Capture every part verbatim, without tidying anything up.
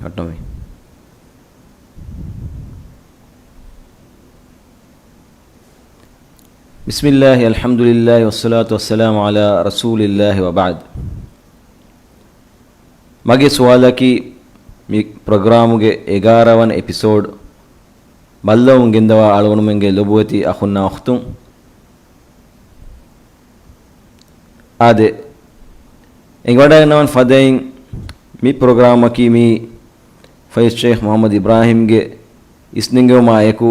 ކަޓްނަމި. بسم الله، الحمد لله، والصلاة والسلام على رسول الله وبعد. މަގޭ ސުވާލަކީ، މި ޕްރޮގްރާމުގެ އެގާރަ ވަނަ އެޕިސޯޑް ބައްލަވަމުން ގެންދަވާ އަޅުގަނޑުމެންގެ ލޮބުވެތި އަޚުންނާ އުޚްތުން. އާދެ، އެނގިވަޑައިގަންނަވާން ފަދައިން، މި ޕްރޮގްރާމަކީ މީ ފައިސް ޝޭޚް މުޙައްމަދު އިބްރާހީމްގެ އިސްނެންގެވުމާ އެކު،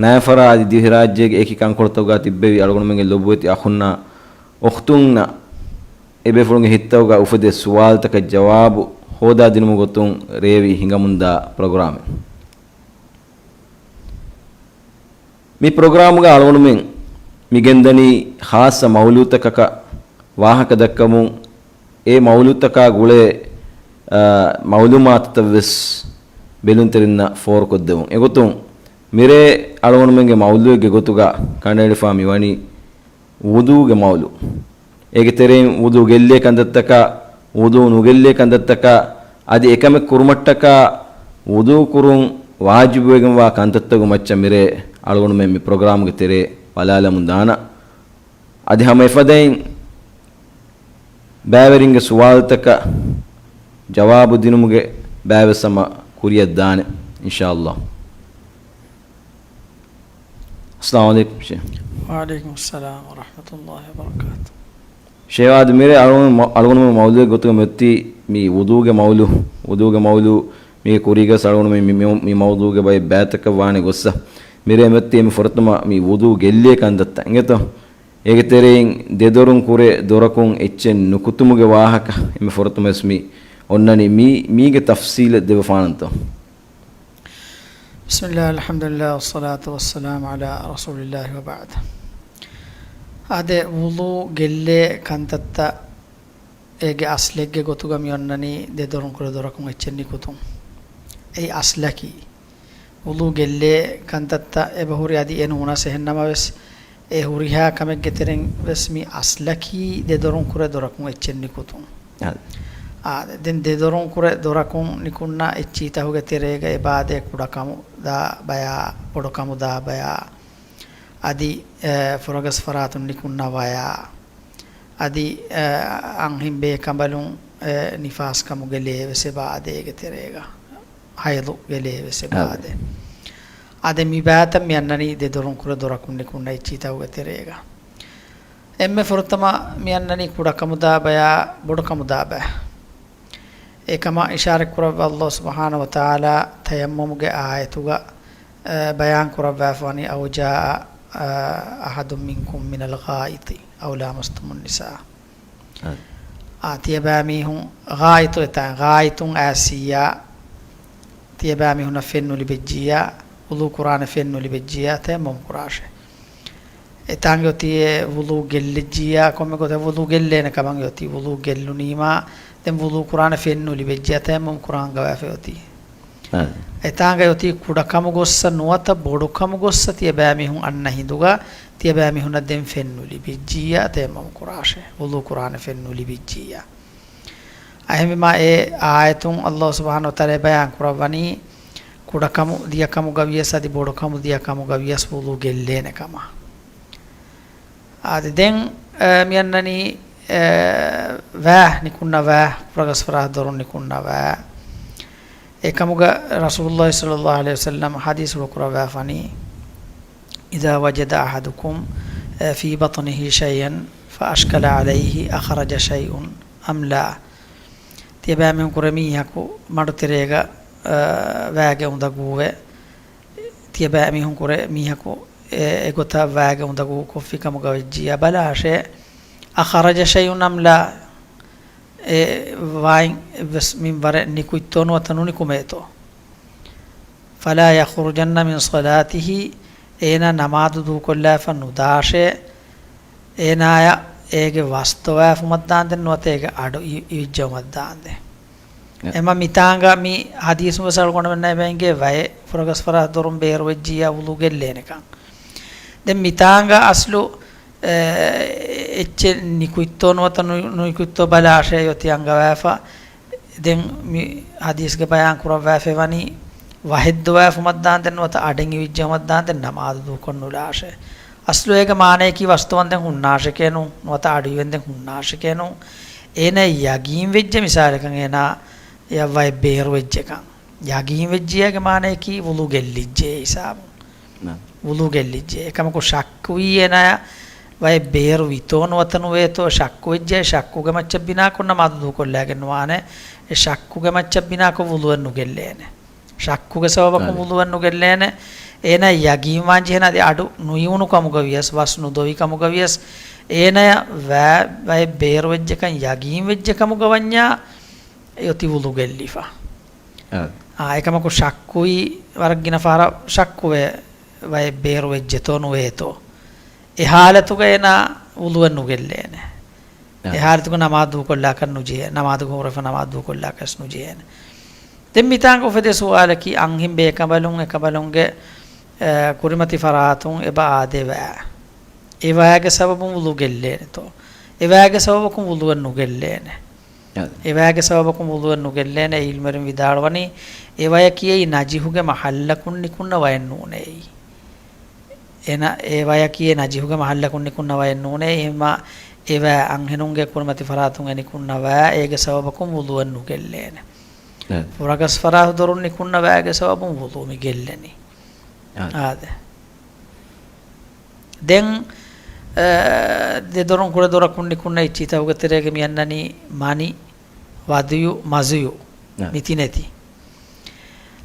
ނާފަރާ އަދި ދިވެހިރާއްޖޭގެ އެކި ކަންކޮޅުތަކުގަ ތިއްބެވި އަޅުގަނޑުމެންގެ ލޮބުވެތި އަޚުންނާ އުޚްތުންނަށް އެބޭފުޅުންގެ ހިތްތަކުގަ އުފެދޭ ސުވާލުތަކަށް ޖަވާބު ހޯދާދިނުމުގެ ގޮތުން ރޭވި ހިނގަމުންދާ ޕްރޮގްރާމެއް. މި ޕްރޮގްރާމުގަ އަޅުގަނޑުމެން މި ގެންދަނީ ޚާއްޞަ މައުޟޫޢުތަކަކަށް ވާހަކަ ދައްކަމުން، އެ މައުޟޫޢުތަކާ ގުޅޭ، އާ، މައުލޫމާތުތައް ވެސް ބެލުންތެރިންނަށް ފޯރުކޮށްދެމުން. އެގޮތުން މިރޭ އަޅުގަނޑުމެންގެ މައުޟޫޢެއްގެ ގޮތުގަ ކަނޑައެޅިފާ މިވަނީ ވުޟޫގެ މައުޟޫޢު. އޭގެ ތެރެއިން ވުޟޫ ގެއްލޭ ކަންތައްތަކާ، ވުޟޫ ނުގެއްލޭ ކަންތައްތަކާ، އަދި އެކަމެއް ކުރުމަށްޓަކާ ވުޟޫ ކުރުން ވާޖިބުވެގެންވާ ކަންތައްތަކުގެ މައްޗަށް މިރޭ އަޅުގަނޑުމެން މި ޕްރޮގްރާމުގެ ތެރޭ ބަލާލަމުން ދާނަން. އަދި ހަމަ އެފަދައިން ބައިވެރިންގެ ސުވާލުތަކަށް ޖަވާބު ދިނުމުގެ ބައިވެސް ހަމަ ކުރިއަށް ދާނެ، އިންޝާﷲ. އައްސަލާމު ޢަލައިކުމް ޝޭޚް. ވަޢަލައިކުމުއްސަލާމް ވަރަޙްމަތުﷲި ވަބަރަކާތުހު. ޝޭޚް އާދެ، މިރޭ އަޅުގަނޑު، އަޅުގަނޑުމެން މައުޟޫޢެއް ގޮތުގަ މިއޮތީ މި ވުޟޫގެ މައުޟޫޢު، ވުޟޫގެ މައުޟޫޢު މީގެ ކުރީގަސް އަޅުގަނޑުމެން މި، މި، މި މައުޟޫޢުގެ ބައެއް ބައިތަކަށް ވާނެ ގޮއްސަ. މިރޭ މިއޮތީ އެންމެ ފުރަތަމަ މި ވުޟޫ ގެއްލޭ ކަންތައްތައް އިނގޭތޯ. އޭގެ ތެރެއިން ދެދޮރުން ކުރެ ދޮރަކުން އެއްޗެއް ނުކުތުމުގެ ވާހަކަ އެންމެ ފުރަތަމަވެސް މި އޮންނަނީ މީ، މީގެ ތަފްޞީލެއް ދެވިފާނަންތޯ؟ بسم الله، الحمد لله، والصلاة والسلام على رسول الله وبعد. އާދެ، ވުޟޫ ގެއްލޭ ކަންތައްތައް އޭގެ އަސްލެއްގެ ގޮތުގަ މި އޮންނަނީ ދެދޮރުން ކުރެ ދޮރަކުން އެއްޗެއް ނިކުތުން. އެއީ އަސްލަކީ. ވުޟޫ ގެއްލޭ ކަންތައްތައް އެބަހުރި އަދި އެ ނޫނަސް އެހެންނަމަވެސް، އެ ހުރިހާ ކަމެއްގެ ތެރެއިން ވެސް މި އަސްލަކީ ދެދޮރުން ކުރެ ދޮރަކުން އެއްޗެއް ނިކުތުން. އާދެ. އާދެ، ދެން ދެދޮރުން ކުރެ ދޮރަކުން ނިކުންނަ އެއްޗިހިތަކުގެ ތެރޭގަ އެބައާދޭ ކުޑަކަމު ދާ ބަޔާ، ބޮޑުކަމު ދާ ބަޔާ، އަދި، އެ، ފުރަގަސް ފަރާތުން ނިކުންނަ ވަޔާ، އަދި، އެ، އަންހެން ބޭކަނބަލުން، އެ، ނިފާސްކަމުގެ ލޭ ވެސް އެބައާދޭ އޭގެ ތެރޭގަ. ހައިޟުގެ ލޭ ވެސް އެބައާދޭ. އާދެ. އާދެ، މި ބައިތައް މި އަންނަނީ ދެ ދޮރުން ކުރެ ދޮރަކުން ނިކުންނަ އެއްޗިހިތަކުގެ ތެރޭގަ. އެންމެ ފުރަތަމަ މި އަންނަނީ ކުޑަކަމުދާ ބަޔާ، ބޮޑުކަމުދާ ބަޔާ. އެކަމަށް އިޝާރަތް ކުރައްވާ ﷲ ސުބްޙާނަހޫ ވަތަޢާލާ ތަޔައްމުމުގެ އާޔަތުގަ، އަ، ބަޔާން ކުރައްވާފަވަނީ، أو جاء، އަ، أحد منكم من الغائط أو لامستم النساء. އާ، ތިޔަބައިމީހުން ޣާއިޠު އެތާ، ޣާއިޠުން އައިސިއްޔާ، ތިޔަބައިމީހުންނަށް ފެން ނުލިބިއްޖިއްޔާ، ވުޟޫ ކުރާނެ ފެން ނުލިބިއްޖިއްޔާ، ތަޔައްމުމް ކުރާށޭ. އެތާނގެ އޮތީ އެ ވުޟޫ ގެއްލިއްޖިއްޔާ، ކޮންމެ ގޮތެއް ވުޟޫ ގެއްލޭނެ ކަމަށް އޮތީ، ވުޟޫ ގެއްލުނީމާ، ދެން ވުޟޫ ކުރާނެ ފެން ނުލިބިއްޖިއްޔާ، ތަޔައްމުމް ކުރާން ގަވާފައި އޮތީ. އާ. އެތާނގައި އޮތީ ކުޑަކަމު ގޮއްސަ ނުވަތަ ބޮޑުކަމު ގޮއްސަ ތިޔަބައިމީހުން އަންނަ ހިނދުގަ، ތިޔަބައިމީހުންނަށް ދެން ފެން ނުލިބިއްޖިއްޔާ، ތަޔައްމުމް ކުރާށޭ، ވުޟޫ ކުރާނެ ފެން ނުލިބިއްޖިއްޔާ. އެހެންވީމާ، އެ އާޔަތުން ﷲ ސުބްޙާނަހޫ ވަތަޢާލާ ބަޔާން ކުރައްވަނީ، ކުޑަކަމު ދިޔަކަމުގަ ވިޔަސް އަދި ބޮޑުކަމު ދިޔަކަމުގަ ވިޔަސް ވުޟޫ ގެއްލޭނެ ކަމަށް. އާދެ، ދެން، އެ، މި އަންނަނީ، އެ، ވައި ނިކުންނަ ވައި، ފުރަގަސް ފަރާތު ދޮރުން ނިކުންނަ ވައި. އެކަމުގަ ރަސޫލުﷲ ޞައްލަﷲު ޢަލައިހި ވަސައްލަމަ ޙަދީޘްފުޅު ކުރައްވާފަނީ، إذا وجد أحدكم في بطنه شيئا فأشكل عليه أخرج شيء أم لا. ތިޔަބައިމީހުން ކުރެ މީހަކު މަޑުތެރޭގަ، އަ، ވައިގެ އުނދަގޫވެ، ތިޔަބައިމީހުން ކުރެ މީހަކު އެ، އެގޮތަށް ވައިގެ އުނދަގޫ ކޮށްފި ކަމުގަ ވެއްޖިއްޔާ ބަލާށޭ، أخرج شيء أم لا، އެ ވައިން އެއްވެސް މިންވަރެއް ނިކުތްތޯ ނުވަތަ ނުނިކުމޭތޯ. فلا يخرجن من صلاته، އޭނާ ނަމާދު ދޫކޮށްލާފަ ނުދާށޭ، އޭނާޔަށް އޭގެ ވަސް ދޮވާފުމަށްދާންދެން ނުވަތަ އޭގެ އަޑު އި-، އިވިއްޖައުމަށްދާންދެން. އެ. އެމަ މިތާނގަ މި ޙަދީޘުން ވެސް އަޅުގަނޑުމެންނަށް އެބަ އެނގޭ ވައެއް ފުރަގަސް ފަރާތު ދޮރުން ބޭރުވެއްޖިއްޔާ ވުޟޫ ގެއްލޭނެކަން. ދެން މިތާނގަ އަސްލު، އެ، އެއްޗެއް ނިކުތްތޯ ނުވަތަ ނު-، ނުނިކުތްތޯ ބަލާށޭ އޮތީ އަންގަވާފަ. ދެން މި ޙަދީޘްގެ ބަޔާން ކުރައްވާފައި ވަނީ، ވަހެއްދޮވާފުމަށްދާންދެން ނުވަތަ އަޑެއް އިވިއްޖެއުމަށްދާންދެން ނަމާދު ދޫކޮށްނުލާށޭ. އަސްލު އޭގެ މާނަޔަކީ ވަސްދޮވަންދެން ހުންނާށެކޭނު، ނުވަތަ އަޑުއިވެންދެން ހުންނާށެކޭނު. އޭނަ ޔަގީން ވެއްޖެ މިސާލަކަށް އޭނަ އެއަށް ވައެއް ބޭރުވެއްޖެކަން. ޔަގީން ވެއްޖިޔާގެ މާނަޔަކީ ވުޟޫ ގެއްލިއްޖެ ހިސާބުން. ނަ. ވުޟޫ ގެއްލިއްޖެ. އެކަމަކު ޝައްކުވީ އޭނާޔަށް ވައެއް ބޭރު ވިތޯ ނުވަތަ ނުވޭތޯ ޝައްކުވެއްޖެ. ޝައްކުގެ މައްޗަށް ބިނާކޮށް ނަމާދު ދޫކޮށްލާގެން ނުވާނެ. އެ ޝައްކުގެ މައްޗަށް ބިނާކޮށް ވުޟޫއެއް ނުގެއްލޭނެ. ޝައްކުގެ ސަބަބަކުން އަދެ. ވުޟޫއެއް ނުގެއްލޭނެ. އޭނާ ޔަގީންވާން ޖެހޭނެ އަދި އަޑު ނުއިވުނު ކަމުގަ ވިޔަސް، ވަސް ނުދޮވި ކަމުގަ ވިޔަސް، އޭނާޔަށް ވައި، ވައެއް ބޭރުވެއްޖެކަން ޔަގީން ވެއްޖެ ކަމުގަ ވަންޏާ، އެ އޮތީ ވުޟޫ ގެއްލިފަ. އާ. އާ، އެކަމަކު ޝައްކުވީ ވަރަށް ގިނަ ފަހަރަށް ޝައްކުވޭ، ވައެއް ބޭރު ވެއްޖެތޯ ނުވޭތޯ. އެ ހާލަތުގަ އޭނާ ވުޟޫއެއް ނުގެއްލޭނެ. އާ. އެ ހާލަތުގަ ނަމާދު ދޫކޮށްލާކަށް ނުޖެހޭ، ނަމާދުގަ ހުރެފަ ނަމާދު ދޫކޮށްލާކަށް ނުޖެހޭނެ. ދެން މިތާނގަ އުފެދޭ ސުވާލަކީ، އަންހެން ބޭކަނބަލުން އެކަނބަލުންގެ، އެ، ކުރިމަތި ފަރާތުން އެބަ އާދޭ ވައި. އެ ވައިގެ ސަބަބުން ވުޟޫ ގެއްލޭނެތޯ؟ އެ ވައިގެ ސަބަބަކުން ވުޟޫއެއް ނުގެއްލޭނެ. އަދެ. އެ ވައިގެ ސަބަބަކުން ވުޟޫއެއް ނުގެއްލޭނެ. އެ ޢިލްމުވެރިން ވިދާޅުވަނީ، އެ ވަޔަކީ އެއީ ނަޖިހުގެ މަޙައްލަކުން ނިކުންނަ ވަޔެއް ނޫނޭ. އެ ނަ-، އެ ވަޔަކީ އެ ނަޖިހުގެ މަޙައްލަކުން ނިކުންނަ ވަޔެއް ނޫނޭ. އެހެންމާ އެ ވައި އަންހެނުންގެ ކުރިމަތި ފަރާތުން އެ ނިކުންނަ ވައި އޭގެ ސަބަބަކުން ވުޟޫއެއް ނުގެއްލޭނެ. އަދެ. ފުރަގަސް ފަރާތު ދޮރުން ނިކުންނަ ވައިގެ ސަބަބުން ވުޟޫ މި ގެއްލެނީ. އާ. އާދެ. ދެން، އަ، ދެ ދޮރުން ކުޑަ ދޮރަކުން ނިކުންނަ އެއްޗިތަކުގެ ތެރޭގަ މި އަންނަނީ މަނި، ވަދުޔު، މަޒުޔު. އާ. މި ތިނެތި.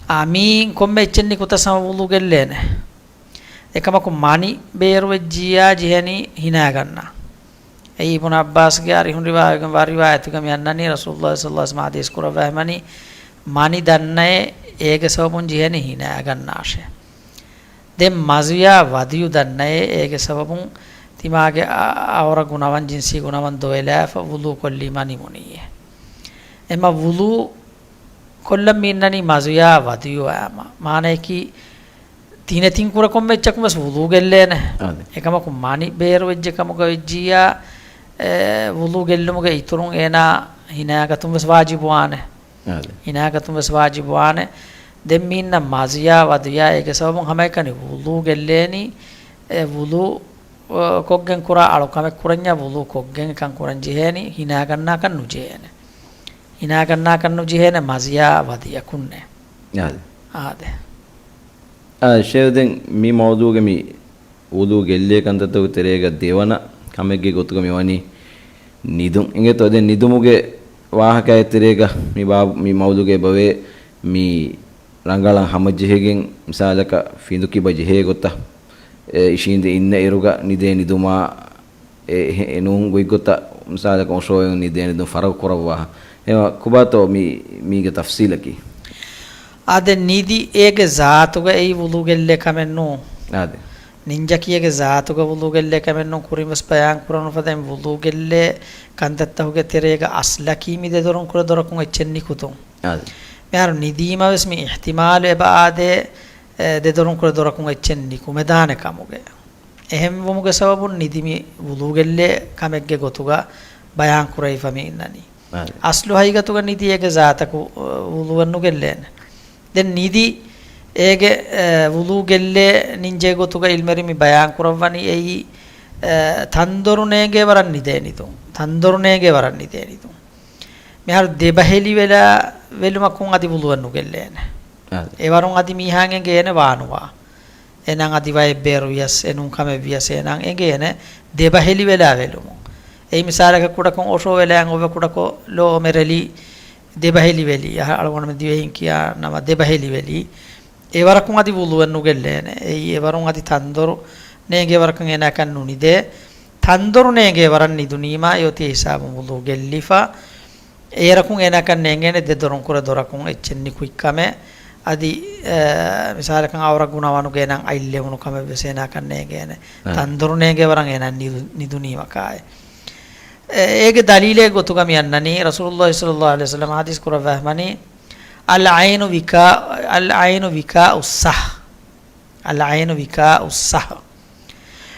އާ، މީ ކޮންމެ އެއްޗެއް ނިކުތަސް ހަމަ ވުޟޫ ގެއްލޭނެ. އެކަމަކު މަނި ބޭރުވެއްޖިއްޔާ ޖެހެނީ ހިނާގަންނަ. އެއީ އިބްނު ޢައްބާސްގެ އަރިހުން ރިވާވެގެންވާ ރިވާޔަތުގަ މި އަންނަނީ ރަސޫލުﷲ ޞައްލަﷲ ޢަލައިހި ވަސައްލަމަ ޙަދީޘް ކުރައްވާ މަނި، މަނި ދަންނައޭ އޭގެ ސަބަބުން ޖެހެނީ ހިނާގަންނާށޭ. ދެން މަޒުޔާ ވަދުޔު ދަންނައޭ އޭގެ ސަބަބުން ތިމާގެ އަ-، އަ-، އައުރަ ގުނަވަން ޖިންސީ ގުނަވަން ދޮވެލާފަ ވުޟޫ ކޮށްލީމަ ނިމުނީއޭ. އެމަ ވުޟޫ ކޮށްލަން މި އިންނަނީ މަޒުޔާ ވަދުޔު އައިމަ. މާނަޔަކީ ތިނެތިން ކުރެ ކޮންމެ އެއްޗަކުން ވެސް ވުޟޫ ގެއްލޭނެ. އާދެ. އެކަމަކު މަނި ބޭރު ވެއްޖެ ކަމުގަ ވެއްޖިއްޔާ، އެ، ވުޟޫ ގެއްލުމުގެ އިތުރުން އޭނާ ހިނާގަތުން ވެސް ވާޖިބުވާނެ. އާދެ. ހިނާގަތުން ވެސް ވާޖިބުވާނެ. ދެން މީންނަ މަޒުޔާ ވަދުޔާ އޭގެ ސަބަބުން ހަމައެކަނި ވުޟޫ ގެއްލޭނީ، އެ ވުޟޫ، އަ، ކޮށްގެން ކުރާ އަޅުކަމެއް ކުރަންޏާ ވުޟޫ ކޮށްގެން އެކަން ކުރަން ޖެހޭނީ، ހިނާގަންނާކަށް ނުޖެހޭނެ. ހިނާގަންނާކަށް ނުޖެހޭނެ މަޒުޔާ ވަދުޔަކުންނޭ. އާދެ. އާދެ. އާ، ޝޭޚް ދެން މި މައުޟޫޢުގެ މި ވުޟޫ ގެއްލޭ ކަންތައްތަކުގެ ތެރޭގަ ދެވަނަ ކަމެއްގެ ގޮތުގަ މިވަނީ ނިދުން. އިނގޭތޯ؟ ދެން ނިދުމުގެ ވާހަކައެއް ތެރޭގަ މި ބާ-، މި މައުޟޫޢުގައި އެބަވޭ މި ރަނގަޅަށް ހަމަޖެހިގެން މިސާލަކަށް ފިނދު ކިބަ ޖެހޭ ގޮތަށް، އެ، އިށީނދެ އިންނަ އިރުގަ ނިދޭ ނިދުމާ އެ، އެ، އެ ނޫން ގޮތްގޮތަށް މިސާލަކަށް އޮށޯވެ ނިދޭ ނިދުން ފަރަގު ކުރައްވާ. އެ ކޮބާތޯ މި، މީގެ ތަފްސީލަކީ؟ އާދެ، ނިދި އޭގެ ޒާތުގަ އެއީ ވުޟޫ ގެއްލޭ ކަމެއް ނޫން. އާދެ. ނިންޖަކީ އޭގެ ޒާތުގަ ވުޟޫ ގެއްލޭ ކަމެއް ނޫން. ކުރިން ވެސް ބަޔާން ކުރަން އުފަދައިން ވުޟޫ ގެއްލޭ ކަންތައްތަކުގެ ތެރޭގަ އަސްލަކީ މި ދެ ދޮރުން ކުޑަ ދޮރަކުން އެއްޗެއް ނިކުތުން. އާދެ. މިހާރު ނިދީމަ ވެސް މި އިޙްތިމާލު އެބަ އާދޭ، އެ، ދެ ދޮރުން ކުޑަ ދޮރަކުން އެއްޗެއް ނިކުމެދާނެ ކަމުގެ. އެހެންވުމުގެ ސަބަބުން ނިދި މި ވުޟޫ ގެއްލޭ ކަމެއްގެ ގޮތުގަ ބަޔާން ކުރެވިފަ މި އިންނަނީ. އާދެ. އަސްލު ހަގީގަތުގަ ނިދި އޭގެ ޒާތަކު، އަ، ވުޟޫއެއް ނުގެއްލޭނެ. ދެން ނިދި އޭގެ، އަ، ވުޟޫ ގެއްލޭ ނިންޖޭ ގޮތުގަ އިލްމުވެރިން މި ބަޔާން ކުރައްވަނީ އެއީ، އަ، ތަންދޮރު ނޭނގޭ ވަރަށް ނިދޭ ނިދުން. ތަންދޮރު ނޭނގޭ ވަރަށް ނިދޭ ނިދުން. މިހާރު ދެބަހެލިވެލާ ވެލުމަކުން އަދި ވުޟޫއެއް ނުގެއްލޭނެ. އާދެ. އެވަރުން އަދި މީހާއަށް އެނގޭނެ ވާނުވާ. އެނަން އަދި ވައެއް ބޭރުވިޔަސް، އެނޫން ކަމެއްވިޔަސް އެނަން އެނގޭނެ ދެބަހެލިވެލާ ވެލުމުން. އެއީ މިސާލަކަށް ކުޑަކޮށް އޮށޯވެލާ އެނގޮއްވެ ކުޑަކޮށް ލޯ މެރެލީ ދެބަހެލިވެލީ. އަހަ، އަޅުގަނޑުމެން ދިވެހިން ކިޔާ ނަމަ ދެބަހެލިވެލީ. އެވަރަކުން އަދި ވުޟޫއެއް ނުގެއްލޭނެ. އެއީ އެވަރުން އަދި ތަންދޮރު ނޭނގޭ ވަރަކަށް އޭނާކަށް ނުނިދޭ. ތަންދޮރު ނޭނގޭ ވަރަށް ނިދުނީމާ އެއޮތީ ހިސާބުން ވުޟޫ ގެއްލިފަ. އޭރަކުން އޭނާކަށް ނޭނގޭނެ ދެ ދޮރުން ކުރެ ދޮރަކުން އެއްޗެއް ނިކުތް ކަމެއް. އަދި، އަ، މިސާލަކަށް އައުރަ ގުނަވަނުގެ އޭނާ އަތް ލެވުނު ކަމެއް ވެސް އޭނާކަށް ނޭނގޭނެ. އަ. ތަންދޮރު ނޭނގޭ ވަރަށް އޭނާ ނިދު-، ނިދުނީމަ ކާއެއް. އެ-، އޭގެ ދަލީލެއް ގޮތުގަ މި އަންނަނީ، ރަސޫލުﷲ ޞައްލަﷲ ޢަލައިހި ވަސައްލަމަ ޙަދީޘް ކުރައްވާފަ ވަނީ، العين وكاء، العين وكاء السهو. العين وكاء السهو.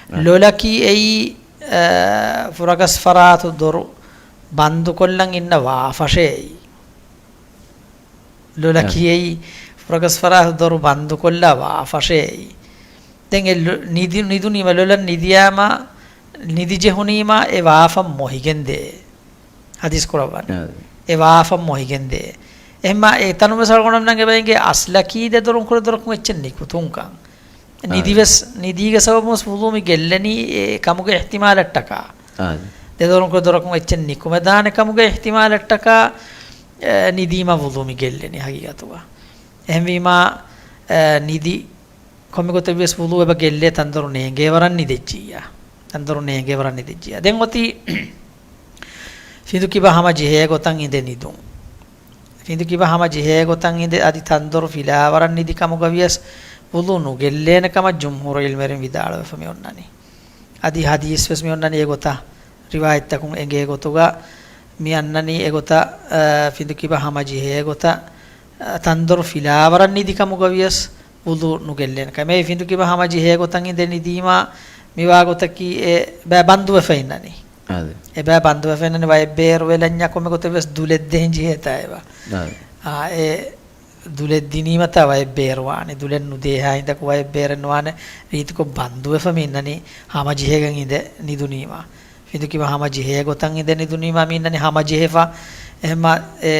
ނަ. ލޮލަކީ އެއީ، އަ، ފުރަގަސް ފަރާތު ދޮރު ބަންދުކޮށްލަން އިންނަ ވާފަށޭ އެއީ. ލޮލަކީ އެއީ ފުރަގަސް ފަރާތު ދޮރު ބަންދުކޮށްލާ ވާފަށޭ އެއީ. ދެން އެ ލޮ-، ނިދި-، ނިދުނީމަ، ލޮލަށް ނިދިޔާމަ، ނިދި ޖެހުނީމަ އެ ވާފަށް މޮހިގެންދޭ. ޙަދީޘް ކުރައްވަނީ. އާ. އެ ވާފަށް މޮހިގެންދޭ. އެހެންމާ އެ ތަނުން ވެސް އަޅުގަނޑުމެންނަށް އެބަ އެނގޭ އަސްލަކީ ދެ ދޮރުން ކުރެ ދޮރަކުން އެއްޗެއް ނިކުތުންކަން. އާ. ނިދި ވެސް، ނިދީގެ ސަބަބުން ވެސް ވުޟޫ މި ގެއްލެނީ އެ ކަމުގެ އިޙްތިމާލަށްޓަކާ. އާ. ދެ ދޮރުން ކުރެ ދޮރަކުން އެއްޗެއް ނިކުމެދާނެ ކަމުގެ އިޙްތިމާލަށްޓަކާ، އެ، ނިދީމަ ވުޟޫ މި ގެއްލެނީ ހަގީގަތުގަ. އެހެންވީމާ، އެ، ނިދި ކޮންމެ ގޮތެއް ވިޔަސް ވުޟޫ އެބަ ގެއްލޭ ތަންދޮރު ނޭނގޭ ވަރަށް ނިދެއްޖިއްޔާ. ތަންދޮރު ނޭނގޭ ވަރަށް ނިދެއްޖިއްޔާ. ދެން އޮތީ ފިނދު ކިބަ ހަމަ ޖެހޭ ގޮތަށް އިނދެ ނިދުން. ފިނދު ކިބަ ހަމަ ޖެހޭ ގޮތަށް އިނދެ އަދި ތަންދޮރު ފިލާވަރަށް ނިދި ކަމުގަ ވިޔަސް ވުޟޫ ނުގެއްލޭނެ ކަމަށް ޖުމްހޫރު ޢިލްމުވެރިން ވިދާޅުވެފަ މި އޮންނަނީ. އަދި ޙަދީޘް ވެސް މި އޮންނަނީ އެގޮތަށް، ރިވާޔަތްތަކުން އެނގޭ ގޮތުގަ މި އަންނަނީ އެގޮތަށް، އަ، ފިނދު ކިބަ ހަމަ ޖެހޭ ގޮތަށް، އަ، ތަންދޮރު ފިލާވަރަށް ނިދި ކަމުގަ ވިޔަސް ވުޟޫ ނުގެއްލޭނެ ކަމެއް. ފިނދު ކިބަ ހަމަ ޖެހޭ ގޮތަށް އިނދެ ނިދީމާ މިވާ ގޮތަކީ އެ ބައި ބަންދުވެފަ އިންނަނީ. އާދެ. އެ ބައި ބަންދުވެފަ އިންނަނީ ވައެއް ބޭރު ވެލަންޏާ ކޮންމެ ގޮތެއް ވެސް ދުލެއް ދޭން ޖެހޭތާ އެބަ. އާދެ. އާ، އެ ދުލެއް ދިނީމަތާ ވައެއް ބޭރުވާނެ. ދުލެއް ނުދޭހާ ހިނދަކު ވައެއް ބޭރެއް ނުވާނެ. ރީތިކޮށް ބަންދުވެފަ މި އިންނަނީ ހަމަޖެހިގެން އިނދެ ނިދުނީމާ. ފިނދު ކިބަ ހަމަޖެހޭ ގޮތަށް އިނދެ ނިދުނީމާ މި އިންނަނީ ހަމަޖެހިފަ. އެހެންމާ އެ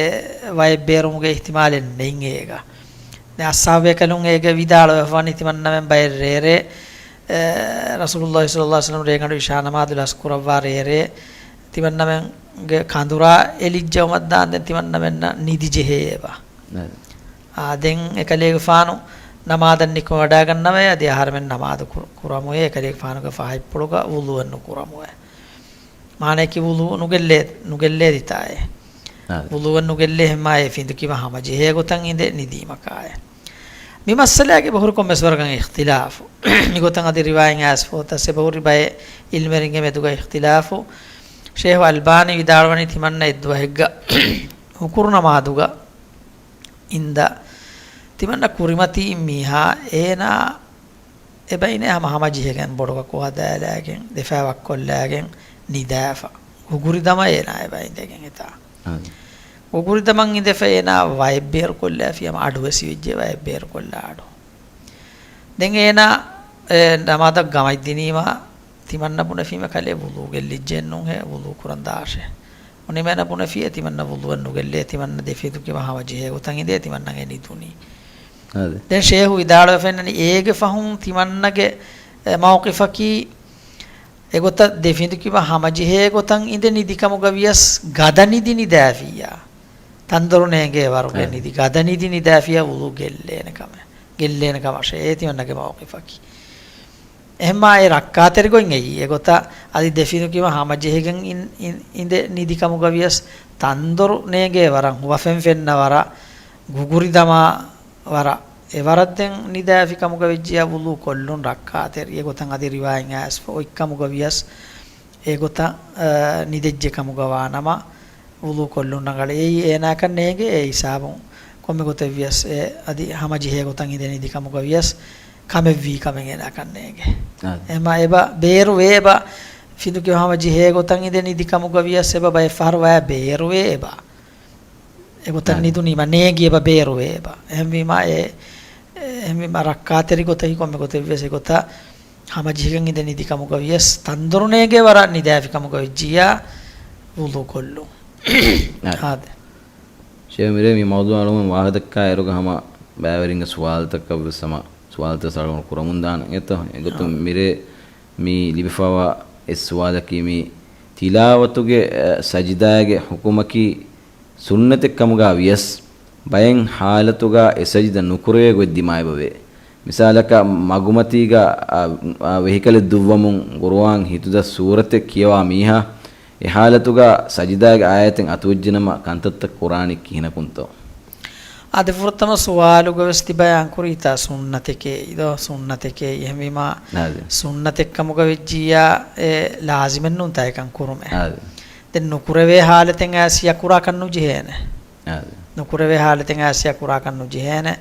ވައެއް ބޭރުމުގެ އިޙްތިމާލެއް ނެތް އޭގަ. ދެން އަޞްޙާބުބޭކަލުން އޭގެ ވިދާޅުވެފަވަނީ ތިމަންނަމެން ބައެއް ރޭރޭ، އެ، ރަސޫލުﷲ ޞައްލަﷲ ޢަލައިހި ވަސައްލަމަ ރޭގަނޑު އިޝާ ނަމާދު ލަސް ކުރައްވާ ރޭރޭ، ތިމަންނަމެންގެ ކަނދުރާ އެލިއްޖައުމަށް ދާންދެން ތިމަންނަމެންނަށް ނިދި ޖެހޭ އެބަ. އާ، ދެން އެކަލޭގެފާނު ނަމާދަށް ނިކުމެވަޑައިގަންނަވައި، އަދި އަހަރެމެން ނަމާދު ކު-، ކުރަމުއޭ، އެކަލޭގެފާނުގެ ފަހަތްޕުޅުގަ ވުޟޫއެއް ނުކުރަމުއޭ. މާނަޔަކީ ވުޟޫ ނުގެއްލޭ، ނުގެއްލޭ ދިތާއޭ. އާ. ވުޟޫއެއް ނުގެއްލޭ ހެންމާއޭ ފިނދު ކިބަ ހަމަ ޖެހޭ ގޮތަށް އިނދެ ނިދީމަކާއޭ. މި މައްސަލާގެ އެބަހުރި ކޮންމެސް ވަރަކަށް އިޚްތިލާފު. މިގޮތަށް އަދި ރިވާޔަތް އައިސްފަ އޮތަސް އެބަހުރި ބައެއް ޢިލްމުވެރިންގެ މެދުގަ އިޚްތިލާފު. ޝޭޚު އަލްބާނީ ވިދާޅުވަނީ ތިމަންނަ އެއްދުވަހެއްގަ ހުކުރު ނަމާދުގަ އިންދާ ތިމަންނަ ކުރިމަތީ މީހާ އޭނާ އެބައިނޭ ހަމަ ހަމަޖެހިގެން ބޮޑުގަ ކޮހަދާލާގެން ދެފާވައްކޮށްލާގެން ނިދާފަ. ގުގުރި ދަމަ އޭނާ އެބަ އިނދެގެން އެތާ. އާ. ގުގުރި ދަމަން އިނދެފަ އޭނާ ވައެއް ބޭރުކޮށްލާފި ހަމަ އަޑުވެސް ވެއްޖެ ވައެއް ބޭރުކޮށްލާ އަޑު. ދެން އޭނާ އެ ނަމާދަށް ގަމަތް ދިނީމާ ތިމަންނަ ބުނެފީމަ ކަލޭ ވުޟޫ ގެއްލިއްޖެއެއްނު ހޭ ވުޟޫ ކުރަން ދާށޭ. އުނިމޭނަ ބުނެފިއޭ ތިމަންނަ ވުޟޫއެއް ނުގެއްލޭ ތިމަންނަ ދެ ފިނދު ކިބަ ހަމަޖެހޭ ގޮތަށް އިނދޭ ތިމަންނަގެ ނިދުނީ. އާދެ. ދެން ޝޭހު ވިދާޅުވެފައިންނަނީ އޭގެ ފަހުން ތިމަންނަގެ، އެ، މައުޤިފަކީ އެގޮތަށް ދެ ފިނދު ކިބަ ހަމަޖެހޭ ގޮތަށް އިނދެ ނިދި ކަމުގަ ވިޔަސް ގަދަ ނިދި ނިދާފިއްޔާ. ތަންދޮރު ނޭނގޭ ވަރުގެ އެ. ނިދި ގަދަ ނިދި ނިދާފިއްޔާ ވުޟޫ ގެއްލޭނެ ކަމެއް. ގެއްލޭނެ ކަމަށޭ އޭ ތިމަންނަގެ މައުޤިފަކީ. އެހެންމާ އެ ރައްކާތެރި ގޮތް އެއީ. އެގޮތަށް އަދި ދެ ފިނދު ކިބަ ހަމަޖެހިގެން އިން-، އިން-، އިނދެ ނިދި ކަމުގަ ވިޔަސް ތަންދޮރު ނޭނގޭ ވަރަށް ހުވަފެން ފެންނަ ވަރަށް ގުގުރި ދަމާ ވަރަށް އެވަރަށް ދެން ނިދާފި ކަމުގަ ވެއްޖިއްޔާ ވުޟޫ ކޮށްލުން ރައްކާތެރި. އެގޮތަށް އަދި ރިވާޔަތް އައިސްފަ އޮތް ކަމުގަ ވިޔަސް އެގޮތަށް، އަ، ނިދެއްޖެ ކަމުގަ ވާނަމަ ވުޟޫ ކޮށްލުން ރަނގަޅޭ. އެއީ އޭނާއަކަށް ނޭނގޭ އެ ހިސާބުން ކޮންމެ ގޮތެއް ވިޔަސް އެ އަދި ހަމަޖެހޭ ގޮތަށް އިނދެ ނިދި ކަމުގަ ވިޔަސް ކަމެއްވީ ކަމެއް އޭނާއަކަށް ނޭނގޭ. އާ. އެމަ އެބަ ބޭރުވޭ އެބަ ފިނދު ކިބަ ހަމަޖެހޭ ގޮތަށް އިނދެ ނިދި ކަމުގަ ވިޔަސް އެބަ ބައެއް ފަހަރު ވަޔަށް ބޭރުވޭ އެބަ. އެގޮތަށް އާ. ނިދުނީމަ ނޭނގި އެބަ ބޭރުވޭ އެބަ. އެހެންވީމާ އެ، އެހެންވީމާ ރައްކާތެރި ގޮތަކީ ކޮންމެ ގޮތެއް ވިޔަސް އެގޮތަށް ހަމަޖެހިގެން އިނދެ ނިދި ކަމުގަ ވިޔަސް ތަންދޮރު ނޭނގޭ ވަރަށް ނިދާފި ކަމުގަ ވެއްޖިއްޔާ ވުޟޫ ކޮށްލުން. އާ. އާދެ. ޝޭހް މިރޭ މި މައުޟޫޢަށް އަޅުގަނޑު ވާހަކަ ދައްކާ އިރުގަ ހަމަ ބައިވެރިންގެ ސުވާލުތަކަށް ވެސް ހަމަ ސުވާލުތައް އަޅުގަނޑު ކުރަމުން ދާނެ. އެތޯ؟ އެގޮތުން އާ. މިރޭ މި ލިބިފަވާ އެއް ސުވާލަކީ މި ތިލާވަތުގެ، އަ، ސަޖިދާގެ ޙުކުމަކީ ސުންނަތެއް ކަމުގަ ވިޔަސް، ބައެއް ޙާލަތުގަ އެ ސަޖިދަ ނުކުރެވޭ ގޮތް ދިމާވެބަވޭ. މިސާލަކަށް، މަގުމަތީގަ، އާ، އާ، ވެހިކަލެއް ދުއްވަމުން ޤުރުއާން ހިތުދަސް ސޫރަތެއް ކިޔަވާ މީހާ، އެ ޙާލަތުގަ ސަޖިދާގެ އާޔަތެއް އަތުވެއްޖެނަމަ ކަންތައްތައް ކުރާނީ ކިހިނަކުންތޯ؟ އާދެ، ފުރަތަމަ ސުވާލުގަ ވެސް ތިބަޔާން ކުރީތާ ސުންނަތެކޭ، އިދޯ ސުންނަތެކޭ، އެހެންވީމާ އާދެ. ސުންނަތެއް ކަމުގަ ވެއްޖިއްޔާ އެ ލާޒިމެއް ނޫންތާ އެކަން ކުރުމެއް. އާދެ. ދެން ނުކުރެވޭ ޙާލަތެއް އައިސް ޔަ ކުރާކަށް ނުޖެހޭނެ. އާދެ. ނުކުރެވޭ ޙާލަތެއް އައިސް ޔަ ކުރާކަށް ނުޖެހޭނެ.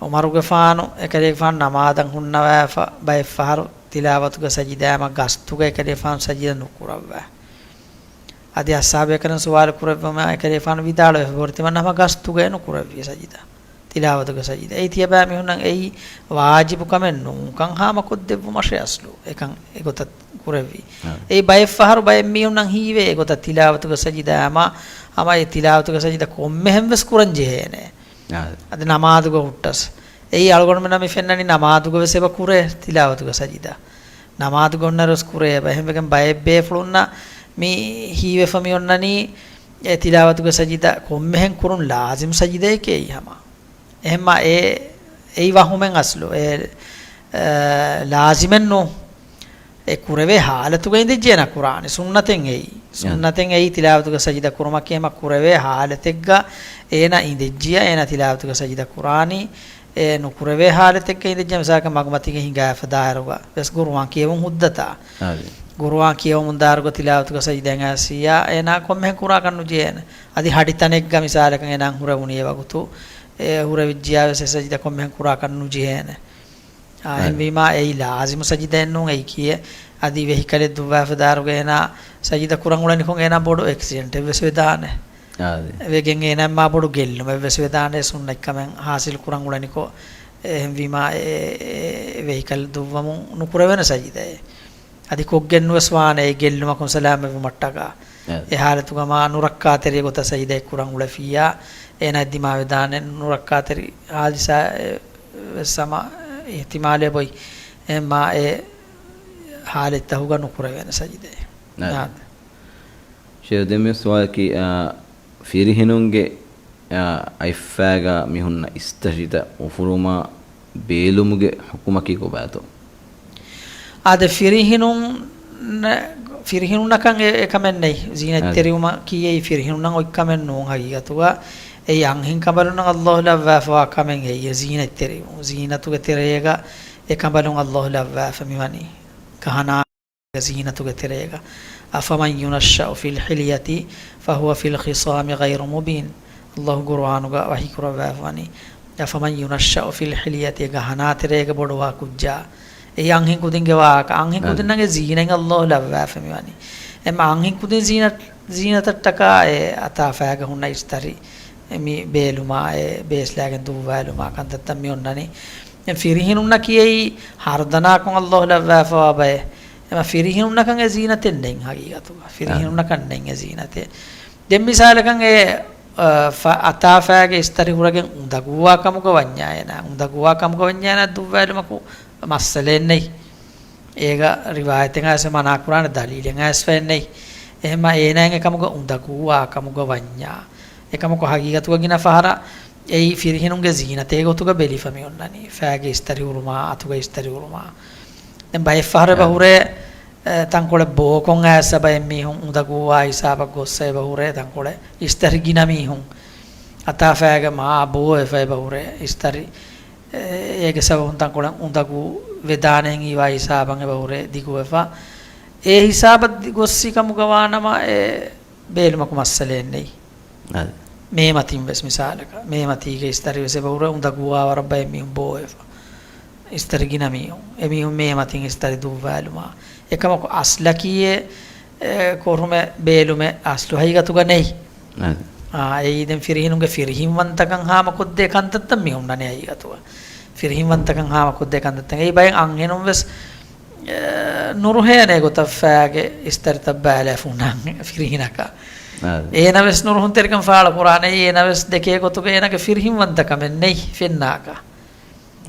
ޢުމަރުގެފާނު އެކަލޭގެފާނު ނަމާދަށް ހުންނަވާފަ ބައެއް ފަހަރު ތިލާވަތުގެ ސަޖިދާއަށް ގަސްތުގަ އެކަލޭގެފާނު ސަޖިދަ ނުކުރައްވާ. އަދި އަޞްޙާބު އެކަނި ސުވާލު ކުރެއްވުމާ އެކަލޭފާނު ވިދާޅުވެފަ ބުރި ތިމަން ހަމަ ގަސްތުގައި ނުކުރެއްވި ސަޖިދަ. ތިލާވަތުގެ ސަޖިދަ. އެއީ ތިޔަބައިމީހުންނަށް އެއީ ވާޖިބު ކަމެއް ނޫންކަން ހާމަކޮށްދެއްވުމަށޭ އަސްލު. އެކަން އެގޮތަށް ކުރެއްވީ. އާ. އެއީ ބައެއްފަހަރު ބައެއް މީހުންނަށް ހީވޭ އެގޮތަށް ތިލާވަތުގެ ސަޖިދަ ހަމަ، ހަމަ އެ ތިލާވަތުގެ ސަޖިދަ ކޮންމެހެން ވެސް ކުރަން ޖެހޭނެ. އާ. އަދި ނަމާދުގަ ހުއްޓަސް. އެއީ އަޅުގަނޑުމެންނަށް މި ފެންނަނީ ނަމާދުގަ ވެސް އެބަ ކުރޭ ތިލާވަތުގެ ސަޖިދަ. ނަމާދުގަ ހުންނަރުވެސް ކުރޭ އެބަ. އެހެންވެގެން ބައެއް ބޭފުޅުންނަށް މި ހީވެފަ މި އޮންނަނީ އެ ތިލާވަތުގެ ސަޖިދަ ކޮންމެހެން ކުރުން ލާޒިމް ސަޖިދައެކޭ އެއީ ހަމަ. އެހެންމާ އެ، އެއީ ވަހުމެއް އަސްލު. އެ، އެ، ލާޒިމެއް ނޫން. އެ ކުރެވޭ ޙާލަތުގަ އިނދެއްޖެ އޭނާ ކުރާނެ. ސުންނަތެއް އެއީ. އަ. ސުންނަތެއް އެއީ ތިލާވަތުގެ ސަޖިދަ ކުރުމަކީ ހަމަ ކުރެވޭ ޙާލަތެއްގަ އޭނާ އިނދެއްޖިޔާ އޭނާ ތިލާވަތުގެ ސަޖިދަ ކުރާނީ. އެ ނުކުރެވޭ ޙާލަތެއްގަ އިނދެއްޖެ މިސާލަކަށް މަގުމަތީގަ ހިނގާފަ ދާއިރުގަ ވެސް ގުރުއާން ކިޔެވުން ހުއްދަތާ. އާދެ. ގުރުއާން ކިޔެވުމުން ދާއިރުގަ ތިލާވަތުގެ ސަޖިދައިން އައިސިޔާ އޭނާ ކޮންމެހެން ކުރާކަށް ނުޖެހޭނެ. އަދި ހަޑިތަނެއްގަ މިސާލަކަށް އޭނާ ހުރެވުނީ އެ ވަގުތު އެ ހުރެވިއްޖިޔާ ވެސް އެ ސަޖިދަ ކޮންމެހެން ކުރާކަށް ނުޖެހޭނެ. އާ، އެހެންވީމާ އެއީ ލާޒިމު ސަޖިދައެއް ނޫން އެއީ ކިޔޭ. އަދި ވެހިކަލެއް ދުއްވާފަ ދާއިރުގަ އޭނާ ސަޖިދަ ކުރަން އުޅެނިކޮށް އޭނާ ބޮޑު އެކްސިޑެންޓެއް ވެސް ވެދާނެ. އާދެ. ވެގެން އޭނާ މާ ބޮޑު ގެއްލުމެއް ވެސް ވެދާނެ ސުންނަތްކަމެއް ހާސިލް ކުރަން އުޅެނިކޮށް. އެހެންވީމާ އެ، އެ، އެ ވެހިކަލް ދުއްވަމުން ނުކުރެވޭނެ ސަޖިދައެއް. އަދި ކޮށްގެން ނުވެސް ވާނެ އެ ގެއްލުމަކުން ސަލާމަތްވުމަށްޓަކާ. އެ. އެ ހާލަތުގަ މާ ނުރައްކާތެރި ގޮތަށް ސަޖިދައެއް ކުރަން އުޅެފިއްޔާ އޭނާ ދިމާވެދާނެ ނުރައްކާތެރި ހާދިސާ އެ ވެސް ހަމަ އިޙްތިމާލެއް އޮތް. އެހެންމާ އެ ހާލަތްތަކުގަ ނުކުރެވޭނެ ސަޖިދައެއް. އާ. އާދެ. ޝޭޚް ދެން މި ސުވާލަކީ، އާ، ފިރިހެނުންގެ، އާ، އަތްފައިގަ މި ހުންނަ އިސްތަށިތައް އުފުލުމާ ބޭލުމުގެ ޙުކުމަކީ ކޮބާތޯ؟ އާދެ، ފިރިހެނުން، ފިރިހެނުންނަކަށް އެ، އެކަމެއް ނެތް. ޒީނަތްތެރިވުމަކީ އެއީ ފިރިހެނުންނަށް އޮތް ކަމެއް ނޫން ހަގީގަތުގަ. އެއީ އަންހެން ކަނބަލުންނަށް އައްލާހު ލައްވާފަވާ ކަމެއް އެއީ ޒީނަތްތެރިވުން. ޒީނަތުގެ ތެރޭގަ އެ ކަނބަލުން އައްލާހު ލައްވާފަ މިވަނީ ގަހަނާ ޒީނަތުގެ ތެރޭގަ. أفمن ينشأ في الحلية فهو في الخصام غير مبين. އައްލާހު ޤުރުއާނުގަ ވަޙީ ކުރައްވާފަވަނީ، أفمن ينشأ في الحلية، ގަހަނާ ތެރޭގަ ބޮޑުވާ ކުއްޖާ. އެއީ އަންހެން ކުދިންގެ ވާހަކަ. އަންހެން އަން. ކުދިންނަށް ޒީނަތް އައްލާހު ލައްވާފަ މިވަނީ. އެމަ އަންހެން ކުދިން ޒީނަތް، ޒީނަތަށްޓަކާ އެ އަތާ ފައިގަ ހުންނަ އިސްތަށި މި ބޭލުމާ، އެ ބޭސްލާގެން ދުއްވާލުމާ ކަންތައްތައް މި އޮންނަނީ. ފިރިހެނުންނަކީ އެއީ ހަރުދަނާކޮށް އައްލާހު ލައްވާފަވާ ބައެއް. އެމަ ފިރިހެނުންނަކަށް އެ ޒީނަތެއް ނެތް ހަގީގަތުގަ. ފިރިހެނުންނަކަށް ނެތް އެ ޒީނަތެއް. ދެން މިސާލަކަށް އެ، އަ، ފަ-، އަތާ ފައިގެ އިސްތަށި ހުރެގެން އުނދަގޫވާ ކަމުގަ ވަންޏާ އޭނާ، އުނދަގޫވާ ކަމުގަ ވަންޏާ އޭނާ ދުއްވާލުމަކު މައްސަލައެއް ނެތް. އޭގަ ރިވާޔަތެއް އައިސް މަނާ ކުރާނެ ދަލީލެއް އައިސްފައެއް ނެތް. އެހެންމަ އޭނާއަށް އެކަމުގަ އުނދަގޫވާ ކަމުގަ ވަންޏާ. އެކަމަކު ހަގީގަތުގަ ގިނަ ފަހަރަށް އެއީ ފިރިހެނުންގެ ޒީނަތެއް ގޮތުގަ ބެލިފަ މި އޮންނަނީ. ފައިގެ އިސްތަށި ހުރުމާ، އަތުގެ އިސްތަށި ހުރުމާ. ދެން ބައެއް ފަހަރަށް އެބަ އަ. ހުރޭ، އެ، ތަންކޮޅެއް ބޯކޮށް އައިސް ބައެއް މީހުން އުނދަގޫވާ ހިސާބަށް ގޮއްސަ އެބަ ހުރޭ ތަންކޮޅެއް އިސްތަށި ގިނަ މީހުން. އަތާ ފައިގަ މާ ބޯވެފަ އެބަ ހުރޭ އިސްތަށި. އެ، އޭގެ ސަބަބުން ތަންކޮޅެއް އުނދަގޫ ވެދާނެހެން ހީވާ ހިސާބަށް އެބަ ހުރޭ ދިގުވެފަ. އެ ހިސާބަށް ދި-، ގޮއްސި ކަމުގަ ވާނަމަ އެ ބޭލުމަކު މައްސަލައެއް ނެތް. އަދި. މޭމަތިން ވެސް މިސާލަކަށް، މޭމަތީގެ އިސްތަށި ވެސް އެބަ ހުރޭ އުނދަގޫވާ ވަރަށް ބައެއް މީހުން ބޯވެފަ. އިސްތަށި ގިނަ މީހުން. އެ މީހުން މޭމަތިން އިސްތަށި ދުއްވާލުމާ. އެކަމަކު އަސްލަކީ އެ، އެ، ކޮށްހުމެއް ބޭލުމެއް އަސްލު ހަގީގަތުގަ ނެތް. އަދި. އާ، އެއީ ދެން ފިރިހެނުންގެ ފިރިހެންވަންތަކަން ހާމަކޮށްދޭ ކަންތައްތައް މި އޮންނަނީ ހަގީގަތުގަ. ފިރިހެންވަންތަކަން ހާމަކޮށްދޭ ކަންތައްތައް. އެއީ ބައެއް އަންހެނުން ވެސް، އެ، ނުރުހޭނެ ގޮތަށް ފައިގެ އިސްތަށިތައް ބައިލާފަ ހުންނަ ފިރިހެނަކަށް. އަދި. އޭނަ ވެސް ނުރުހުންތެރިކަން ފާޅުކުރާނެ. އޭނަ ވެސް ދެކޭ ގޮތުގަ އޭނަގެ ފިރިހެންވަންތަކަމެއް ނެތް ފެންނާކަށް.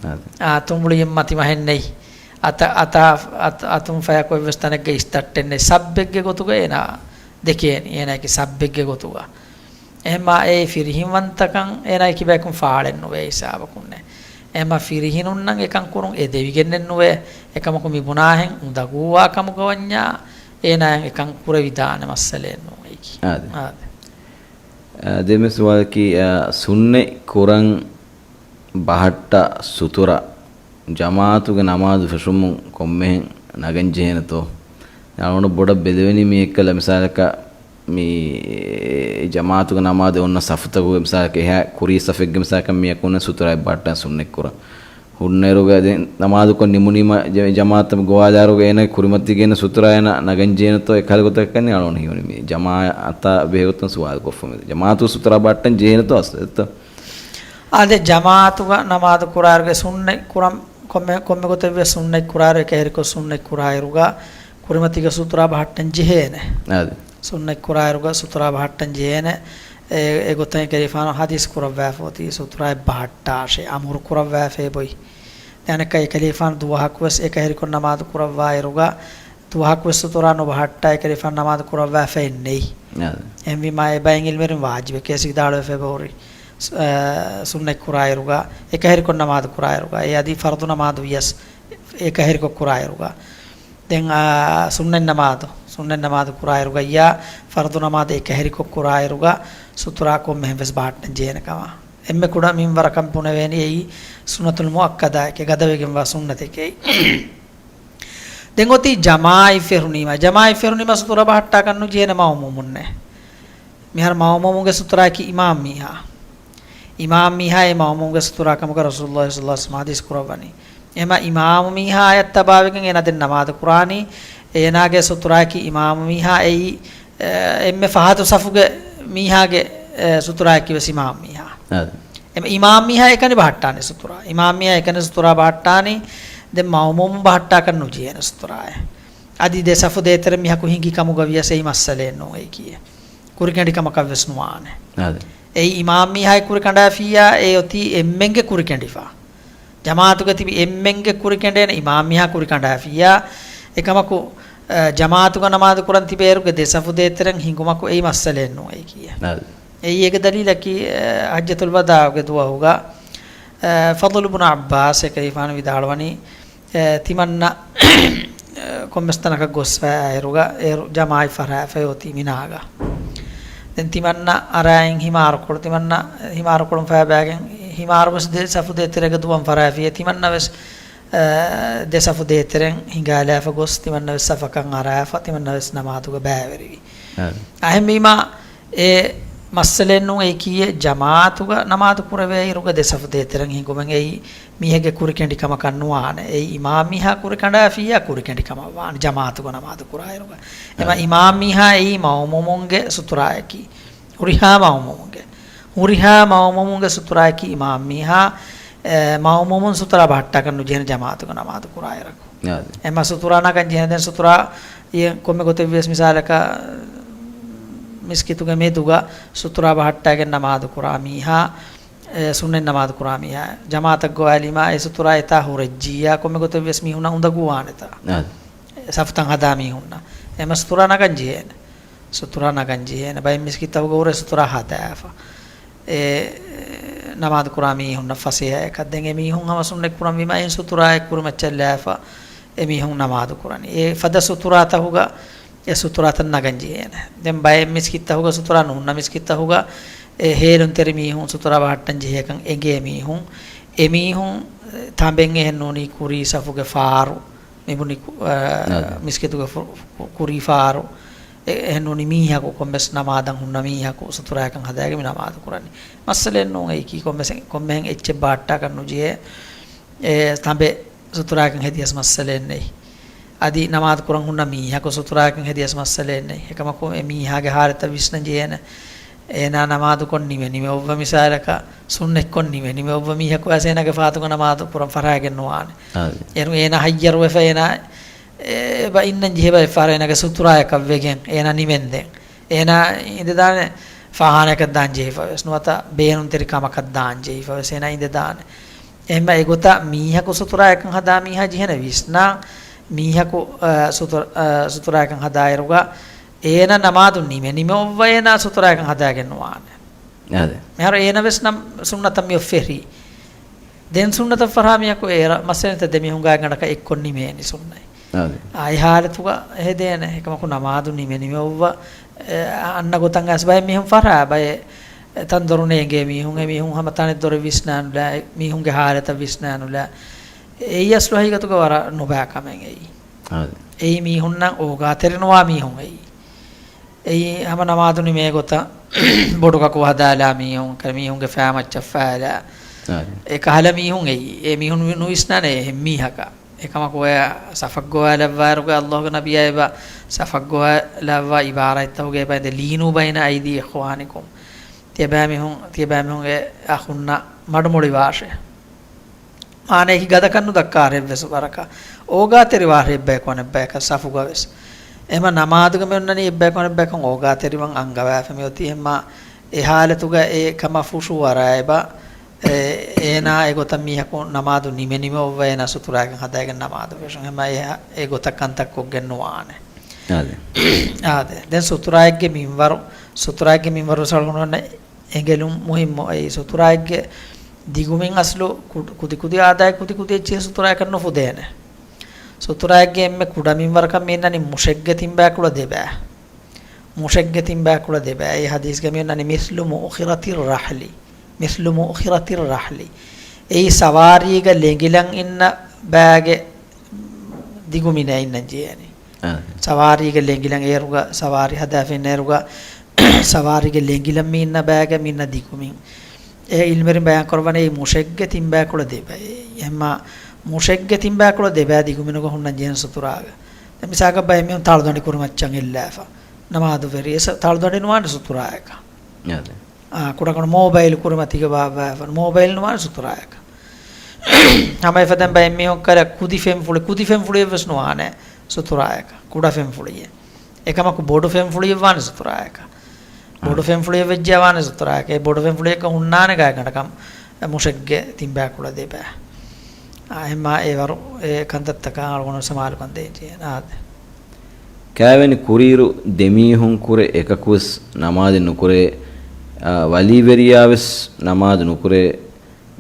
އަދި. އާ، ތުނބުޅިއެއް މަތިމަހެއް ނެތް. އަތަ-، އަތާ-، އަތު-، އަތުން ފަޔަކު އެއްވެސް ތަނެއްގަ އިސްތައްޓެއް ނެތް. ސައްބެއްގެ ގޮތުގަ އޭނާ ދެކޭނީ. އޭނާއަކީ ސައްބެއްގެ ގޮތުގަ. އެހެންމާ އެ ފިރިހެންވަންތަކަން އޭނާ އެކި ބަޔަކުން ފާޅެއް ނުވޭ ހިސާބަކުންނެއް. އެހެންމާ ފިރިހެނުންނަށް އެކަން ކުރުން އެދެވިގެންނެއް ނުވޭ. އެކަމަކު މި ބުނާހެން އުނދަގޫވާ ކަމުގަ ވަންޏާ އޭނާއަށް އެކަން ކުރެވިދާނެ މައްސަލައެއް ނޫން އެއީކީ. އާދެ. އާދެ. އާ، ދެން މި ސުވާލަކީ، އާ، ސުންނަތް ކުރަން ބަހައްޓާ ސުތުރާ ޖަމާޢަތުގެ ނަމާދު ފެށުމުން ކޮންމެހެން ނަގަން ޖެހޭނެތޯ؟ އަޅުގަނޑު ބޮޑަށް ބެލެވެނީ މި އެއްކަލަ މިސާލަކަށް މި ޖަމާޢަތުގެ ނަމާދު އޮންނަ ސަފުތަކުގެ މިސާލަކަށް އެހާ ކުރީ ސަފެއްގެ މިސާލަކަށް މީހަކު އޮންނަ ސުތުރާ އެއްބަހައްޓާ ސުންނަތް ކުރަން. ހުންނައިރުގަ ދެން ނަމާދުކޮށް ނިމުނީމަ ޖަ-، ޖަމާއަތަށް ގޮވާލާއިރުގަ އޭނާގެ ކުރިމަތީގަ އޭނަ ސުތުރާ އޭނަ ނަގަން ޖެހޭނެތޯ އެކަހަލަ ގޮތަކަށް އަޅުގަނޑު ހީވަނީ މި ޖަމާއަތާ ބެހޭގޮތުން ސުވާލު ކޮށްފަ މި ޖަމާއަތު ސުތުރާ ބަހައްޓަން ޖެހޭނެތޯ އަސްލު އެއްތޯ؟ އާދެ، ޖަމާއަތުގަ ނަމާދު ކުރާއިރުގަ ސުންނަތް ކުރަން ކޮންމެ، ކޮންމެ ގޮތެއްވެސް ސުންނަތް ކުރާއިރު އެކަހެރިކޮށް ސުންނަތް ކުރާއިރުގަ ކުރިމަތީގަ ސުތުރާ ބަހައްޓަން ޖެހޭނެ. އާދެ. ސުންނަތް ކުރާއިރުގަ ސުތުރާ ބަހައްޓަން ޖެހޭނެ. އެ، އެގޮތަށް އެކަލޭގެފާނު ޙަދީޘް ކުރައްވާފަ އޮތީ ސުތުރާއެއް ބަހައްޓާށޭ، އަމުރު ކުރައްވާފަ އެބޮތް. ދެން އަނެއްކާ އެކަލޭގެފާނު ދުވަހަކުވެސް އެކަހެރިކޮށް ނަމާދު ކުރައްވާއިރުގަ ދުވަހަކުވެސް ސުތުރާ ނުބަހައްޓާ އެކަލޭގެފާނު ނަމާދު ކުރައްވާފައެއް ނެތް. އާދެ. އެހެންވީމާ އެ ބައެއް ޢިލްމުވެރިން ވާޖިބެކޭ ވެސް ވިދާޅުވެފަ އެބަހުރި. ސު-، އާ، ސުންނަތް ކުރާއިރުގަ، އެކަހެރިކޮށް ނަމާދު ކުރާއިރުގަ، އެ އަދި ފަރުޟު ނަމާދު ވިޔަސް އެކަހެރިކޮށް ކުރާއިރުގަ. ދެން، އާ، ސުންނަތް ނަމާދު، ސުންނަތް ނަމާދު ކުރާއިރުގައްޔާ ފަރުޟު ނަމާދު އެކަހެރިކޮށް ކުރާއިރުގަ ސުތުރާ ކޮންމެހެން ވެސް ބަހައްޓަން ޖެހޭނެ ކަމަށް. އެންމެ ކުޑަ މިންވަރަކަށް ބުނެވޭނީ އެއީ ސުންނަތުލް މުއައްކަދާއެކޭ، ގަދަވެގެންވާ ސުންނަތެކޭ. ދެން އޮތީ ޖަމާޢަތް ފެށުނީމަ، ޖަމާޢަތް ފެށުނީމަ ސުތުރާ ބަހައްޓާކަށް ނުޖެހޭނެ މައުމޫމުންނޭ. މިހާރު މައުމޫމުގެ ސުތުރާއަކީ އިމާމް މީހާ. އިމާމް މީހާ އެ މައުމޫމުގެ ސުތުރާ ކަމުގަ ރަސޫލުﷲ ޞައްލަﷲ ޢަލައިހި ވަސައްލަމަ ޙަދީޘް ކުރައްވަނީ. އެމަ އިމާމު މީހާ އަޔަށް ތަބާވެގެން އޭނާ ދެން ނަމާދު ކުރާނީ، އޭނާގެ ސުތުރާއަކީ އިމާމު މީހާ އެއީ، އެ، އެންމެ ފަހަތު ސަފުގެ މީހާގެ، އެ، ސުތުރާއަކީ ވެސް އިމާމު މީހާ. އާދެ. އެމަ އިމާމް މީހާ އެކަނި ބަހައްޓާނެ ސުތުރާ. އިމާމް މީހާ އެކަނި ސުތުރާ ބަހައްޓާނީ، ދެން މައުމޫމު ބަހައްޓާކަށް ނުޖެހޭނެ ސުތުރާއެއް. އަދި ދެ ސަފު ދޭތެރެ މީހަކު ހިނގި ކަމުގަ ވިޔަސް އެއީ މައްސަލައެއް ނޫން އެއީކީއެއް. ކުރިކެނޑި ކަމަކަށް ވެސް ނުވާނެ. އާދެ. އެއީ އިމާމް މީހާގެ ކުރި ކަނޑާފިއްޔާ އެ އޮތީ އެންމެންގެ ކުރި ކެނޑިފަ. ޖަމާޢަތުގަ ތިބި އެންމެންގެ ކުރި ކެނޑޭނެ އިމާމް މީހާ ކުރި ކަނޑާފިއްޔާ. އެކަމަކު، އަ، ޖަމާޢަތުގަ ނަމާދު ކުރަން ތިބޭއިރުގެ ދެ ސަފު ދޭތެރެން ހިނގުމަކު އެއީ މައްސަލައެއް ނޫން އެއީކީއެއް. އާދެ. އެއީ އޭގެ ދަލީލަކީ، އަ، ޙައްޖަތުލް ވަދާޢުގެ ދުވަހުގަ، އަ، ފަޟުލު ބުނު ޢައްބާސް އެކަލޭގެފާނު ވިދާޅުވަނީ، އެ، ތިމަންނަ، އެ، ކޮންމެސް ތަނަކަށް ގޮސްފައި އިރުގަ، އޭރު ޖަމާޢަތް ފަރާފައި އޮތީ މިނާގަ. ދެން ތިމަންނަ އަރާއިން ހިމާރުކޮޅު، ތިމަންނަ ހިމާރުކޮޅުން ފައިބައިގެން ހިމާރު ވެސް ދެ ސަފު ދޭތެރޭގަ ދުވަން ފަރާފިއޭ، ތިމަންނަ ވެސް، އެ، ދެ ސަފު ދޭތެރެން ހިނގާލާފަ ގޮސް، ތިމަންނަ ވެސް ސަފަކަށް އަރާފަ، ތިމަންނަ ވެސް ނަމާދުގަ ބައިވެރިވި. އާދެ. އެހެންވީމާ، އެ މައްސަލައެއް ނޫން އެއީކީއެއް، ޖަމާޢަތުގަ ނަމާދު ކުރެވޭ އިރުގަ ދެ ސަފު ދޭތެރެން ހިނގުމެއް އެއީ، މީހެއްގެ ކުރިކެނޑި ކަމަކަށް ނުވާނެ. އެއީ އިމާމް މީހާ ކުރި ކަނޑާފިއްޔާ ކުރިކެނޑި ކަމަށް ވާނެ، ޖަމާޢަތުގަ ނަމާދު ކުރާއިރުގަ. އެމަ އާ. އިމާމް މީހާ އެއީ މައުމޫމުންގެ ސުތުރާއަކީ. ހުރިހާ މައުމޫމުންގެ. ހުރިހާ މައުމޫމުންގެ ސުތުރާއަކީ އިމާމް މީހާ، އެ، މައުމޫމުން ސުތުރާ ބަހައްޓާކަށް ނުޖެހޭނެ ޖަމާޢަތުގަ ނަމާދު ކުރާއިރަކު. އާ. އެމަ ސުތުރާ ނަގަން ޖެހޭނެ. ދެން ސުތުރާ އެ ކޮންމެ ގޮތެއް ވިޔަސް މިސާލަކަށް މިސްކިތުގެ މެދުގަ ސުތުރާ ބަހައްޓާގެން ނަމާދު ކުރާ މީހާ، އެ، ސުންނަތް ނަމާދު ކުރާ މީހާ، ޖަމާޢަތަށް ގޮވާލީމާ އެ ސުތުރާ އެތާ ހުރެއްޖިއްޔާ، ކޮންމެ ގޮތެއް ވިޔަސް މީހުންނަށް އުނދަގޫވާނެތާ. އާ. ސަފުތައް ހަދާ މީހުންނަށް. އެމަ ސުތުރާ ނަގަން ޖެހޭނެ. ސުތުރާ ނަގަން ޖެހޭނެ. ބައެއް މިސްކިތްތަކުގަ ހުރެ ސުތުރާ ހަދާފަ. އެ، ނަމާދު ކުރާ މީހުންނަށް ފަސޭހައަކަށް. ދެން އެ މީހުން ހަމަ ސުންނަތް ކުރަންވީމަ އެއިން ސުތުރާއެއް ކުރިމައްޗަށް ލާފަ އެ މީހުން ނަމާދު ކުރަނީ. އެ ފަދަ ސުތުރާތަކުގަ އެ ސުތުރާތައް ނަގަން ޖެހޭނެ. ދެން ބައެއް މިސްކިތްތަކުގަ ސުތުރާ ނުހުންނަ މިސްކިތްތަކުގަ އެ ހޭލުންތެރި މީހުން ސުތުރާ ބަހައްޓަން ޖެހޭކަން އެނގޭ މީހުން، އެ މީހުން ތަނބެން އެހެން ނޫނީ ކުރީ ސަފުގެ ފާރު، މިބުނި ކު-، އާ، އާ. މިސްކިތުގެ ފު-، ކު-، ކުރީ ފާރު، އެ-، އެހެން ނޫނީ މީހަކު، ކޮންމެސް ނަމާދަށް ހުންނަ މީހަކު ސުތުރާއަކަށް ހަދާގެން މި ނަމާދު ކުރަނީ. މައްސަލައެއް ނޫން އެއީކީ، ކޮންމެސް، ކޮންމެހެން އެއްޗެއް ބަހައްޓާކަށް ނުޖެހޭ. އެ، ތަނބެ ސުތުރާއަކަށް ހެދިޔަސް މައްސަލައެއް ނެތް. އަދި ނަމާދު ކުރަން ހުންނަ މީހަކު ސުތުރާއަކަށް ހެދިޔަސް މައްސަލައެއް ނެތް. އެކަމަކު އެ މީހާގެ ހާލަތަށް ވިސްނަން ޖެހޭނެ. އޭނާ ނަމާދުކޮށް ނިމެ ނިމެ އޮއްވަ މިސާލަކަށް، ސުންނަތްކޮށް ނިމެ ނިމެ އޮއްވަ މީހަކު އައިސް އޭނާގެ ފަހަތުގަ ނަމާދު ކުރަން ފަށާގެން ނުވާނެ. އާދެ. އޭރު އޭނާ ހައްޔަރުވެފަ އޭނާ އެބަ އިންނަން ޖެހިބަ އެއްފަހަރު އޭނާގެ ސުތުރާއަކަށް ވެގެން އޭނާ ނިމެންދެން. އޭނާ އިނދެދާނެ ފާހާނައަކަށް ދާން ޖެހިފަ ވެސް ނުވަތަ ބޭނުންތެރި ކަމަކަށް ދާން ޖެހިފަ ވެސް އޭނާ އިނދެދާނެ. އެހެންމަ އެގޮތަށް މީހަކު ސުތުރާއަކަށް ހަދާ މީހާ ޖެހޭނެ ވިސްނާ، މީހަކު، އަ، ސުތުރ-، އަ، ސުތުރާއަކަށް ހަދާއިރުގަ އޭނާ ނަމާދު ނިމެ ނިމެ އޮއްވަ އޭނާ ސުތުރާއަކަށް ހަދާގެން ނުވާނެ. އާދެ. މިހާރު އޭނަ ވެސް ނަމް ސުންނަތަށް މިއޮށް ފެށި. ދެން ސުންނަތަށް ފަށާ މީހަކު އޭރަށް މައްސަލައެއް ނެތް، ދެ މީހުން ގާތްގަނޑަކަށް އެއްކޮށް ނިމޭނީ ސުންނަތް. އާދެ. އާ، އެ ހާލަތުގަ ހެދޭނެ. އެކަމަކު ނަމާދު ނިމެ ނިމެ އޮއްވަ، އެ، އަންނަ ގޮތަށް އައިސް ބައެއް މީހުން ފަށާ، ބައެއް ތަންދޮރު ނޭނގޭ މީހުން، އެ މީހުން ހަމަ ތަނެއް ދޮރެއް ވިސްނާނުލާ، އެ މީހުންގެ ހާލަތަށް ވިސްނާނުލާ. އެއީ އަސްލު ހަގީގަތުގަ ވަރަށް ނުބައި ކަމެއް އެއީ. އާދެ. އެއީ މީހުންނަށް އޯގާތެރިނުވާ މީހުން އެއީ. އެއީ ހަމަ ނަމާދު ނިމޭ ގޮތަށް ބޮޑު ކަކު ހަދާލާ މީހުން، ކަ-، މީހުންގެ ފައިމައްޗަށް ފާލާ، އާދެ. އެ ކަހަލަ މީހުން އެއީ. އެ މީހުން ނުވި-، ނުވިސްނާނެ އެހެން މީހަކަށް. އެކަމަކު އޮޔާ ސަފަށް ގޮވާލައްވާއިރުގަ އައްލާހުގެ ނަބިއްޔާ އެބަ ސަފަށް ގޮވާލައްވާ އިބާރާތްތަކުގެ އެބަ އެދެ، "لينوا بين أيدي إخوانكم." ތިޔަބައިމީހުން، ތިޔަބައިމީހުންގެ އަޚުންނަށް މަޑުމޮޅިވާށޭ. މާނައަކީ ގަދަކަން ނުދައްކާ އަހަރެއްވެސް ވަރަކަށް. އޯގާތެރިވާށޭ އެއްބަޔަކު އަނެއްބަޔަކަށް ސަފުގަވެސް. އެހެމަ ނަމާދުގަ މި އޮންނަނީ އެއްބަޔަކު އަނެއްބަޔަކަށް އޯގާތެރިވަން އަންގަވާފަ މިއޮތީ. އެހެމަ އެ ހާލަތުގަ އެ ކަމަށް ފުށުއަރާ އެބަ، އެ، އޭނާ އެގޮތަށް މީހަކު ނަމާދު ނިމެނިމެ އޮއްވަ އެނާ ސުތުރާގެން ހަދާގެން ނަމާދު ވެށުން. އެހެމަ އެ، އެގޮތަށް ކަންތައް ކޮށްގެން ނުވާނެ. އާދެ. އާދެ. ދެން ސުތުރާއެއްގެ މިންވަރު، ސުތުރާއެއްގެ މިންވަރު ސަޅުނު އެނގެލުން މުހިއްމު. އެއީ ސުތުރާއެއްގެ ދިގުމިން އަސްލު ކު-، ކުދި ކުދި އާދައި ކުދި ކުދި އެއްޗިހި ސުތުރާއަކަށް ނުފުދޭނެ. ސުތުރާއެއްގެ އެންމެ ކުޑަ މިންވަރަކަށް މި އިންނަނީ މުށެއްގެ ތިންބައިކުޅަ ދެބައި. މުށެއްގެ ތިންބައިކުޅަ ދެބައި. އެ ހަދީސްގަ މި އިންނަނީ މިސްލު މުއުޚިރަތި ރަޙްލި. މިސްލު މުއުޚިރަތި ރަޙްލި. އެއީ ސަވާރީގަ ލެނގިލަން އިންނަ ބައިގެ ދިގުމިން އިންނަން ޖެހޭނީ. އާ. ސަވާރީގަ ލެނގިލަން އޭރުގަ، ސަވާރީ ހަދާފަ އިންނަ އޭރުގަ، ސަވާރީގެ ލެނގިލަން މި އިންނަ ބައިގަ މި އިންނަ ދިގުމިން. އެ އިލްމުވެރިން ބަޔާން ކުރައްވަނީ އެއީ މުށެއްގެ ތިންބައިކުޅަ ދެބައި. އެހެމަ މުށެއްގެ ތިންބައިކުޅަ ދެބައި ދިގުމިނުގަ ހުންނަން ޖެހޭނެ ސުތުރާގަ. ދެން މިސާލަކަށް ބައެއް މީހުން ތަޅުދަނޑި ކުރިމައްޗަށް އެއްލާފަ ނަމާދު ވެރި. އެ ސަ-، ތަޅުދަނޑި ނުވާނެ ސުތުރާއަކަށް. އާދެ. އާ، ކުޑަކުޑަ މޯބައިލް ކުރިމަތީގަ ބާއްވާފަ، މޯބައިލް ނުވާނެ ސުތުރާއަކަށް. ހަމަ އެފަދައިން ބައެއް މީހުން ކަލަ ކުދި ފެންފުޅި، ކުދި ފެންފުޅިއެއްވެސް ނުވާނެ ސުތުރާއަކަށް، ކުޑަ ފެންފުޅިއެއް. އެކަމަކު ބޮޑު ފެންފުޅިއެއް ވާނެ ސުތުރާއަކަށް. ބޮޑު އާ. ފެންފުޅިއެއް ވެއްޖެ ވާނެ ސުތުރާއަކަށް. އެ ބޮޑު ފެންފުޅިއަކަށް ހުންނާނެ ގާތްގަނޑަކަށް މުށެއްގެ ތިންބައިކުޅަ ދެބައި. އާ، އެހެމަ އެވަރު އެ ކަންތައްތަކަށް އަޅުގަނޑު ސަމާލުކަން ދޭން ޖެހޭނެ. އާދެ. ކާވެނި ކުރިއިރު ދެމީހުން ކުރެ އެކަކުވެސް ނަމާދެއް ނުކުރޭ، އާ، ވަލީވެރިޔާވެސް ނަމާދު ނުކުރޭ،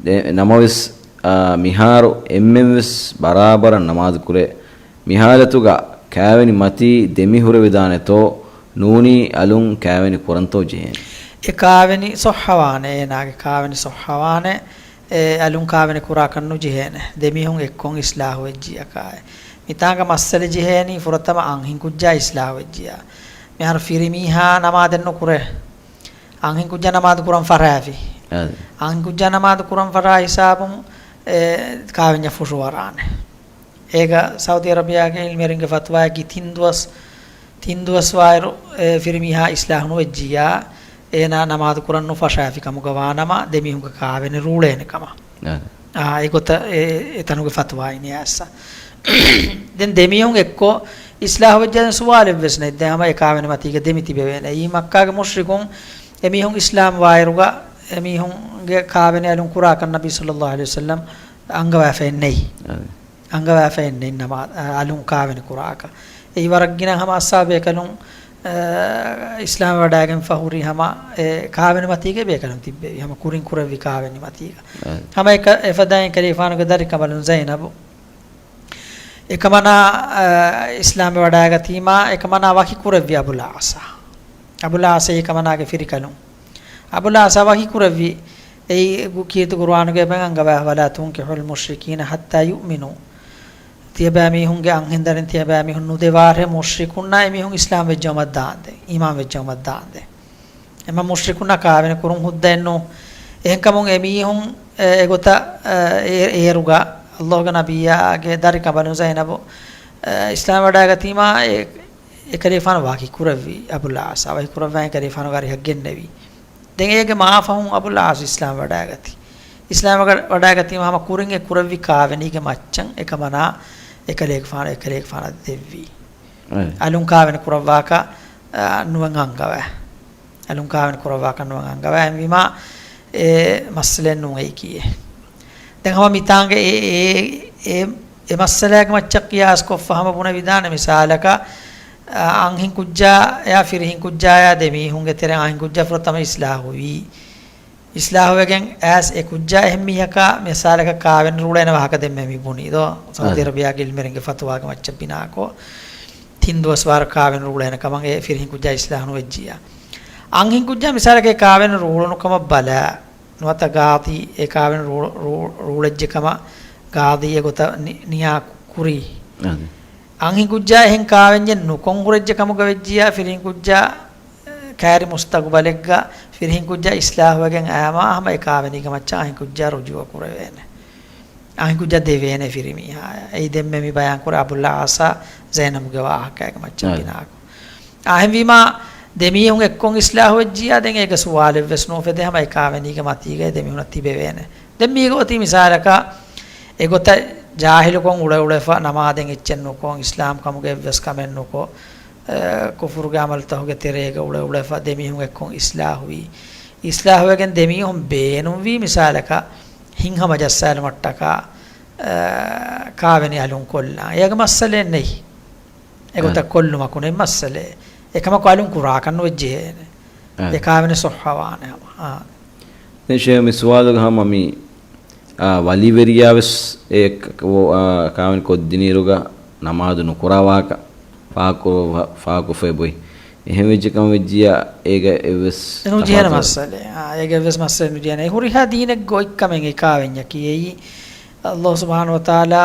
ދެ-، ނަމަވެސް، އާ، މިހާރު އެންމެންވެސް ބަރާބަރަށް ނަމާދު ކުރޭ. މިހާލަތުގަ ކާވެނި މަތީ ދެމި ހުރެވިދާނެތޯ، ނޫނީ އަލުން ކާވެނި ކުރަންތޯ ޖެހޭނެ؟ އެ ކާވެނި ޞައްޙަވާނެ، އޭނާގެ ކާވެނި ޞައްޙަވާނެ. އެ އަލުން ކާވެނި ކުރާކަށް ނުޖެހޭނެ، ދެމީހުން އެއްކޮށް އިޞްލާޙު ވެއްޖިއްޔާ ކާއެއް. މިތާނގަ މައްސަލަ ޖެހޭނީ ފުރަތަމަ އަންހެން ކުއްޖާ އިޞްލާޙު ވެއްޖިއްޔާ. މިހާރު ފިރިމީހާ ނަމާދެއް ނުކުރޭ. އަންހެން ކުއްޖާ ނަމާދު ކުރަން ފަށާފި. އާދެ. އަންހެން ކުއްޖާ ނަމާދު ކުރަން ފަށާ ހިސާބުން އެ ކާވެންޏަށް ފުށުއަރާނެ. އޭގަ ސައުދީ އަރަބިޔާގެ އިލްމުވެރިންގެ ފަތުވާއަކީ ތިން ދުވަސް، ތިން ދުވަސް ވާއިރު އެ ފިރިމީހާ އިޞްލާޙު ނުވެއްޖިއްޔާ، އޭނާ ނަމާދު ކުރަން ނުފަށާފި ކަމުގަ ވާނަމަ، ދެމީހުންގެ ކާވެނި ރޫޅޭނެ ކަމަށް. އާ. އާ، އެގޮތަށް އެ، އެތަނުގެ ފަތުވާއިން އެއައްސަ. ދެން ދެމީހުން އެއްކޮށް އިޞްލާޙު ވެއްޖެ ސުވާލެއްވެސް ނެތް. ދެން ހަމަ އެ ކާވެނި މަތީގަ ދެމި ތިބެވޭނެ. އެއީ މައްކާގެ މުޝްރިކުން އެމީހުން އިސްލާމް ވާއިރުގަ އެމީހުންގެ ކާވެނި އަލުން ކުރާކަށް ނަބީ ޞައްލައްލާހު ޢަލައިހި ވަސައްލަމް އަންގަވާފައެއް ނެތް. އަންގަވާފައެއް ނެތް ނަމާ-، އަ، އަލުން ކާވެނި ކުރާކަށް. އެއީ ވަރަށް ގިނަ ހަމަ އަޞްޙާބު ބޭކަލުން، އަ، އިސްލާމް ވަޑައިގެންފަ ހުރި ހަމަ އެ ކާވެނި މަތީގަ ބޭކަލުން ތިއްބެވި. ހަމަ ކުރިން ކުރެއްވި ކާވެނި މަތީގަ. އަ. ހަމަ އެކަ-، އެފަދައިން ކަލޭގެފާނުގެ ދަރިކަނބަލުން ޒައިނަބު. އެކަމަނާ، އަ، އިސްލާމް ވަޑައިގަތީމާ، އެކަމަނާ ވަކި ކުރެއްވި އަބުލް އަޢްޞާ. އަބުލް އަޢްޞާ އެކަމަނާގެ ފިރިކަލުން. އަބުލް އަޢްޞާ ވަކި ކުރެއްވި. އެއީ ކީރިތި ޤުރުއާނުގައި ބަޔާން އަންގަވާ، "ولا تنكحوا المشركين حتى يؤمنوا." ތިޔަބައިމީހުންގެ އަންހެންދަރިން ތިޔަބައިމީހުން ނުދެވާށޭ މުޝްރިކުންނާ އެމީހުން އިސްލާމް ވެއްޖައުމަށް ދާންދެން، އީމާން ވެއްޖައުމަށް ދާންދެން. އެމަ މުޝްރިކުންނާ ކާވެނި ކުރުން ހުއްދައެއްނު. އެހެންކަމުން އެމީހުން އެ، އެގޮތަށް، އެ، އޭރުގަ ﷲ ގެ ނަބިއްޔާގެ ދަރިކަނބަލުން ޒައިނަބު، އެ، އިސްލާމް ވަޑައިގަތީމާ އެ، އެކަލޭފާނު ވަކި ކުރެއްވި އަބުލް އަޢްޞާ. ވަކި ކުރައްވާ އެކަލޭފާނުގެ އަރިހަށް ގެންނެވި. ދެން އޭގެ މާފަހުން އަބުލް އަޢްޞާ އިސްލާމް ވަޑައިގަތީ. އިސްލާމް ވަޑަ-، ވަޑައިގަތީމާ ހަމަ ކުރިން އެ ކުރެއްވި ކާވެނީގެ މައްޗަށް އެކަމަނާ އެކަލޭގެފާނު، އެކަލޭގެފާނަށް ދެއްވީ. އަލުން ކާވެނި ކުރައްވާކަށް، އަ، ނުވެން އަންގަވައި. އަލުން ކާވެނި ކުރައްވާކަށް ނުވަން އަންގަވައި. އެހެންވީމާ، އެ މައްސަލައެއް ނޫން އެއީކީއެއް. ދެން ހަމަ މިތާނގެ އެ، އެ، އެ، އެ މައްސަލާގެ މައްޗަށް ޤިޔާސް ކޮށްފަ ހަމަ ބުނެވިދާނެ މިސާލަކަށް، އަ، އަންހެން ކުއްޖާޔާ ފިރިހެން ކުއްޖާޔާ ދެ މީހުންގެ ތެރެއިން އަންހެން ކުއްޖާ ފުރަތަމަ އިސްލާހުވީ. އިސްލާހުވެގެން އައިސް އެ ކުއްޖާ އެހެން މީހަކާ މިސާލަކަށް ކާވެނި ރޫޅޭނެ ވާހަކަ ދެންމެ މި ބުނީ ދޯ؟ ސައުދީ އަރަބިޔާގެ އިލްމުވެރިންގެ ފަތުވާގެ މައްޗަށް ބިނާކޮށް، ތިން ދުވަސް ވާރަށް ކާވެނި ރޫޅޭނެ ކަމަށް އެ ފިރިހެން ކުއްޖާ އިސްލާހު ނުވެއްޖިއްޔާ. އަންހެން ކުއްޖާ މިސާލަކަށް އެ ކާވެނި ރޫޅުނު ކަމަށް ބަލާ، ނުވަތަ ގާޟީ އެ ކާވެނި ރޫ-، ރޫ-، ރޫޅެއްޖެ ކަމަށް ގާޟީ އެގޮތަށް ނި-، ނިޔާ ކުރީ. އަންހެން ކުއްޖާ އެހެން ކާވެންޏެއް ނުކޮށް ހުރެއްޖެ ކަމުގަ ވެއްޖިއްޔާ ފިރިހެން ކުއްޖާ، އެ، ކައިރި މުސްތަގުބަލެއްގަ ފިރިހެން ކުއްޖާ އިސްލާހުވެގެން އައީމާ ހަމަ އެ ކާވެނީގެ މައްޗަށް އަހިން ކުއްޖާ ރުޖޫޢަ ކުރެވޭނެ. އަހިން ކުއްޖާ ދެވޭނެ ފިރިމީހާޔަށް. އެއީ ދެންމެ މި ބަޔާން ކުރާ އަބުލް އައްސާ ޒައިނަބުގެ ވާހަކައިގެ މައްޗަށް އާ. ބިނާކޮށް. އާ، އެހެންވީމާ، ދެމީހުން އެއްކޮށް އިސްލާހުވެއްޖިއްޔާ ދެން އޭގެ ސުވާލެއްވެސް ނުއުފެދޭ، ހަމަ އެ ކާވެނީގެ މަތީގައި ދެމީހުންނަށް ތިބެވޭނެ. ދެން މީގަ އޮތީ މިސާލަކަށް، އެގޮތަށް ޖާހިލުކޮށް އުޅެ އުޅެފަ، ނަމާދެއް އެއްޗެއް ނުކޮށް، އިސްލާމް ކަމުގެ އެއްވެސް ކަމެއް ނުކޮށް، އެ، ކުފުރުގެ އަމަލުތަކުގެ ތެރޭގަ އުޅެ އުޅެފަ، ދެމީހުން އެއްކޮށް އިސްލާހުވީ. އިސްލާހުވެގެން ދެމީހުން ބޭނުންވީ މިސާލަކަށް ހިތްހަމަ ޖައްސާލުމަށްޓަކާ، އެ، ކާވެނި އަލުން ކޮށްލާން. އޭގަ މައްސަލައެއް ނެތް. އެގޮތަށް އަ. ކޮށްލުމަކު ނެތް މައްސަލައެއް. އެކަމަކު އަލުން ކުރާކަށް ނުވެއްޖެ. އަ. އެ ކާވެނި ޞައްޙަވާނެ ހަމަ. އާ. ދެން ޝޭޚް މި ސުވާލުގަ ހަމަ މި، އާ، ވަލީވެރިޔާ ވެސް އެ ކ-، އާ، ކާވެނި ކޮށްދިނިއިރުގަ ނަމާދު ނުކުރާ ވާހަކަ ފާހަގަކޮށް-، ފާހަގަކޮށްފައި ބޮއި. އެހެން ވެއްޖެ ކަމަށް ވެއްޖިއްޔާ އޭގަ އެއްވެސް ނުޖެހޭނެ ތަފާތު މައްސަލައެއް. އާ، އޭގަ އެއްވެސް މައްސަލައެއް ނުޖެހޭނެ. އެ ހުރިހާ ދީނެއްގަ އޮތްކަމެއް އެ ކާވެންޏަކީ. އެއީ ﷲ ސުބްޙާނަހޫ ވަތަޢާލާ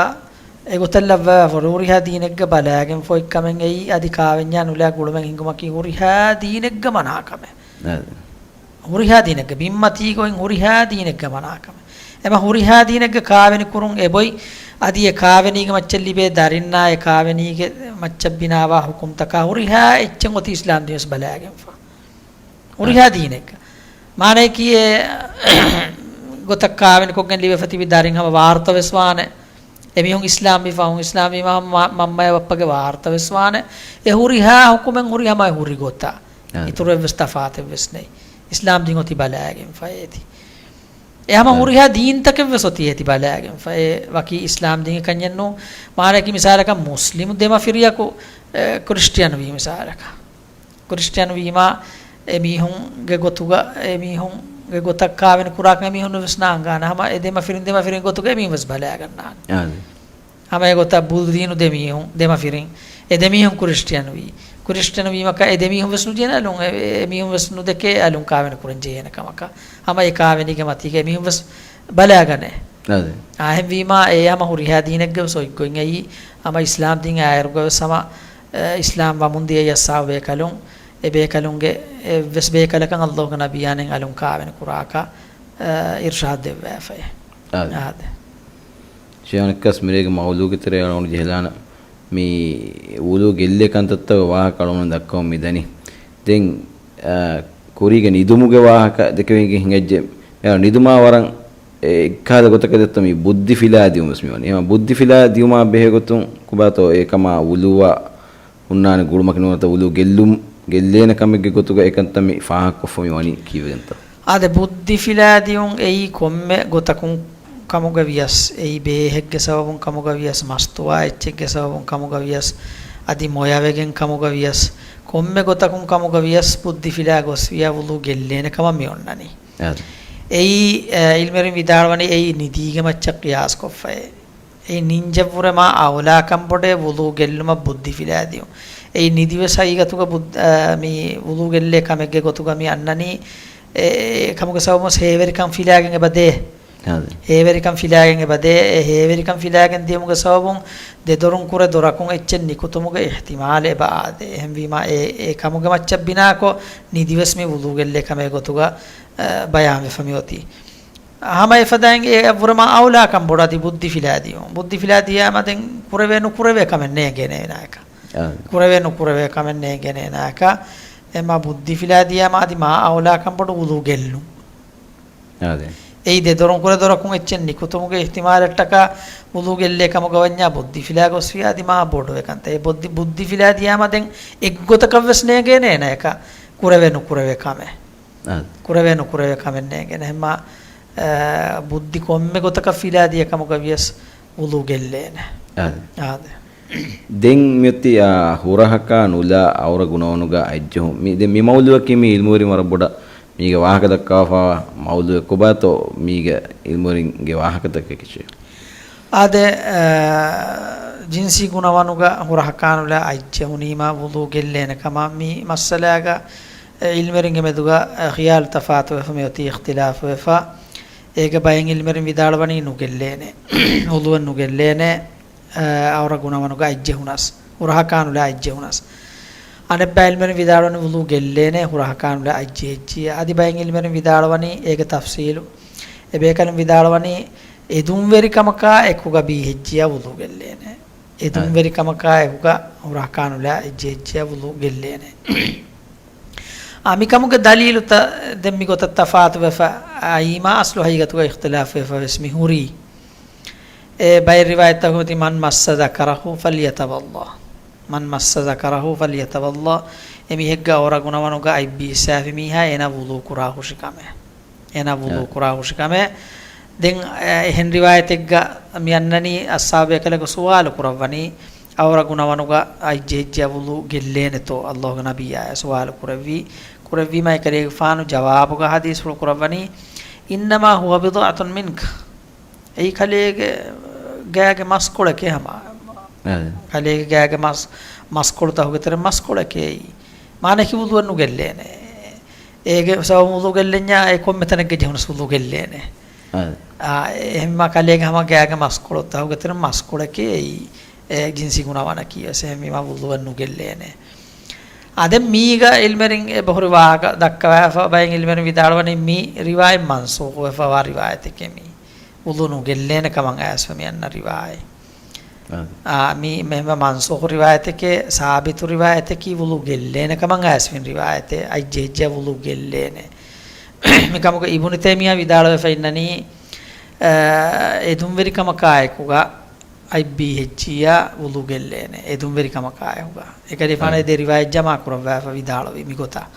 އެގޮތަށް ލައްވާފަ ހުރި ހުރިހާ ދީނެއްގަ ބަލާގެންފަ އޮތްކަމެއް އެއީ އަދި ކާވެންޏާ ނުލާ ގުޅުމެއް ހިންގުމަކީ ހުރިހާ ދީނެއްގަ މަނާކަމެއް. އަދި. ހުރިހާ ދީނެއްގަ، ބިންމަތީގަ އޮތް ހުރިހާ ދީނެއްގަ މަނާކަމެއް. އެމަ ހުރިހާ ދީނެއްގަ ކާވެނި ކުރުން އެބޮތް، އަދި އެ ކާވެނީގެ މައްޗަށް ލިބޭ ދަރިންނާ އެ ކާވެނީގެ މައްޗަށް ބިނާވާ ހުކުމްތަކާ ހުރިހާ އެއްޗެއް އޮތީ އިސްލާމް ދީން ވެސް ބަލާގެންފަ. ހުރިހާ އަ. ދީނެއްގަ. މާނަޔަކީ އެ ގޮތަށް ކާވެނިކޮށްގެން ލިބެފަ ތިބި ދަރިން ހަމަ ވާރުތަ ވެސް ވާނެ. އެމީހުން އިސްލާމް ވީފަ، އުން އިސްލާމް ވީމަ މަ-، މަންމަޔާ ބައްޕަގެ ވާރުތަ ވެސް ވާނެ. އެ ހުރިހާ ހުކުމެއް ހުރި ހަމަ އެ ހުރި ގޮތަށް. އާ. އިތުރު އެއްވެސް ތަފާތެއް ވެސް ނެތް. އިސްލާމް ދީން އޮތީ ބަލާގެންފަ އޭތި. އެ ހަމަ އާ. ހުރިހާ ދީންތަކެއް ވެސް އޮތީ އޭތި ބަލާގެންފަ. އެ ވަކި އިސްލާމް ދީން ކަންޏެއް ނޫން. މާނަޔަކީ މިސާލަކަށް މުސްލިމު ދެމަފިރިޔަކު، އެ، ކްރިސްޓިއަން ވީ މިސާލަކަށް. ކްރިސްޓިއަން ވީމާ، އެމީހުންގެ ގޮތުގަ، އެމީހުންގެ ގޮތަށް ކާވެނި ކުރާކަން އެމީހުން ވެސް ނާނގާނެ. ހަމަ އެ ދެމަފިރިން، ދެމަފިރިން ގޮތުގަ އެމީހުން ވެސް ބަލާގަންނާނެ. އާދެ. ހަމަ އެގޮތަށް ބުދުދީނު ދެމީހުން، ދެމަފިރިން. އެ ދެމީހުން ކްރިސްޓިއަން ވީ. ކްރިސްޓިއަން ވީމަކަށް އެ ދެމީހުން ވެސް ނުޖެހޭ އަލުން، އެ، އެމީހުން ވެސް ނުދެކޭ އަލުން ކާވެނި ކުރަން ޖެހޭނެ ކަމަކަށް. ހަމަ އެ ކާވެނީގެ މަތީގަ އެމީހުން ވެސް ބަލާގަނޭ. އާދެ. އާހެންވީމާ، އެ ހަމަ ހުރިހާ ދީނެއްގެ ވެސް އޮތްގޮތް އެއީ، ހަމަ އިސްލާމް ދީން އާއިރުގަ ވެސް ހަމަ، އެ، އިސްލާމް ވަމުން ދިޔަ އައްސާ ބޭކަލުން، އެ ބޭކަލުންގެ އެއްވެސް ބޭކަލަކަށް ﷲގެ ނަބިއްޔާ ނެތް އަލުން ކާވެނި ކުރާކަށް، އެ، އިރްޝާދު ދެއްވާފައި. އާދެ. އާދެ. ޝޭޚް އަނެއްކާސް މިރޭގެ މައުޟޫގެ ތެރޭ އަޅުގަނޑު ޖެހިލާނަން. މި ވުޟޫ ގެއްލޭ ކަންތައްތަކުގެ ވާހަކަ އަޅުގަނޑު ދައްކަމުން މިދަނީ. ދެން، އާ، ކުރީގެ ނިދުމުގެ ވާހަކަ ދެކެވިގެން ހިނގައްޖެ. އެ، ނިދުމާ ވަރަށް އެއްކަހަލަ ގޮތަކަށް ދެއްތޯ މި ބުއްދި ފިލާ ދިޔުން ވެސް މިވަނީ. އެމަ ބުއްދި ފިލާ ދިޔުމާ ބެހޭ ގޮތުން ކޮބާތޯ އެކަމާ ވުޟޫއަށް ހުންނާނެ ގުޅުމަކީ ނުވަތަ ވުޟޫ ގެއްލުން، ގެއްލޭނެ ކަމެއްގެ ގޮތުގަ އެކަންތައް މި ފާހަގަކޮށްފަ މިވަނީ ކީއްވެގެންތޯ؟ އާދެ، ބުއްދި ފިލާ ދިޔުން އެއީ ކޮންމެ ގޮތަކުން ކަމުގަ ވިޔަސް، އެއީ ބޭހެއްގެ ސަބަބުން ކަމުގަ ވިޔަސް، މަސްތުވާ އެއްޗެއްގެ ސަބަބުން ކަމުގަ ވިޔަސް، އަދި މޮޔަވެގެން ކަމުގަ ވިޔަސް، ކޮންމެ ގޮތަކުން ކަމުގަ ވިޔަސް ބުއްދި ފިލާ ގޮސްފިއްޔާ ވުޟޫ ގެއްލޭނެ ކަމަށް މި އޮންނަނީ. އާދެ. އެއީ، އެ، ޢިލްމުވެރިން ވިދާޅުވަނީ އެއީ ނިދީގެ މައްޗަށް ޤިޔާސްކޮށްފައޭ. އެއީ ނިންޖެއްވުރެ މާ އައުލާ ކަންބޮޑޭ ވުޟޫ ގެއްލުމަށް ބުއްދި ފިލާ ދިޔުން. އެއީ ނިދިވެސް ހަގީގަތުގަ ބުއް-، އަ، މި ވުޟޫ ގެއްލޭ ކަމެއްގެ ގޮތުގަ މި އަންނަނީ، އެ، އެ ކަމުގެ ސަބަބުން ހޭވެރިކަން ފިލާގެން އެބަ ދޭ. އާދެ. ހޭވެރިކަން ފިލާގެން އެބަ ދޭ. އެ ހޭވެރިކަން ފިލާގެން ދިޔުމުގެ ސަބަބުން ދެދޮރުން ކުރެ ދޮރަކުން އެއްޗެއް ނިކުތުމުގެ އިޙްތިމާލެއް އެބަ އާދޭ. އެހެންވީމާ އެ، އެ ކަމުގެ މައްޗަށް ބިނާކޮށް ނިދިވެސް މި ވުޟޫ ގެއްލޭ ކަމެއް ގޮތުގަ، އަ، ބަޔާންވެފަ މިއޮތީ. ހަމަ އެފަދައިން އެ އަށްވުރެ މާ އައުލާ ކަންބޮޑު އަދި ބުއްދި ފިލާ ދިޔުން. ބުއްދި ފިލާ ދިޔާމަ ދެން ކުރެވޭ ނުކުރެވޭ ކަމެއް ނޭނގޭނެ އޭނާއަކަށް. އާ. ކުރެވޭ ނުކުރެވޭ ކަމެއް ނޭނގޭނެ އޭނާއަކަށް. އެމާ ބުއްދި ފިލާ ދިޔާމަ އަދި މާ އައުލާ ކަންބޮޑު ވުޟޫ ގެއްލުން. އާދެ. އެއީ ދެދޮރުން ކުރެ ދޮރަކުން އެއްޗެއް ނިކުތުމުގެ އިޙްތިމާލަށްޓަކާ ވުޟޫ ގެއްލޭ ކަމުގަ ވަންޏާ ބުއްދި ފިލާ ގޮސްފިއްޔާ އަދި މާ ބޮޑުވެ ކަންތައް. އެ ބުއްދި، ބުއްދި ފިލާ ދިޔާމަ ދެން އެއްގޮތަކަށް ވެސް ނޭނގޭނެ އޭނާއަކަށް ކުރެވޭ ނުކުރެވޭ ކަމެއް. އާ. ކުރެވޭ ނުކުރެވޭ ކަމެއް ނޭނގޭނެ. އެހެންމާ، އާ، ބުއްދި ކޮންމެ ގޮތަކަށް ފިލާ ދިޔަ ކަމުގަ ވިޔަސް ވުޟޫ ގެއްލޭނެ. އާދެ. އާދެ. ދެން މިއޮތީ، އާ، ހުރަހަކާ ނުލާ އައުރަ ގުނަވަނުގަ އަތްޖެހުން. މި، ދެން މި މައުޟޫއަކީ މި ޢިލްމުވެރިން ވަރަށް ބޮޑަށް މީގެ ވާހަކަ ދައްކާފަވާ މައުޟޫއެއް. ކޮބާތޯ މީގެ ޢިލްމުވެރިންގެ ވާހަކަތަކެއް ކިޔެއް؟ އާދެ، އާ، ޖިންސީ ގުނަވަނުގަ ހުރަހަކާ ނުލާ އަތްޖެހުނީމާ ވުޟޫ ގެއްލޭނެ ކަމަށް މި މައްސަލާގަ ޢިލްމުވެރިންގެ މެދުގަ ޚިޔާލު ތަފާތުވެފަ މިއޮތީ އިޚްތިލާފުވެފަ. އޭގެ ބައެއް ޢިލްމުވެރިން ވިދާޅުވަނީ ނުގެއްލޭނެ. ވުޟޫއެއް ނުގެއްލޭނެ، އަ، އައުރަ ގުނަވަނުގަ އަތްޖެހުނަސް، ހުރަހަކާ ނުލާ އަތްޖެހުނަސް. އަނެއްބައި އިލްމެރިން ވިދާޅުވަނީ ވުޟޫ ގެއްލޭނެ ހުރަހަކާނުލާ އަތްޖެހިއްޖިއްޔާ. އަދި ބައެއް އިލްމެރިން ވިދާޅުވަނީ އޭގެ ތަފްސީލު. އެބޭކަލުން ވިދާޅުވަނީ އެދުންވެރިކަމަކާ އެކުގަ ބީހިއްޖިއްޔާ ވުޟޫ ގެއްލޭނެ. އެދުންވެރިކަމަކާ އެކުގަ ހުރަހަކާނުލާ އަތްޖެހިއްޖިއްޔާ ވުޟޫ ގެއްލޭނެ. އާ، މިކަމުގެ ދަލީލުތައް ދެން މިގޮތަށް ތަފާތުވެފަ، އައިމާ އަސްލު ހަގީގަތުގަ އިޚްތިލާފުވެފަ ވެސް މިހުރީ. އެ ބައެއް ރިވާޔަތްތަކުގަ ތި، "من مس ذكره فليتوضأ. من مس ذكره فليتوضأ." އެމީހެއްގެ އައުރަ ގުނަވަނުގަ އަތް ބީއްސާފި މީހާ އޭނާ ވުޟޫ ކުރާ ހުށިކަމެއް. އޭނާ ވުޟޫ އެ. ކުރާ ހުށިކަމެއް. ދެން، އެ، އެހެން ރިވާޔަތެއްގަ މި އަންނަނީ އަޞްޙާބު ބޭކަލަކު ސުވާލު ކުރައްވަނީ، އައުރަ ގުނަވަނުގަ އަތްޖެހިއްޖިއްޔާ ވުޟޫ ގެއްލޭނެތޯ؟ އައްލާހުގެ ނަބިއްޔާ ސުވާލު ކުރެއްވީ. ކުރެއްވީމަ އެކަލޭގެފާނު ޖަވާބުގަ ޙަދީޘްފުޅު ކުރައްވަނީ، "إنما هو بضعة منك." އެއީ ކަލޭގެ ގާގެ މަސްކޮޅެކޭ ހަމަ. އެ. ކަލޭގެ ގާގެ މަސް، މަސްކޮޅު ތަހުގެ ތެރެ މަސްކޮޅެކޭ އެއީ. މާނައަކީ ވުޟޫއެއް ނުގެއްލޭނެ. އޭގެ ސަބަބުން ވުޟޫ ގެއްލެންޏާ އެ ކޮންމެ ތަނެއްގަ ޖެހުނަސް ވުޟޫ ގެއްލޭނެ. އެ. އާ، އެހެންމާ ކަލޭގެ ހަމަ ގާގެ މަސްކޮޅު ތަހުގެ ތެރެ މަސްކޮޅެކޭ އެއީ. އެ ޖިންސީ ގުނަވަނަކީ ވެސް އެހެންވީމާ ވުޟޫއެއް ނުގެއްލޭނެ. އާ، ދެން މީގަ އިލްމެރިން އެބަހުރި ވާހަކަ ދައްކަވާފަ، ބައެއް އިލްމެރިން ވިދާޅުވަނީ މި ރިވާޔަތް މަންސޫޚުވެފަވާ ރިވާޔަތެކޭ މީ. ވުޟޫ ނުގެއްލޭނެ ކަމަށް އައިސްފަ މި އަންނަ ރިވާޔަތް. އާ. އާ، މީ މެ-، މަ-، މަންސޫޚު ރިވާޔަތެކޭ، ސާބިތު ރިވާޔަތަކީ ވުޟޫ ގެއްލޭނެ ކަމަށް އައިސްފިން ރިވާޔަތެއް، އަތްޖެހިއްޖެ ވުޟޫ ގެއްލޭނެ. މިކަމުގަ އިބުނު ތައިމިއްޔާ ވިދާޅުވެފަ އިންނަނީ، އާ، އެދުންވެރިކަމަކާއެކުގަ އަތް ބީހިއްޖިއްޔާ ވުޟޫ ގެއްލޭނެ، އެދުންވެރިކަމަކާއެކުގަ. އެކަލޭގެފާނު އެ ދެ ރިވާޔަތް ޖަމާ ކުރައްވާފަ ވިދާޅުވީ މިގޮތަށް.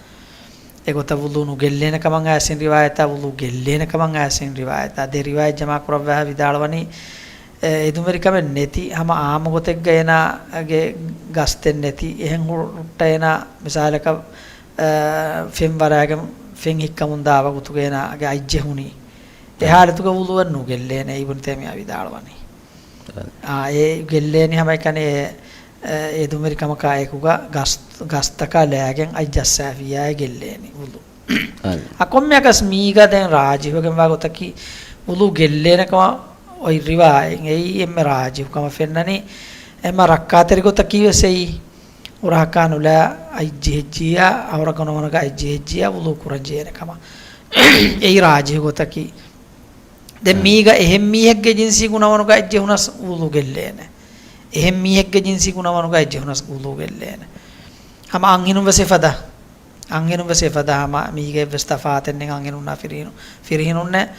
އެގޮތަށް ވުޟޫ ނުގެއްލޭނެ ކަމަށް އައިސްފިން ރިވާޔަތާ، ވުޟޫ ގެއްލޭނެ ކަމަށް އައިސްފިން ރިވާޔަތާ، ދެ ރިވާޔަތް ޖަމާ ކުރައްވާފަ ވިދާޅުވަނީ، އެ، އެދުންވެރިކަމެއް ނެތި، ހަމަ އާއްމު ގޮތެއްގަ އޭނާގެ ގަސްތެއް ނެތި، އެހެން ހުރުއްޓަ އޭނާ މިސާލަކަށް، އެ، ފެން ވަރާގެން ފެން ހިއްކަމުން ދާ ވަގުތުގަ އޭނާގެ އަތްޖެހުނީ. އެ ހާލަތުގަ ވުޟޫއެއް ނުގެއްލޭނެ، އިބުނު ތައިމިއްޔާ ވިދާޅުވަނީ. އާ، އެ ގެއްލޭނީ ހަމައެކަނި އެ، އެ، އެދުންވެރިކަމަކާ އެކުގަ ގަސް-، ގަސްތަކާ ލާގެން އަތް ޖައްސާފިއްޔާ އެ ގެއްލޭނީ ވުޟޫ. އާ، ކޮންމެއަކަސް މީގަ ދެން ރާޖިޙުވެގެންވާ ގޮތަކީ ވުޟޫ ގެއްލޭނެ ކަމަށް އޮތް ރިވާޔަތް އެއީ އެންމެ ރާޖިޙު ކަމަށް ފެންނަނީ. އެންމެ ރައްކާތެރި ގޮތަކީ ވެސް އެއީ. ހުރަހަކާ ނުލާ އަތްޖެހިއްޖިއްޔާ، އައުރަ ގުނަވަނުގަ އަތްޖެހިއްޖިއްޔާ ވުޟޫ ކުރަން ޖެހޭނެ ކަމަށް. އެއީ ރާޖިޙު ގޮތަކީ. ދެން އަ. މީގަ އެހެން މީހެއްގެ ޖިންސީ ގުނަވަނުގަ އަތްޖެހުނަސް ވުޟޫ ގެއްލޭނެ. އެހެން މީހެއްގެ ޖިންސީ ގުނަވަނުގަ އަތްޖެހުނަސް ވުޟޫ ގެއްލޭނެ. ހަމަ އަންހެނުން ވެސް އެފަދަ. އަންހެނުން ވެސް އެފަދަ ހަމަ މީގަ އެއްވެސް ތަފާތެއް ނެތް. އަންހެނުންނާ ފިރިހެނު-، ފިރިހެނުންނެއް،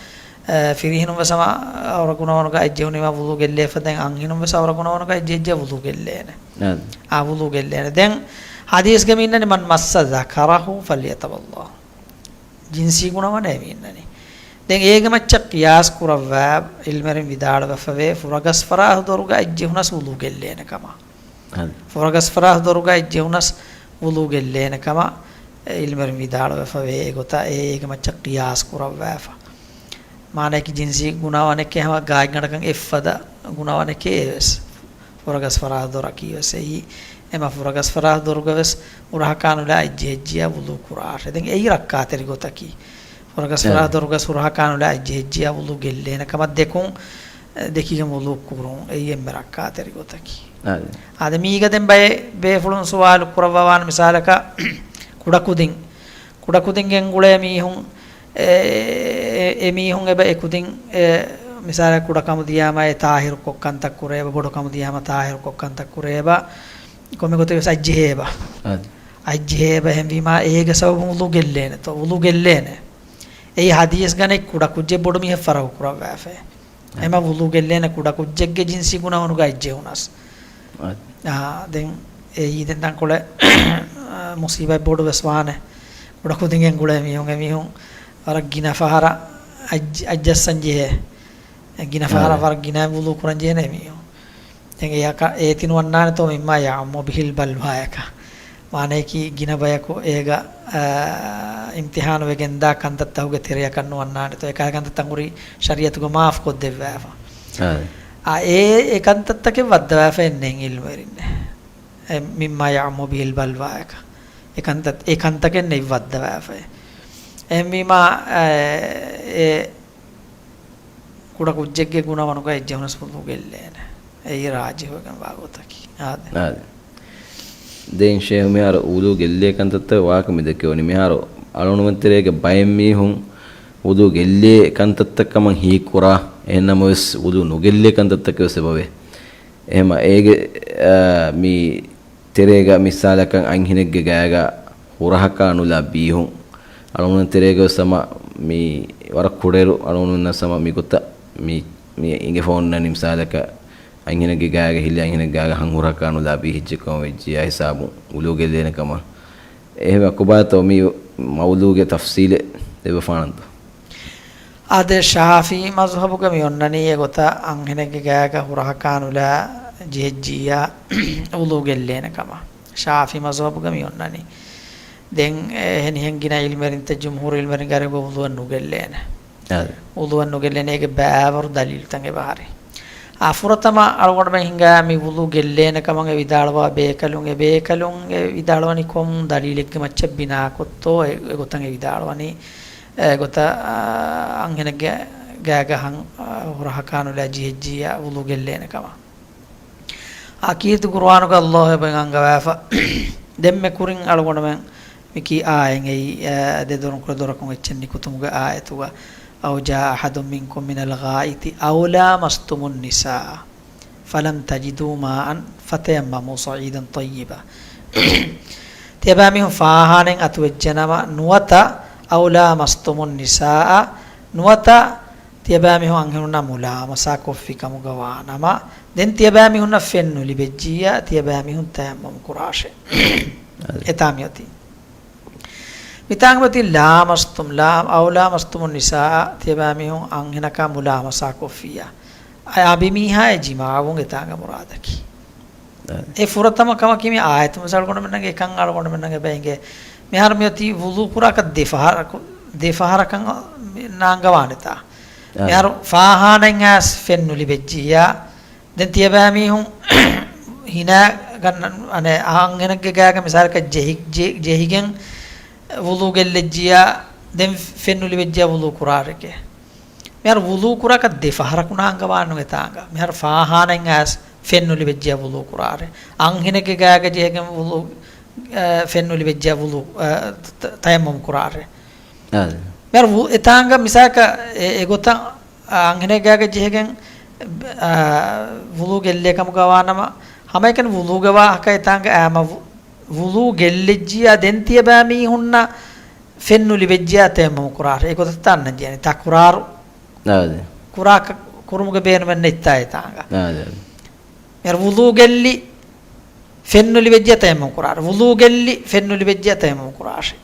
އެ، ފިރިހެނުން ވެސް ހަމަ އައުރަ ގުނަވަނުގަ އަތްޖެހުނީމާ ވުޟޫ ގެއްލޭފަ. ދެން އަންހެނުން ވެސް އައުރަ ގުނަވަނުގަ އަތްޖެހިއްޖެ ވުޟޫ ގެއްލޭނެ. އަ. އާ، ވުޟޫ ގެއްލޭނެ. ދެން ޙަދީޘްގަ މި އިންނަނީ، "من مس ذكره فليتوضأ." ޖިންސީ ގުނަވަނޭ މި އިންނަނީ. ދެން އޭގެ މައްޗަށް ޤިޔާސް ކުރައްވާ އިލްމެރިން ވިދާޅުވެފަވޭ، ފުރަގަސް ފަރާހު ދޮރުގަ އަތްޖެހުނަސް ވުޟޫ ގެއްލޭނެ ކަމަށް. ހަން. ފުރަގަސް ފަރާހު ދޮރުގަ އަތްޖެހުނަސް ވުޟޫ ގެއްލޭނެ ކަމަށް އިލްމެރިން ވިދާޅުވެފަވޭ. އެގޮތަށް އޭގެ މައްޗަށް ޤިޔާސް ކުރައްވާފަ. މާނައަކީ ޖިންސީ ގުނަވަނެކޭ ހަމަ ގާތްގަނޑަކަށް އެއްފަދަ ގުނަވަނެކޭ އެވެސް. ފުރަގަސް ފަރާހު ދޮރަކީ ވެސް އެއީ. އެމަ ފުރަގަސް ފަރާހު ދޮރުގަ ވެސް ހުރަހަކާ ނުލާ އަތްޖެހިއްޖިއްޔާ ވުޟޫ ކުރާށޭ. ދެން އެއީ ރައްކާތެރި ގޮތަކީ. ފުރަގަސް އެ. ފަރާހު ދޮރުގަ ވެސް ހުރަހަކާ ނުލާ އަތްޖެހިއްޖިއްޔާ ވުޟޫ ގެއްލޭނެ ކަމަށް ދެކުން، އެ، ދެކިގެން ވުޟޫ ކުރުން އެއީ އެންމެ ރައްކާތެރި ގޮތަކީ. އާ، އާދެ، މީގަ ދެން ބައެއް ބޭފުޅުން ސުވާލު ކުރައްވާ ވާނެ މިސާލަކަށް ކުޑަކުދިން، ކުޑަކުދިން ގެންގުޅޭ މީހުން، އެ، އެ، އެ މީހުން އެބަ އެކުދިން، އެ، މިސާލަކަށް ކުޑަކަމުދިޔާމަ އެ ތާހިރު ކޮށް ކަންތައް ކުރޭ އެބަ، ބޮޑުކަމުދިޔާމަ ތާހިރު ކޮށް ކަންތައް ކުރޭ އެބަ، ކޮންމެ ގޮތެއް ވެސް އަތްޖެހޭ އެބަ. އާދެ. އަތްޖެހޭ އެބަ އެހެންވީމާ އޭގެ ސަބަބުން ވުޟޫ ގެއްލޭނެތޯ؟ ވުޟޫ ގެއްލޭނެ. އެއީ ޙަދީޘްގަނެ ކުޑަކުއްޖެއް ބޮޑު މީހެއް ފަރަގު ކުރައްވާފައި. އެމަ ވުޟޫ ގެއްލޭނެ ކުޑަކުއްޖެއްގެ ޖިންސީ ގުނަވަނުގަ އަތްޖެހުނަސް. އާ، ދެން އެއީ ދެން ތަންކޮޅެއް، އާ، މުޞީބާތް ބޮޑު ވެސް ވާނެ. ކުޑަކުދިން ގެންގުޅޭ މީހުން، އެމީހުން ވަރަށް ގިނަ ފަހަރަށް އަތް-، އަތްޖައްސަން ޖެހޭ. ގިނަ ފަހަރަށް އާ. ވަރަށް ގިނަ ވުޟޫ ކުރަން ޖެހޭނެ އެމީހުން. ދެން އެޔަކަށް އޭތި ނުވަންނާނެތޯ، މިއްމާ ޔަޢުއްމު ބިހިލް ބަލްވާޔަކަށް. މާނަޔަކީ ގިނަ ބަޔަކު އޭގަ، އާ، އިމްތިޙާނު ވެގެންދާ ކަންތައްތަކުގެ ތެރެއަކަށް ނުވަންނާނެތޯ، އެކަހަލަ ކަންތައްތައް ހުރީ ޝަރީޢަތުގަ މާފު ކޮށްދެއްވާފަ. އާ. އާ، އެ، އެ ކަންތައްތަކެއް ވައްދަވާފައެއް ނެތް ޢިލްމުވެރިންނެއް. އެ، މިއްމާ ޔަޢުއްމު ބިހިލް ބަލްވާޔަކަށް. އެ ކަންތައް، އެ ކަންތަކެއް ނެތް ވައްދަވާފައެއް. އެހެންވީމާ، އާ، އެ، ކުޑަކުއްޖެއްގެ ގުނަވަނުގަ އަތްޖެހުނަސް ވުޟޫ ގެއްލޭނެ. އެއީ ރާޖިޙުވެގެންވާ ގޮތަކީ. އާދެ. އާދެ. ދެން ޝޭހު މިހާރު ވުޟޫ ގެއްލޭ ކަންތައްތައް ވާހަކަ މި ދެކެވުނީ. މިހާރު އަޅުގަނޑުމެން ތެރޭގެ ބައެއް މީހުން ވުޟޫ ގެއްލޭ ކަންތައްތައް ކަމަށް ހީކުރާ، އެހެންނަމަވެސް ވުޟޫ ނުގެއްލޭ ކަންތައްތަކެއް ވެސް އެބަވޭ. އެހެމަ އޭގެ، އާ، މި ތެރޭގަ މިސާލަކަށް އަންހެނެއްގެ ގާގަ ހުރަހަކާ ނުލާ ބީހުން. އަޅުގަނޑު ތެރޭގަ ވެސް ހަމަ މި ވަރަށް ކުޑައިރު އަޅުގަނޑު ވެސް ހަމަ މި ގޮތަށް މި، މި އިނގެފަ އޮންނަނީ މިސާލަކަށް އަންހެނެއްގެ ގާގަ ހިލޭ އަންހެނެއްގެ ގާގަ ހަން ހުރަހަކާ ނުލާ ބީހިއްޖެކަމަށް ވެއްޖިއްޔާ ހިސާބުން ވުޟޫ ގެއްލޭނެ ކަމަށް. އެހެންވެ ކޮބާތޯ މި މައުޟޫގެ ތަފްސީލެއް ދެއްވަފާނަންތޯ؟ އާދެ، ޝާފިޢީ މަޒުހަބުގަ މި އޮންނަނީ އެގޮތަށް އަންހެނެއްގެ ގާގަ ހުރަހަކާ ނުލާ ޖެހިއްޖިއްޔާ ވުޟޫ ގެއްލޭނެ ކަމަށް. ޝާފިޢީ މަޒުހަބުގަ މި އޮންނަނީ. ދެން އެހެނިހެން ގިނަ ޢިލްމުވެރިންތައް، ޖުމްހޫރު ޢިލްމުވެރިންގެ އަރިހުގަ ވުޟޫއަށް ނުގެއްލޭނެ. އާދެ. ވުޟޫއަށް ނުގެއްލޭނެ. އޭގެ ބައިވަރު ދަލީލުތައް އެބަހަރި. އާ، ފުރަތަމަ އަޅުގަނޑުމެން ހިނގާ މި ވުޟޫ ގެއްލޭނެ ކަމަށް އެ ވިދާޅުވާ ބޭކަލުން، އެ ބޭކަލުން އެ ވިދާޅުވަނީ ކޮން ދަލީލެއްގެ މައްޗަށް ބިނާކޮށްތޯ އެ، އެގޮތަށް އެ ވިދާޅުވަނީ. އެގޮތަށް، އާ، އަންހެނެއްގެ ގާގަ ހަން، އާ، ހުރަހަކާ ނުލާ ޖެހިއްޖިއްޔާ ވުޟޫ ގެއްލޭނެ ކަމަށް. އާ، ކީރިތި ޤުރުއާނުގަ ﷲ އެބައިން އަންގަވާފަ. ދެންމެ ކުރިން އަޅުގަނޑުމެން މިކީ އާޔަތް އެއީ، އާ، ދެ ދޮރުން ކުރެ ދޮރަކުން އެއްޗެއް ނިކުތުމުގެ އާޔަތުގަ، أو جاء أحد منكم من الغائط أو لامستم النساء فلم تجدوا ماء فتيمموا صعيدا طيبا. ތިޔަބައިމީހުން ފާހާނައިން އަތުވެއްޖެނަމަ، ނުވަތަ أو لامستم النساء، ނުވަތަ ތިޔަބައިމީހުން އަންހެނުންނާ މުލާމަސާ ކޮށްފި ކަމުގަ ވާނަމަ، ދެން ތިޔަބައިމީހުންނަށް ފެން ނުލިބެއްޖިއްޔާ، ތިޔަބައިމީހުން ތަޔައްމަމް ކުރާށޭ. އަދި. އެތާ މިއޮތީ. މިތާނގަ މިއޮތީ لامستم، ލާ، أو لامستم النساء، ތިޔަބައިމީހުން އަންހެނަކާ މުލާމަސާ ކޮށްފިއްޔާ. އަ، އަނބިމީހާއޭ ޖިމާޢުވުން އެތާނގަ މުރާދަކީ. އަދި. އެ ފުރަތަމަ ކަމަކީ މި އާޔަތުން ވެސް އަޅުގަނޑުމެންނަށް އެކަން އަޅުގަނޑުމެންނަށް އެބަ އެނގޭ. މިހާރު މިއޮތީ ވުޟޫ ކުރާކަށް ދެ ފަހަރަކު، ދެ ފަހަރަކަށް ނާންގަވާނެތާ. އަދި. މިހާރު ފާހާނައިން އައިސް ފެން ނުލިބެއްޖިއްޔާ، ދެން ތިޔަބައިމީހުން ހިނާ ގަންނަ، އަނެއް އަންހެނެއްގެ ގާގަ މިސާލަކަށް ޖެހި-، ޖެ-، ޖެހިގެން ވުޟޫ ގެއްލެއްޖިއްޔާ، ދެން ފެން ނުލިބެއްޖިއްޔާ ވުޟޫ ކުރާށޭ. މިހާރު ވުޟޫ ކުރާކަށް ދެ ފަހަރަކު ނާންގަވާނު އެތާނގަ. މިހާރު ފާހާނައިން އައިސް ފެން ނުލިބެއްޖިއްޔާ ވުޟޫ ކުރާށޭ. އަންހެނެއްގެ ގާގަ ޖެހިގެން ވުޟޫ، އަ، ފެން ނުލިބެއްޖިއްޔާ ވުޟޫ، އަ، ތަ-، ތަޔައްމަމް ކުރާށޭ. އާދެ. މިހާރު ވު-، އެތާނގަ މިސާލަކަށް އެ، އެގޮތަށް އަންހެނެއްގެ ގާގަ ޖެހިގެން، އާ، ވުޟޫ ގެއްލޭ ކަމުގަ ވާނަމަ، ހަމައެކަނި ވުޟޫގެ ވާހަކަ އެތާނގަ އާމަ ވު-، ވުޟޫ ގެއްލިއްޖިއްޔާ ދެން ތިޔަބައިމީހުންނަށް ފެން ނުލިބެއްޖިއްޔާ ތަޔައްމަމް ކުރާށޭ. އެގޮތަށް ތާ އަންނަން ޖެހޭނީ. ތަކުރާރު އާދެ. ކުރާ ކަ-، ކުރުމުގެ ބޭނުމެއް ނެތްތާ އެތާނގަ. އާދެ. މިހާރު ވުޟޫ ގެއްލި، ފެން ނުލިބެއްޖިއްޔާ ތަޔައްމަމް ކުރާށޭ. ވުޟޫ ގެއްލި، ފެން ނުލިބެއްޖިއްޔާ ތަޔައްމަމް ކުރާށޭ.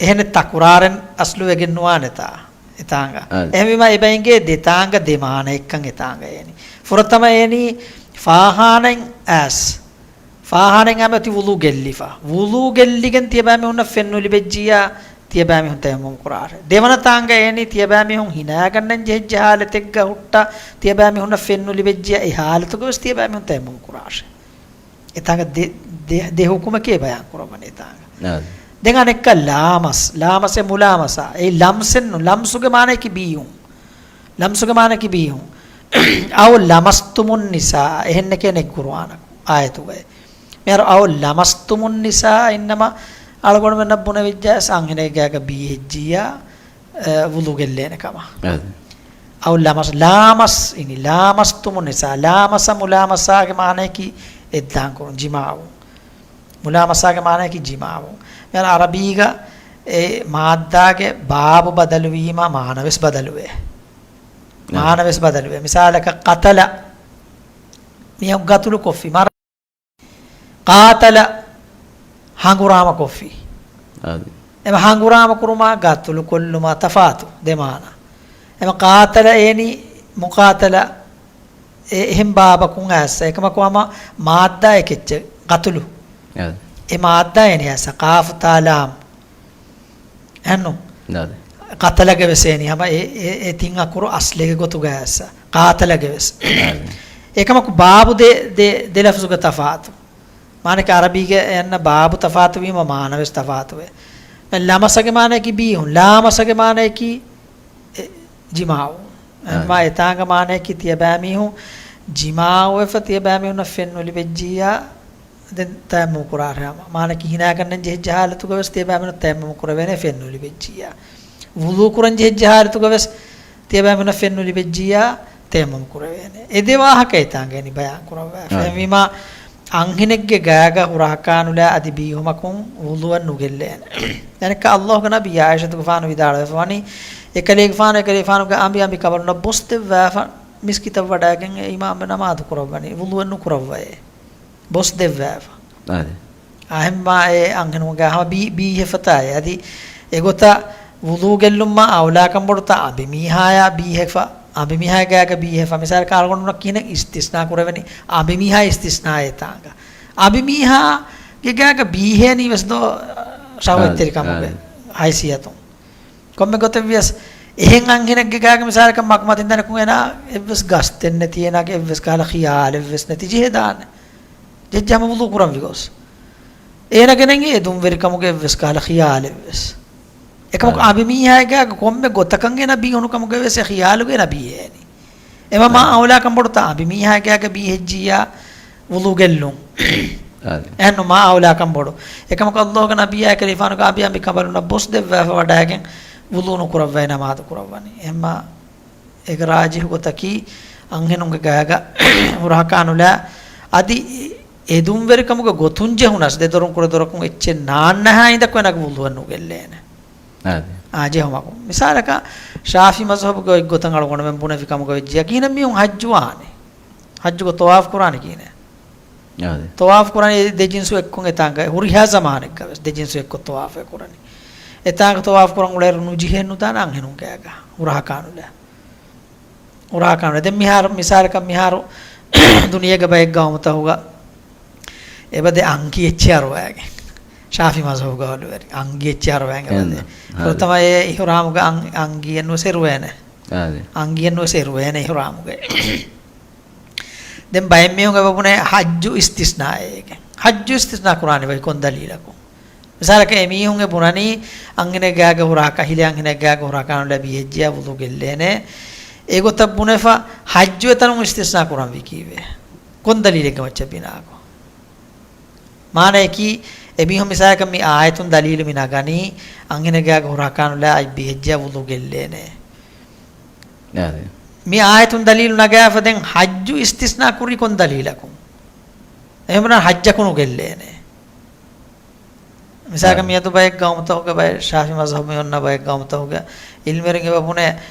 އެހެނެއް ތަކުރާރެއް އަސްލު ވެގެން ނުވާނެތާ އެތާނގަ. އާދެ. އެހެންވީމަ އެބަ އެނގޭ ދެތާނގަ ދެ މާނައެއްކަން އެތާނގަ އޭނީ. ފުރަތަމަ އޭނީ ފާހާނައިން އައިސް. ފާހާނައިން އައިމަ އޮތީ ވުޟޫ ގެއްލިފަ. ވުޟޫ ގެއްލިގެން ތިޔަބައިމީހުންނަށް ފެން ނުލިބެއްޖިއްޔާ، ތިޔަބައިމީހުން ތަޔައްމަމް ކުރާށޭ. ދެވަނަ ތާނގަ އޭނީ ތިޔަބައިމީހުން ހިނާގަންނަން ޖެހިއްޖެ ހާލަތެއްގަ ހުއްޓާ، ތިޔަބައިމީހުންނަށް ފެން ނުލިބެއްޖިއްޔާ އެ ހާލަތުގަ ވެސް ތިޔަބައިމީހުން ތަޔައްމަމް ކުރާށޭ. އެތާނގަ ދެ، ދެ، ދެ ޙުކުމަކީ ބަޔާން ކުރައްވަނީ އެތާނގަ. އާދެ. ދެން އަނެއްކާ ލާމަސް، ލާމަސް އެ މުލާމަސާ. އެ ލަމްސެއް ނޫން، ލަމްސުގެ މާނަޔަކީ ބީހުން. ލަމްސުގެ މާނަޔަކީ ބީހުން. أو لمستم النساء، އެހެންނެކޭ ނެތް ޤުރުއާނަކު އާޔަތުގައި. މިހާރު أو لمستم النساء އިންނަމަ އަޅުގަނޑުމެންނަށް ބުނެވިއްޖާ އަންހެނެއްގެ ގާގަ ބީހިއްޖިއްޔާ، އެ، ވުޟޫ ގެއްލޭނެ ކަމަށް. އާދެ. أو لمس، ލާމަސް އިނީ، لامستم النساء. ލާމަސަ މުލާމަސާގެ މާނަޔަކީ އެއްދާން ކުރުން، ޖިމާޢު. މުލާމަސާގެ މާނަޔަކީ ޖިމާޢު. މިހާރު ޢަރަބީގަ އެ މާއްދާގެ ބާބު ބަދަލުވީމަ މާނަ ވެސް ބަދަލުވޭ. އާ. މާނަ ވެސް ބަދަލުވޭ. މިސާލަކަށް ޤަތަލަ، މީހަކު ގަތުލު ކޮށްފި، މަރ-، ޤާތަލަ، ހަނގުރާމަ ކޮށްފި. އާދެ. އެމަ ހަނގުރާމަ ކުރުމާ ގަތުލު ކޮށްލުމާ ތަފާތު ދެ މާނަ. އެމަ ޤާތަލަ އޭނީ މުޤާތަލަ، އެ-، އެހެން ބާބަކުން އައިސް. އެކަމަކު ހަމަ މާއްދާ އެކެއްޗެއް، ގަތުލު. އާދެ. އެ މާއްދާ އޭނީ އައިސް. ޤާފު ތާ ލާމް. އެހެންނު؟ އާދެ. ޤަތަލަގެ ވެސް އޭނީ ހަމަ އެ، އެ، އެ ތިން އަކުރު އަސްލެއްގެ ގޮތުގަ އައިސް. ޤާތަލަގެ ވެސް. އާދެ. އެކަމަކު ބާބު ދެ، ދެ، ދެ ލަފްޒުގެ ތަފާތު. މާނައަކީ ޢަރަބީގެ އެންނަ ބާބު ތަފާތުވީމަ މާނަ ވެސް ތަފާތުވޭ. ލަމަސަގެ މާނަޔަކީ ބީހުން. ލާމަސަގެ މާނަޔަކީ އެ، ޖިމާޢު. އާ. މާ އެތާނގަ މާނަޔަކީ ތިޔަބައިމީހުން ޖިމާޢުވެފަ ތިޔަބައިމީހުންނަށް ފެން ނުލިބެއްޖިއްޔާ، ދެން ތަޔައްމުމު ކުރާ ހަމަ. މާނައަކީ ހިނާ ގަންނަން ޖެހިއްޖެ ހާލަތުގަ ވެސް ތިޔަބައިމީހުންނަށް ތަޔައްމުމު ކުރެވޭނެ ފެން ނުލިބިއްޖިއްޔާ. ވުޟޫ ކުރަން ޖެހިއްޖެ ހާލަތުގަ ވެސް ތިޔަބައިމީހުންނަށް ފެން ނުލިބިއްޖިއްޔާ ތަޔައްމުމު ކުރެވޭނެ. އެ ދެ ވާހަކަ އެތާނގައި ބަޔާން ކުރައްވާފަ. އާ. އެހެންވީމާ، އަންހެނެއްގެ ގާގަ ހުރަހަކާ ނުލާ އަދި ބީހުމަކުން ވުޟޫއަށް ނުގެއްލޭނެ. ދެން އެކަ އައްލާހުގެ ނަބީ ޢާއިޝަތުގެފާނު ވިދާޅުވެފަ ވަނީ، އެކަލޭގެފާނު އެކަލޭގެފާނުގެ އަނބި އަނބި ކަނބަލުންނަށް ބޮސް ދެއްވާފަ، މިސްކިތަށް ވަޑައިގެން އެ އިމާމް ނަމާދު ކުރައްވަނީ، ވުޟޫއެއް ނުކުރައްވައޭ. ބޮސް ދެއްވާފަ. އާދެ. އަހެންމާ އެ އަންހެނުންގެ ހަމަ ބީ-، ބީހެފަތާއޭ. އަދި އެގޮތަށް ވުޟޫ ގެއްލުމާ އައުލާކަން ބޮޑުތާ އަނބިމީހާޔާ ބީހެފަ، އަނބިމީހާގެ ގާގަ ބީހެފަ. މިސާލަކަށް އަޅުގަނޑުމަކީ އިސްތިސްނާ ކުރެވެނީ އަނބިމީހާ އިސްތިސްނާއެއް ތާނގަ. އަނބިމީހާގެ ގާގަ ބީހޭނީ ވެސް ދޯ ޝަހުވަތްތެރިކަމުގެ އާދެ. ހައިސިއްޔަތުން. ކޮންމެ ގޮތެއް ވިޔަސް، އެހެން އަންހެނެއްގެ ގާގަ މިސާލަކަށް މަގުމަތިން ދަނިކުން އޭނާ އެއްވެސް ގަސްތެއް ނެތި، އޭނާގެ އެއްވެސް ކަހަލަ ޚިޔާލެއްވެސް ނެތި ޖެހިދާނެ. ޖެއްޖެ ހަމަ ވުޟޫ ކުރަން ވިގޮސް. އޭނާގެ ނެތް އެދުންވެރިކަމުގެ އެއްވެސް ކަހަލަ ޚިޔާލެއްވެސް. އެކަމަކު އާ. އަނބިމީހާގެ ގާގަ ކޮންމެ ގޮތަކަށް އޭނާ ބީހުނު ކަމުގަ ވެސް އެ ޚިޔާލުގަ އޭނާ ބީހޭނީ. އެމަ މާ އާ. އައުލާކަން ބޮޑުތާ އަނބިމީހާގެ ގާގަ ބީހެއްޖިއްޔާ ވުޟޫ ގެއްލުން. އާދެ. އެހެންނު މާ އައުލާކަން ބޮޑު. އެކަމަކު އައްލާހުގެ ނަބިއްޔާ އެކަލޭގެފާނުގެ އަނބި އަނބި ކަނބަލުންނަށް ބޮސް ދެއްވާފަ ވަޑައިގެން ވުޟޫ ނުކުރައްވައި ނަމާދު ކުރައްވަނީ. އެހެންމާ އޭގެ ރާޖިޙު ގޮތަކީ އަންހެނުންގެ ގާގަ ހުރަހަކާ ނުލާ އަދި އެދުންވެރިކަމުގެ ގޮތުން ޖެހުނަސް ދެދޮރުން ކުޑަދޮރަކުން އެއްޗެއް ނާންނަހާ އިނދަކު އޭނާގެ ވުޟޫއެއް ނުގެއްލޭނެ. އާދެ. އާ، ޖެހުމަކު. މިސާލަކަށް، ޝާފި މަޒްހަބުގެ އޮތް ގޮތަށް އަޅުގަނޑުމެން ބުނެފި ކަމުގަ ވެއްޖިއްޔާ ކިހިނެއް މީހުން ޙައްޖުވާނެ؟ ޙައްޖުގަ ޠަވާފު ކުރާނެ ކިހިނެއް؟ އާދެ. ޠަވާފު ކުރާނީ ދެ ޖިންސު އެއްކޮށް އެތާނގަ ހުރިހާ ޒަމާނެއްގަ ވެސް ދެ ޖިންސު އެއްކޮށް ޠަވާފެއް ކުރަނީ. އެތާނގަ ޠަވާފު ކުރަން އުޅޭއިރު ނުޖެހޭ ނުދާނެ އަންހެނުން ގާގަ. ހުރަހަކާ ނުލާ. ހުރަހަކާ ނުލާ. ދެން މިހާރު، މިސާލަކަށް މިހާރު ދުނިޔޭގެ ބައެއް ގައުމުތަކުގަ އެބަދޭ އަންގި އެއްޗެއް އަރުވައިގެން. ޝާފި މަޒްހަބުގަ އަރުވައިގެން އަންގި އެއްޗެއް އަރުވައިގެން އެބަދޭ. އެއްނަ. ހަދެ. ފުރަތަމަ އެ އިޙުރާމުގަ އަން-، އަންގިއެއް ނުވެސް އެރުވޭނެ. އާދެ. އަންގިއެއް ނުވެސް އެރުވޭނެ އިޙުރާމުގައި. ދެން ބައެއް މީހުން އެބަ ބުނޭ ޙައްޖު އިސްތިސްނާއޭގެން. ޙައްޖު އިސްތިސްނާ ކުރާނީ ވަކި ކޮން ދަލީލަކުން؟ މިސާލަކަށް އެމީހުން އެ ބުނަނީ އަންހެނެއް ގާގަ ހުރާ ކަހިލެއް އަންހެނެއް ގާގަ ހުރާ ކާނުލަ ބީހެއްޖިޔާ ވުޟޫ ގެއްލޭނެ. އެގޮތަށް ބުނެފަ ޙައްޖު އެތަނުން އިސްތިސްނާ ކުރަންވީ ކީއްވެ؟ ކޮން ދަލީލެއްގެ މައްޗަށް ބިނާކޮށް؟ މާނަޔަކީ، އެމީހުން މިސާލަކަށް މި އާޔަތުން ދަލީލު މި ނަގަނީ، އަންހެނެއް ގާގަ ހުރާ ކާނުލާ އަތް ބީހެއްޖިޔާ ވުޟޫ ގެއްލޭނެ. އާދެ. މި އާޔަތުން ދަލީލު ނަގާފަ ދެން ޙައްޖު އިސްތިސްނާ ކުރީ ކޮން ދަލީލަކުން؟ އެހެންވީމަ ޙައްޖަކު ނުގެއްލޭނެ. މިސާލަކަށް އާ. މިއަދު ބައެއް ގައުމުތަކުގަ ބައެއް ޝާފި މަޒްހަބު މި އޮންނަ ބައެއް ގައުމުތަކުގަ ޢިލްމުވެރިން އެބަ ބުނޭ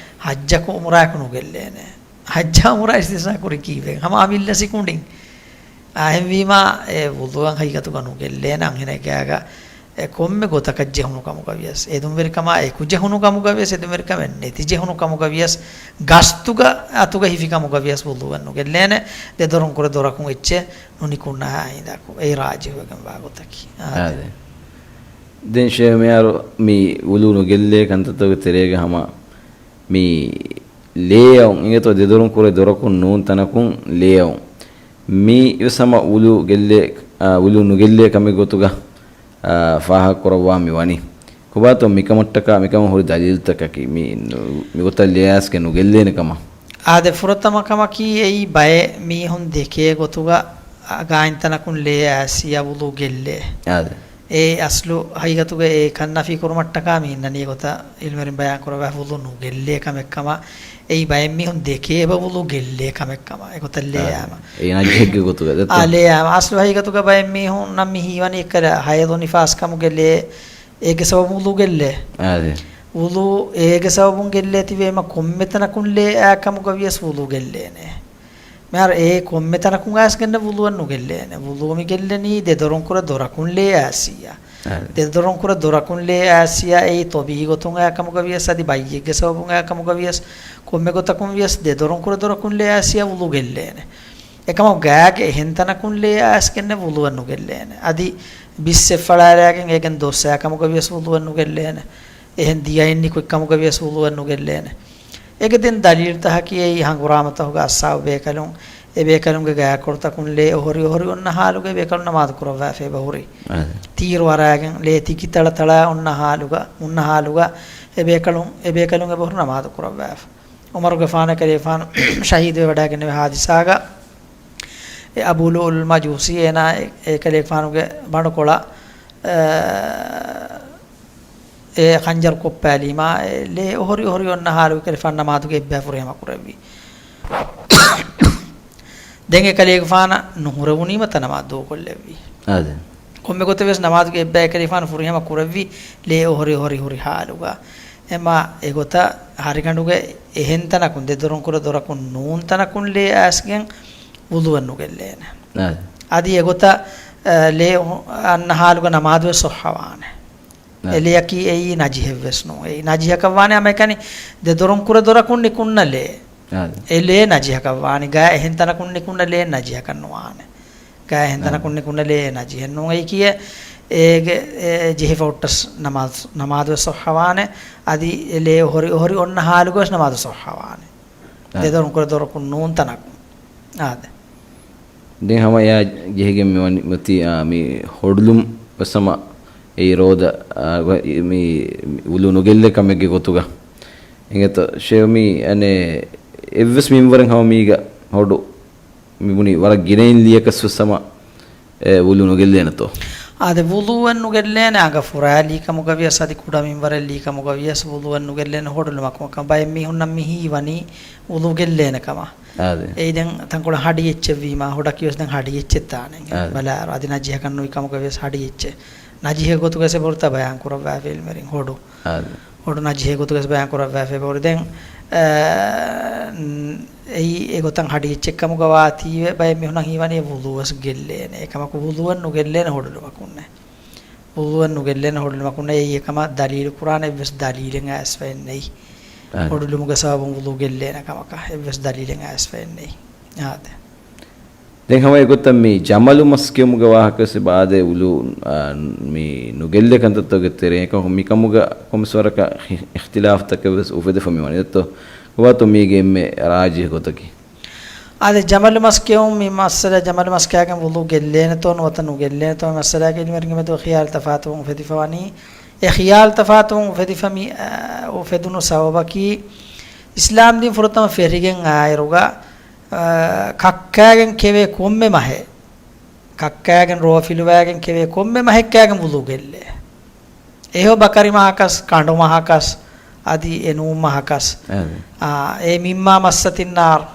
ޙައްޖަކު ޢުމްރާއަކު ނުގެއްލޭނެ. ޙައްޖާ ޢުމްރާ އިސްތިސްނާ ކުރީ ކީއްވެ؟ ހަމަ އަމިއްލަ ސިކުނޑިން. އާ، އެހެންވީމާ، އެ ވުޟޫއަށް ހަގީގަތުގަ ނުގެއްލޭނެ އަންހެނެއްގާގަ އެ ކޮންމެ ގޮތަކަށް ޖެހުނު ކަމުގަ ވިޔަސް، އެދުންވެރިކަމާ އެކު ޖެހުނު ކަމުގަ ވިޔަސް، އެދުންވެރިކަމެއް ނެތި ޖެހުނު ކަމުގަ ވިޔަސް، ގަސްތުގަ އަތުގަ ހިފި ކަމުގަ ވިޔަސް ވުޟޫއެއް ނުގެއްލޭނެ، ދެ ދޮރުން ކުރެ ދޮރަކުން އެއްޗެއް ނުނިކުންނަހާ އިނދަކު. އެއީ ރާޖިޙުވެގެންވާ ގޮތަކީ. އާދެ. އާދެ. ދެން ޝޭޚް މިހާރު މި ވުޟޫ ނުގެއްލޭ ކަންތައްތަކުގެ ތެރޭގަ ހަމަ މި ލޭއައުން އިނގޭތޯ ދެދޮރުން ކުރެ ދޮރަކުން ނޫން ތަނަކުން ލޭއައުން. މީ ވެސް ހަމަ ވުޟޫ ގެއްލޭ، އާ، ވުޟޫ ނުގެއްލޭ ކަމެއް ގޮތުގަ، އާ، ފާހަގަކުރައްވާ މި ވަނީ. ކޮބާތޯ މިކަމަށްޓަކާ މިކަމަށް ހުރި ދަލީލުތަކަކީ މި ނު-، މިގޮތަށް ލޭ އައިސްގެ ނުގެއްލޭނެ ކަމަށް؟ އާދެ، ފުރަތަމަ ކަމަކީ އެއީ ބައެއް މީހުން ދެކޭ ގޮތުގަ، އާ، ގާތް ތަނަކުން ލޭ އައިސް ޔާ ވުޟޫ ގެއްލޭ. އާދެ. އެ އަސްލު ހަގީގަތުގަ އެ ކަންނަފީ ކުރުމަށްޓަކާ މި އިންނަނީ ގޮތަށް ޢިލްމުވެރިން ބަޔާން ކުރައްވާ ވުޟޫ ނުގެއްލޭ ކަމެއް ކަމަށް. އެއީ ބައެއް މީހުން ދެކޭ އެބަ ވުޟޫ ގެއްލޭ ކަމެއް ކަމަށް. އެގޮތަށް ލޭ އާ، އާމަ. އޭނާ ޖެހެއްގެ ގޮތުގަ ދެއްތޯ؟ އާ، ލޭ އާމަ. އަސްލު ހަގީގަތުގަ ބައެއް މީހުންނަށް މި ހީވަނީ އެއްކަލަ ހައިޟު ނިފާސް ކަމުގެ ލޭ އޭގެ ސަބަބުން ވުޟޫ ގެއްލޭ. އާދެ. ވުޟޫ އޭގެ ސަބަބުން ގެއްލޭ ތިބޭ އެމަ ކޮންމެ ތަނަކުން ލޭ އާ ކަމުގަ ވިޔަސް ވުޟޫ ގެއްލޭނެ. މިހާރު އެ ކޮންމެ ތަނަކުން އައިސްގެންނަ ވުޟޫއެއް ނުގެއްލޭނެ. ވުޟޫ މި ގެއްލެނީ ދެ ދޮރުން ކުރެ ދޮރަކުން ލޭ އައިސްއިއްޔާ. އަހަރެން. ދެ ދޮރުން ކުރެ ދޮރަކުން ލޭ އައިސްއިއްޔާ އެއީ ޠަބީޢީ ގޮތުން އައި ކަމުގަ ވިޔަސް އަދި ބައްޔެއްގެ ސަބަބުން އައި ކަމުގަ ވިޔަސް ކޮންމެ ގޮތަކުން ވިޔަސް ދެ ދޮރުން ކުރެ ދޮރަކުން ލޭ އައިސްއިއްޔާ ވުޟޫ ގެއްލޭނެ. އެކަމަކު ގާގެ އެހެން ތަނަކުން ލޭ އައިސްގެންނެ ވުޟޫއެއް ނުގެއްލޭނެ. އަދި ބިސް އެއްފަޅާލާގެން އޭގެން ދޮސް އައި ކަމުގަ ވިޔަސް ވުޟޫއެއް ނުގެއްލޭނެ. އެހެން ދިޔައިން ނިކުތް ކަމުގަ ވިޔަސް ވުޟޫއެއް ނުގެއްލޭނެ. އޭގެ ދެން ދަލީލުތަކަކީ އެއީ ހަނގުރާމަތަކުގަ އައްސާބު ބޭކަލުން، އެ ބޭކަލުންގެ ގާކޮޅުތަކުން ލޭ އޮހޮރި އޮހޮރި އޮންނަ ހާލުގަ އެ ބޭކަލުން ނަމާދު ކުރައްވާފަ އެބަ ހުރީ. އަހަ. ތީރު އަރާގެން ލޭ ތިކި ތަޅަ ތަޅާ އޮންނަ ހާލުގަ، އޮންނަ ހާލުގަ އެ ބޭކަލުން، އެ ބޭކަލުން އެބަ ހުރި ނަމާދު ކުރައްވާފަ. ޢުމަރުގެފާނު ކަލޭފާނު ޝަހީދުވެ ވަޑައިގެންނެވި ހާދިސާގަ އެ އަބޫ ލުއުލުއުލް މަޖޫސީ އޭނާ އެ، އެކަލޭގެފާނުގެ ބަނޑުކޮޅަށް، އަ، އެ ޚަންޖަރު ކޮށްޕާލީމާ، އެ ލޭ އޮހޮރި އޮހޮރި އޮންނަ ހާލުގަ އެކަލޭގެފާނު ނަމާދުގެ އެއްބައި ފުރިހަމަ ކުރެއްވި. ދެން އެކަލޭގެފާނަށް ނުހުރެވުނީމަ ތަ ނަމާދު ދޫކޮށްލެއްވި. އާދެ. ކޮންމެ ގޮތެއް ވެސް ނަމާދުގެ އެއްބައި އެކަލޭގެފާނު ފުރިހަމަ ކުރެއްވި، ލޭ އޮހޮރި އޮހޮރި ހުރި ހާލުގަ. އެމާ އެގޮތަށް ހަރިގަނޑުގެ އެހެން ތަނަކުން، ދެދޮރުން ކުރެ ދޮރަކުން ނޫން ތަނަކުން ލޭ އައިސްގެން ވުޟޫއެއް ނުގެއްލޭނެ. އާދެ. އަދި އެގޮތަށް، އަ، ލޭ އަންނަ ހާލުގަ ނަމާދުވެސް ޞައްޙަވާނެ. އެ އެ. ލެޔަކީ އެއީ ނަޖިހެއްވެސް ނޫން. އެއީ ނަޖިހަކަށް ވާނެ ހަމައެކަނި ދެދޮރުން ކުރެ ދޮރަކުން ނިކުންނަ ލޭ. އާދެ. އެ ލޭ ނަޖިހަކަށް ވާނެ. ގާ އެހެން ތަނަކުން ނިކުންނަ ލޭ ނަޖިހަކަށް ނުވާނެ. ގާ އެހެން އާދެ. ތަނަކުން ނިކުންނަ ލޭ ނަޖިހެއް ނޫން. އެއީކީ އޭގެ އެ ޖެހިފަ ހުއްޓަސް ނަމާދު، ނަމާދުވެސް ޞައްޙަވާނެ. އަދި އެ ލޭ އޮހޮރި އޮހޮރި އޮންނަ ހާލުގަވެސް ނަމާދު ޞައްޙަވާނެ. އާދެ. ދެދޮރުން ކުރެ ދޮރަކުން ނޫން ތަނަކުން. އާދެ. ދެން ހަމަ އެއާ ޖެހިގެން މި ވަނީ މި ހޮޑުލުން ވެސް ހަމަ އެއީ ރޯދަ، އާ، ގޮ-، މި ވުޟޫ ނުގެއްލޭ ކަމެއްގެ ގޮތުގަ. އިނގޭތޯ ޝޭޚް މި އަނެއް އެއްވެސް މިންވަރެއް ހަމަ މީގަ ހޮޑު މި ބުނީ ވަރަށް ގިނައިން ލިޔަކަސް ވެސް ހަމަ އެ ވުޟޫ ނުގެއްލޭނެތޯ؟ އާދެ، ވުޟޫއެއް ނުގެއްލޭނެ، އަނގަ ފުރާ ލީކަމުގަ ވިޔަސް އަދި ކުޑަ މިންވަރެއް ލީކަމުގަ ވިޔަސް ވުޟޫއެއް ނުގެއްލޭނެ ހޮޑުލުމަކު. ބައެއް މީހުންނަށް މި ހީވަނީ ވުޟޫ ގެއްލޭނެ ކަމަށް. އާދެ. އެއީ ދެން ތަންކޮޅެއް ހަޑި އެއްޗެއްވީމާ، ހޮޑަކީ ވެސް ދެން ހަޑި އެއްޗެއް ދާނެ. އާދެ. ބަލާއިރު، އަދި ނަޖިހަކަށް ނުވި ކަމުގަ ވިޔަސް ހަޑި އެއްޗެއް. ނަޖިހެއް ގޮތުގަ ވެސް އެބަހުރި ތާ ބަޔާން ކުރައްވާފަ އިލްމުވެރިން ހޮޑު. އާދެ. ހޮޑު ނަޖިހެއް ގޮތުގަ ވެސް ބަޔާން ކުރައްވާފަ އެބަހުރި. ދެން، އާ، އެއީ އެގޮތަށް ހަޑި އެއްޗެއް ކަމުގަ ވާތީވެ ބައެއް މީހުންނަށް ހީވަނީ ވުޟޫ ވެސް ގެއްލޭނެ. އެކަމަކު ވުޟޫއެއް ނުގެއްލޭނެ ހޮޑުލުމަކުންނެ. ވުޟޫއެއް ނުގެއްލޭނެ ހޮޑުލުމަކުންނެ. އެއީ އެކަމަށް ދަލީލު ކުރާނެ އެއްވެސް ދަލީލެއް އައިސްފައެއް ނެތް. އާދެ. ހޮޑުލުމުގެ ސަބަބުން ވުޟޫ ގެއްލޭނެ ކަމަކަށް އެއްވެސް ދަލީލެއް އައިސްފައެއް ނެތް. އާދެ. ދެން ހަމަ އެގޮތަށް މި ޖަމަލު މަސް ކެއުމުގެ ވާހަކަ ވެސް އެބަ އާދޭ ވުޟޫ، އާ، މި ނުގެއްލޭ ކަންތައްތަކުގެ ތެރެއިން އެކަމަކު މިކަމުގަ ކޮންމެސް ވަރަކަށް އި-، އިޚްތިލާފުތަކެއް ވެސް އުފެދިފަ މި ވަނީ ދެއްތޯ؟ ކޮބާތޯ މީގެ އެންމެ ރާޖިހު ގޮތަކީ؟ އާދެ، ޖަމަލު މަސް ކެއުން މި މައްސަލަ، ޖަމަލު މަސް ކާގެން ވުޟޫ ގެއްލޭނެތޯ ނުވަތަ ނުގެއްލޭނެތޯ މި މައްސަލާގެ އިލްމުވެރިންގެ މެދު ޚިޔާލު ތަފާތުވުން އުފެދިފަ ވަނީ. އެ ޚިޔާލު ތަފާތުވުން އުފެދިފަ މި، އާ، އުފެދުނު ސަބަބަކީ، އިސްލާމްދީން ފުރަތަމަ ފެށިގެން އާއިރުގަ، އާ، ކައްކާގެން ކެވޭ ކޮންމެ މަހެއް، ކައްކާގެން ރޯފިލުވާގެން ކެވޭ ކޮންމެ މަހެއްކާގެން ވުޟޫ ގެއްލޭ. އެހެޔޮ ބަކަރި މަހަކަސް، ކަނޑު މަހަކަސް، އަދި އެނޫން މަހަކަސް، އާދެ. އާ، އެ މިންމާ މައްސަތިން ނާރު،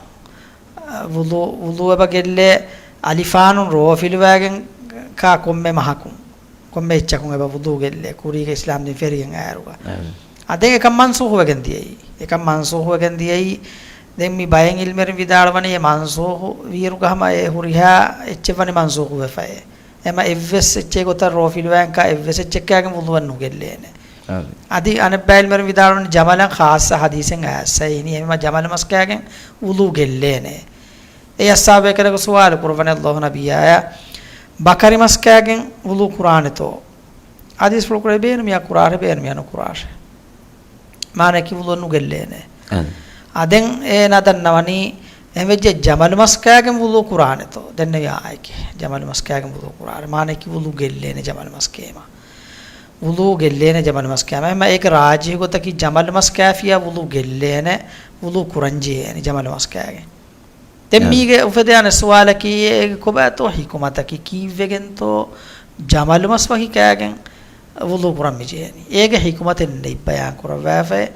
އާ، ވުޟޫ، ވުޟޫ އެބަ ގެއްލޭ އަލިފާނުން ރޯފިލުވާގެން ކާ ކޮންމެ މަހަކުން، ކޮންމެ އެއްޗަކުން އެބަ ވުޟޫ ގެއްލޭ، ކުރީގެ އިސްލާމްދީން ފެށިގެން އާއިރުގަ. އާދެ. އާ، ދެން އެކަން މަންސޫޚުވެގެން ދިޔައީ. އެކަން މަންސޫޚުވެގެން ދިޔައީ. ދެން މި ބައެއް އިލްމުވެރިން ވިދާޅުވަނީ އެ މަންސޫޚު ވީއިރުގަ ހަމަ އެ ހުރިހާ އެއްޗެއް ވަނީ މަންސޫޚުވެފައޭ. އެމަ އެއްވެސް އެއްޗެއް ގޮތަށް ރޯފިލުވާގެން ކާ އެއްވެސް އެއްޗެއް ކާގެން ވުޟޫއެއް ނުގެއްލޭނެ. އާދެ. އަދި އަނެއްބައި އިލްމުވެރިން ވިދާޅުވަނީ ޖަމަލަށް ޚާއްޞަ ހަދީސެއް އައިސްފައި އިނީ އެމަ ޖަމަލު މަސް ކާގެން ވުޟޫ ގެއްލޭނެ. އެ އަޞްޙާބު ބޭކަލަކު ސުވާލު ކުރައްވަނީ ﷲ ނަބިއްޔާއާ، ބަކަރި މަސް ކާގެން ވުޟޫ ކުރާނެތޯ؟ އަދި ސުވާލު ކުރޭ ބޭނުމިޔާ ކުރާށޭ، ބޭނުމިޔާ ނުކުރާށޭ. މާނައަކީ ވުޟޫ ނުގެއްލޭނެ. އަދި. އާ، ދެން އޭނާ ދަންނަވަނީ، އެހެން ވެއްޖެ ޖަމަލު މަސް ކާގެން ވުޟޫ ކުރާނެތޯ؟ ދެންނެވި އާއެކޭ. ޖަމަލު މަސް ކާގެން ވުޟޫ ކުރާށޭ. މާނައަކީ ވުޟޫ ގެއްލޭނެ ޖަމަލު މަސް ކޭމަ. ވުޟޫ ގެއްލޭނެ ޖަމަލު މަސް ކާމަ. އެހެންމަ އޭގެ ރާޖިހު ގޮތަކީ ޖަމަލު މަސް ކާފިޔާ ވުޟޫ ގެއްލޭނެ، ވުޟޫ ކުރަން ޖެހޭނެ ޖަމަލު މަސް ކާގެން. ދެން އަ. މީގެ އުފެދޭނެ ސުވާލަކީ އޭގެ ކޮބާތޯ ހިކުމަތަކީ؟ ކީއްވެގެންތޯ ޖަމަލު މަސް ވަކި ކާގެން ވުޟޫ ކުރަން މި ޖެހޭނީ؟ އޭގެ ހިކުމަތެއް ނެތް ބަޔާން ކުރައްވާފައި.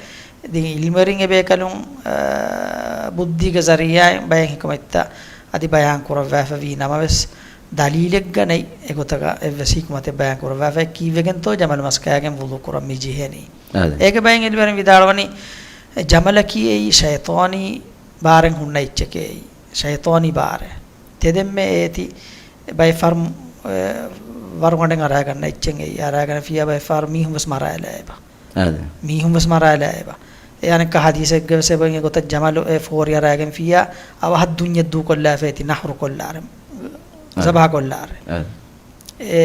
ދެން އިލްމުވެރިން އެބޭކަލުން، އަ، ބުއްދީގެ ޒަރީޢާއިން ބައެއް ހިކުމަތްތައް އަދި ބަޔާން ކުރައްވާފަ ވީ ނަމަވެސް، ދަލީލެއްގަ ނެތް އެގޮތަކަށް އެއްވެސް ހިކުމަތެއް ބަޔާން ކުރައްވާފައި. ކީއްވެގެންތޯ ޖަމަލު މަސް ކާގެން ވުޟޫ ކުރަން މި ޖެހޭނީ؟ އާދެ. އޭގެ ބައެއް އިލްމުވެރިން ވިދާޅުވަނީ، ޖަމަލަކީ އެއީ ޝައިޠާނީ ބާރެއް ހުންނަ އެއްޗެކޭ އެއީ. ޝައިޠާނީ ބާރެއް. ތެދެންމެ އޭތި ބައެއް ފަރު-، އެ، ވަރުގަނޑެއް އަރާގަންނަ އެއްޗެއް އެއީ. އަރާގަނެފިއްޔާ ބައެއް ފަހަރު މީހުން ވެސް މަރާލާ އެބަ. އާދެ. މީހުން ވެސް މަރާލާ އެބަ. އެ އަނެއްކާ ހަދީސެއްގަ ވެސް އެބައިން އެގޮތަށް ޖަމަލު އެ ފޯރި އަރާގެންފިއްޔާ އަވަހަށް ދުންޏެއް ދޫކޮށްލާފަ އޭތި ނަހްރު ކޮށްލާރެ. އާދެ. ޒަބަހަ ކޮށްލާރެ. އާދެ. އެ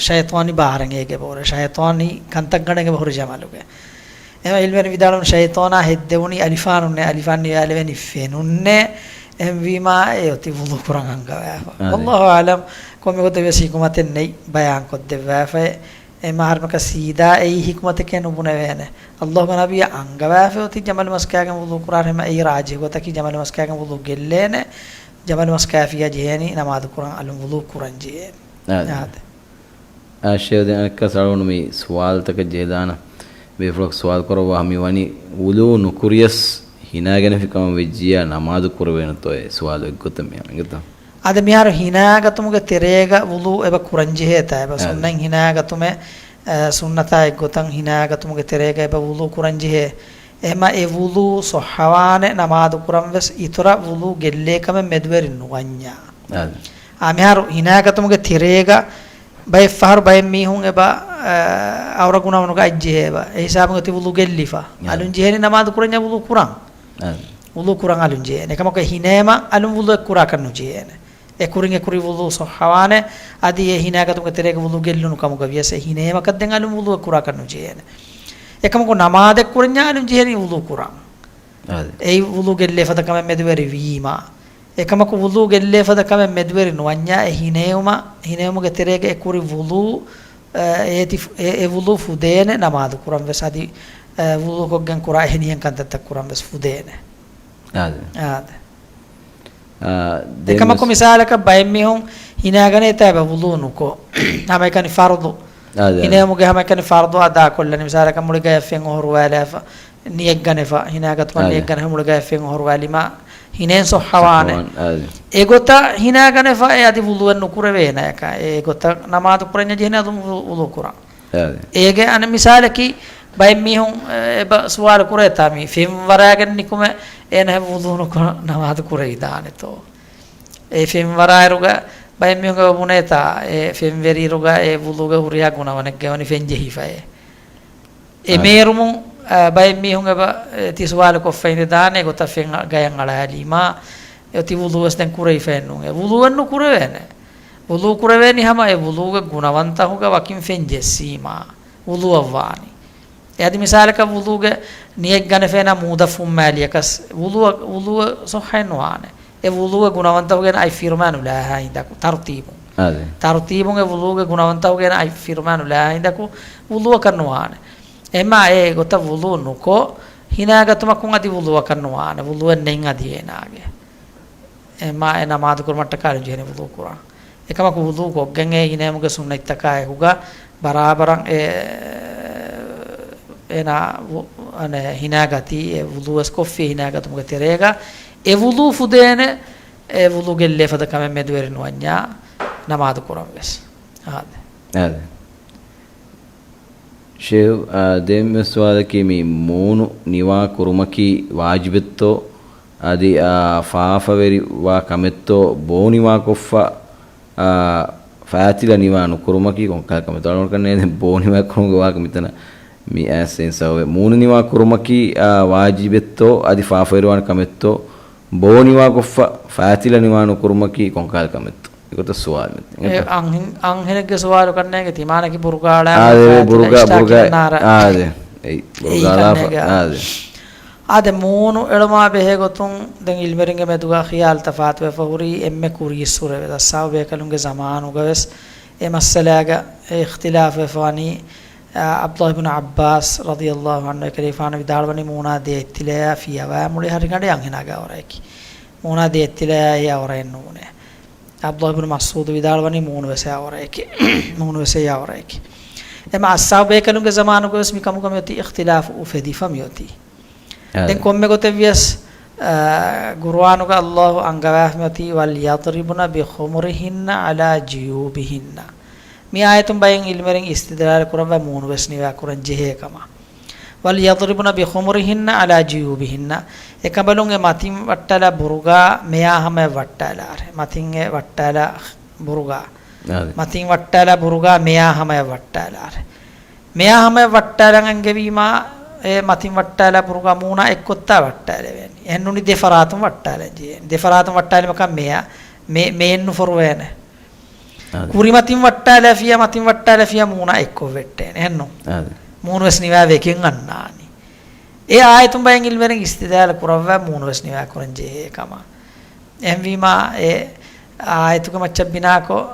ޝައިޠާނީ ބާރެއް އޭގެ ބޯރެ. ޝައިޠާނީ ކަންތައްގަނޑެއް އެބަ ހުރި ޖަމަލުގެ. އެމަ އިލްމުވެރިން ވިދާޅުވަނީ ޝައިޠާނާ ހެއްދެވުނީ އަލިފާނުންނޭ، އަލިފާން ނިވާލެވޭނީ ފެނުންނޭ. އެހެންވީމާ އެ އޮތީ ވުޟޫ ކުރަން އަންގަވާފަ. އާދެ. ވައްލާހު އަޢުލަމް، ކޮންމެ ގޮތެއް ވެސް ހިކުމަތެއް ނެތް ބަޔާން ކޮށްދެއްވާފައި. އެ މަހަރުމަކަށް ސީދާ އެއީ ހިކުމަތެކޭ ނުބުނެވޭނެ. ﷲގެ ނަބިއްޔާ އަންގަވާފައި އޮތީ ޖަމަލު މަސް ކާގެން ވުޟޫ ކުރާށޭ. އެހެންމަ އެއީ ރާޖިހު ގޮތަކީ ޖަމަލު މަސް ކާގެން ވުޟޫ ގެއްލޭނެ. ޖަމަލު މަސް ކާފިއްޔާ ޖެހޭނީ ނަމާދު ކުރަން އަލުން ވުޟޫ ކުރަން ޖެހޭނެ. އާދެ. އާދެ. އާ، ޝޭޚް ދެން އަނެއްކާ ސަޅުނު މި ސުވާލުތަކަށް ޖެހިދާނަ ބޭފުޅަކު ސުވާލު ކުރައްވާ މި ވަނީ ވުޟޫ ނުކުރިޔަސް ހިނާގަނެފި ކަމަށް ވެއްޖިއްޔާ ނަމާދު ކުރެވޭނެތޯއޭ ސުވާލު އެއްގޮތަށް މި އެނގިތަ؟ އާދެ، މިހާރު ހިނާގަތުމުގެ ތެރޭގަ ވުޟޫ އެބަ ކުރަން ޖެހޭތާ އެބަ؟ އާދެ. ސުންނަތް ހިނާގަތުމެއް، އަ، ސުންނަތާ އެއްގޮތަށް ހިނާގަތުމުގެ ތެރޭގަ އެބަ ވުޟޫ ކުރަން ޖެހޭ. އެހެމަ އެ ވުޟޫ ޞައްޙަވާނެ ނަމާދު ކުރަން ވެސް އިތުރަށް ވުޟޫ ގެއްލޭ ކަމެއް މެދުވެރިން ނުވަންޏާ. އާދެ. އާ، މިހާރު ހިނާގަތުމުގެ ތެރޭގަ ބައެއް ފަހަރު ބައެއް މީހުން އެބަ، އަ، އައުރަ ގުނަވަނުގަ އައްޖެހޭ އެބަ. އެ ހިސާބުން އޮތީ ވުޟޫ ގެއްލިފަ. އާ. އަލުން ޖެހޭނީ ނަމާދު ކުރަންޏާ ވުޟޫ ކުރަން. އާ. ވުޟޫ ކުރަން އަލުން ޖެހޭނެ. އެކަމަކު ހިނޭމަ އަލުން ވުޟޫ ކުރާކަށް ނުޖެހޭނެ. އެ ކުރިން އެ ކުރި ވުޟޫ ޞައްޙަވާނެ. އަދި އެ ހިނާގަތުމުގެ ތެރޭގަ ވުޟޫ ގެއްލުނު ކަމުގަ ވިޔަސް އެ ހިނޭމަކަށް ދެން އަލުން ވުޟޫ ކުރާކަށް ނުޖެހޭނެ. އެކަމަކު ނަމާދެއް ކުރަންޏާ އަލުން ޖެހޭނީ ވުޟޫ ކުރަން. އާދެ. އެއީ ވުޟޫ ގެއްލޭ ފަދަ ކަމެއް މެދުވެރި ވީމާ. އެކަމަކު ވުޟޫ ގެއްލޭ ފަދަ ކަމެއް މެދުވެރި ނުވަންޏާ އެ ހިނެއުމަ، ހިނެއުމުގެ ތެރޭގަ އެ ކުރި ވުޟޫ، އެ، އޭތި، އެ، އެ ވުޟޫ ފުދޭނެ ނަމާދު ކުރަން ވެސް އަދި، އެ، ވުޟޫ ކޮށްގެން ކުރާ އެހެނިހެން ކަންތައްތައް ކުރަން ވެސް ފުދޭނެ. އާދެ. އާދެ. އާ، ދެން އެކަމަކު ވެސް މިސާލަކަށް ބައެއް މީހުން ހިނާގަނޭތާ އެބަ ވުޟޫ ނުކޮށް. ހަމައެކަނި ފަރުޟު. އާދެ، އާދެ. ހިނޭމުގެ ހަމައެކަނި ފަރުޟު އަދާކޮށްލަނީ. މިސާލަކަށް މުޅި ގަޔަށް ފެން އޮހޮރުވާލާފަ ނިޔަތްގަނެފަ، ހިނާގަތުމަށް އާދެ. ނިޔަތްގަނެފަ މުޅި ގަޔަށް ފެން އޮހޮރުވާލީމާ ހިނޭން ޞައްޙަވާނެ. ޞައްޙަވާން، އާދެ. އެގޮތަށް ހިނާގަނެފަ އެ އަދި ވުޟޫއެއް ނުކުރެވޭނެ އެކަ. އެގޮތަށް ނަމާދު ކުރަންޏާ ޖެހޭނެ އަލުން ވު-، ވުޟޫ ކުރަން. އާދެ. އޭގެ އަނެއް މިސާލަކީ، ބައެއް މީހުން، އެ، އެބަ ސުވާލު ކުރޭތާ މި ފެން ވަރާގެން ނިކުމެ އޭނަ ވުޟޫ ނުކޮށް ނަމާދު ކުރެވިދާނެތޯ؟ އެ ފެން ވަރާއިރުގަ ބައެއް މީހުން އެބަ ބުނޭތާ، އެ ފެން ވެރިއިރުގަ އެ ވުޟޫގެ ހުރިހާ ގުނަވަނެއްގައި ވަނީ ފެން ޖެހިފައޭ. އެ އާދެ. މޭރުމުން، އަ، ބައެއް މީހުން އެބަ، އެ، ތި ސުވާލު ކޮށްފައިން ދާނެ ގޮތަށް ފެން ގަޔަށް އަޅާލީމާ، އެ އޮތީ ވުޟޫވެސް ދެން ކުރެވިފައެއް ނޫން. އެ ވުޟޫއެއް ނުކުރެވޭނެ. ވުޟޫ ކުރެވޭނީ ހަމަ އެ ވުޟޫގެ ގުނަވަންތަހުގަ ވަކިން ފެން ޖެއްސީމާ، ވުޟޫއަށް ވާނީ. އެ އަދި މިސާލަކަށް ވުޟޫގެ ނިޔަތް ގަނެފޭނާ މޫދަށް ފުއްމާލިޔަކަސް ވުޟޫއަށް، ވުޟޫއަށް ޞައްޙައެއް ނުވާނެ. އެ ވުޟޫގެ ގުނަވަންތަހުގެ އަތް ފިރުމާ ނުލާހާ ހިނދަކު، ތަރުތީބުން. އާދެ. ތަރުތީބުން އެ ވުޟޫގެ ގުނަވަންތަހުގެ އަތް ފިރުމާ ނުލާހާ ހިނދަކު ވުޟޫއަކަށް ނުވާނެ. އެމާ އެ ގޮތަށް ވުޟޫ ނުކޮށް، ހިނާގަތުމަކުން އަދި ވުޟޫއަކަށް ނުވާނެ. ވުޟޫއެއް ނެތް އަދި އޭނާގެ. އެމާ އެ ނަމާދު ކުރުމަށްޓަކާ އަލުން ޖެހޭނެ ވުޟޫ ކުރަން. އެކަމަކު ވުޟޫ ކޮށްގެން އެ ހިނޭމުގެ ސުންނަތްތަކާ އެކުގަ ބަރާބަރަށް އެ، އޭނާ ވު-، އަނެ، ހިނާގަތީ، އެ ވުޟޫވެސް ކޮށްފި ހިނާގަތުމުގެ ތެރޭގަ އެ ވުޟޫ ފުދޭނެ، އެ ވުޟޫ ގެއްލޭ ފަދަ ކަމެއް މެދުވެރި ނުވަންޏާ ނަމާދު ކުރަން ވެސް. އާދެ. އާދެ. ޝޭޚް، އާ، ދެން ސުވާލަކީ މި މޫނު ނިވާ ކުރުމަކީ ވާޖިބެއްތޯ؟ އަދި، އާ، ފާފަވެރި ވާ ކަމެއްތޯ؟ ބޯ ނިވާކޮށްފަ، އާ، ފާތިލަ ނިވާ ނުކުރުމަކީ ކޮންކަހަލަ ކަމެއްތޯ؟ އަޅުގަނޑަކަށް ނޭނގެ ބޯ ނިވާ ކުރުމުގެ ވާހަކަ މިތަނަށް މި އައިސް އިންސާފުވޭ. މޫނު ނިވާ ކުރުމަކީ، އާ، ވާޖިބެއްތޯ؟ އަދި ފާފަވެރިވާނެ ކަމެއްތޯ؟ ބޯ ނިވާކޮށްފަ ފާތިލަ ނިވާ ނުކުރުމަކީ ކޮންކަހަލަ ކަމެއްތޯ؟ އެގޮތަށް ސުވާލު މި-، އެ އެނގޭތަ؟ އަންހެން-، އަންހެނެއްގެ ސުވާލު ކަންނޭނގެ ތިމާނަކީ ބުރުގާ އަޅާ އާދެ، ފާތިލަ ބުރުގާ، އިޝްޓާކީ ބުރުގާ، ނާރާ. އާދެ. އެއީ، އެއީ ބުރުގާ އަޅާފަ، ކަންނޭނގެ. އާދެ. އާދެ، މޫނު އެޅުމާ ބެހޭ ގޮތުން ދެން އިލްމެރިންގެ މެދުގަ ޚިޔާލު ތަފާތުވެފަ ހުރީ އެންމެ ކުރީއްސުރެ ވެސް. އަޞްޙާބު ބޭކަލުންގެ ޒަމާނުގަ ވެސް އެ މައްސަލާގަ އިޚްތިލާފުވެފަ ވަނީ، އާ، ޢަބްދުﷲ ބިން ޢައްބާސް ރަޟިޔަﷲ ޢަންހު އެކަލޭގެފާނު ވިދާޅުވަނީ މޫނާ ދޭތިލަޔާ ފިޔަވާ މުޅި ހަށިގަނޑެއް އަންހެނާގެ ޢައުރައަކީ. މޫނާ ދޭތިލަޔާ އެއީ ޢައުރައެއް ނޫނޭ. ޢަބްދުﷲ ބިން މަސްޢޫދު ވިދާޅުވަނީ މޫނުވެސް އެއީ ޢައުރައެކޭ. މޫނުވެސް އެއީ ޢައުރައެކޭ. އެމަ އަޞްޙާބު ބޭކަލުންގެ ޒަމާނުގަވެސް މިކަމުގަ މިއޮތީ އިޚްތިލާފު އުފެދިފަ މިއޮތީ. އާ. ދެން ކޮންމެ ގޮތެއްވިޔަސް، އާ، ޤުރުއާނުގަ ﷲ އަންގަވާފަ މިއޮތީ، "وليضربن بخمرهن على جيوبهن." މި އާޔަތުން ބައެއް ޢިލްމުވެރިން އިސްތިދްލާލު ކުރައްވާ މޫނުވެސް ނިވާ ކުރަން ޖެހޭ ކަމަށް. "وليضربن بخمرهن على جيوبهن." އެކަނބަލުން އެ މަތިން ވައްޓާލާ ބުރުގާ މެޔާ ހަމަޔަށް ވައްޓާލާށޭ. މަތިން އެ ވައްޓާލާ ބުރުގާ. އާދެ. މަތިން ވައްޓާލާ ބުރުގާ މެޔާ ހަމަޔަށް ވައްޓާލާށޭ. މެޔާ ހަމަޔަށް ވައްޓާލަން އެންގެވީމާ، އެ މަތިން ވައްޓާލާ ބުރުގާ މޫނާ އެއްކޮށްތާ ވައްޓާލެވޭނީ. އެހެންނޫނީ ދެ ފަރާތުން ވައްޓާލަން ޖެހޭނީ. ދެ ފަރާތުން ވައްޓާލީމަކާ މެޔާ، މެ-، މެއެއް ނުފޮރުވޭނެ. އާދެ. ކުރިމަތިން ވައްޓާލާފިޔާ، މަތިން ވައްޓާލާފިޔާ މޫނާ އެއްކޮށް ވެއްޓޭނެ. އެހެންނު؟ އާދެ. މޫނުވެސް ނިވާ ވެގެން އަންނާނީ. އެ އާޔަތުން ބައެއް ޢިލްމުވެރިން އިސްތިދްލާލު ކުރައްވާ މޫނުވެސް ނިވާ ކުރަން ޖެހޭ ކަމަށް. އެހެންވީމާ، އެ އާޔަތުގެ މައްޗަށް ބިނާކޮށް،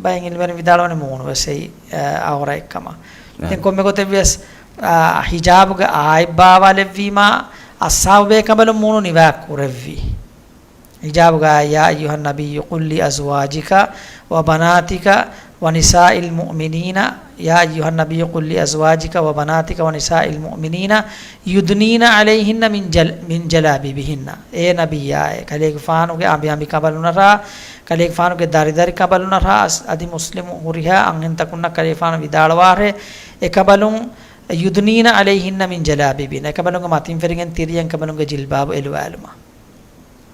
ބައެއް ޢިލްމުވެރިން ވިދާޅުވަނީ މޫނުވެސް އެއީ، އަ، ޢައުރައެއް ކަމަށް. އާ. ދެން ކޮންމެ ގޮތެއްވިޔަސް، އާ، ޙިޖާބުގެ އާޔަތް ބާވާލެއްވީމާ، އަޞްޙާބު ބޭކަނބަލުން މޫނު ނިވާ ކުރެއްވި. ހިޖާބުގަ، يا أيها النبي قل لأزواجك وبناتك ونساء المؤمنين، يا أيها النبي قل لأزواجك وبناتك ونساء المؤمنين يدنين عليهن من جل-، من جلابيبهن. އޭ ނަބިއްޔާއޭ، ކަލޭގެފާނުގެ އަނބިއަނބި ކަނބަލުންނަށާ، ކަލޭގެފާނުގެ ދަރިދަރި ކަނބަލުންނަށާ، އަސް-، އަދި މުސްލިމު ހުރިހާ އަންހެންތަކުންނަށް ކަލޭގެފާނު ވިދާޅުވާށޭ، އެކަނބަލުން، يدنين عليهن من جلابيبهن، އެކަނބަލުންގެ މަތިން ފެރިގެން ތިރިއަން ކަނބަލުންގެ ޖިލްބާބު އެލުވާލުމަށް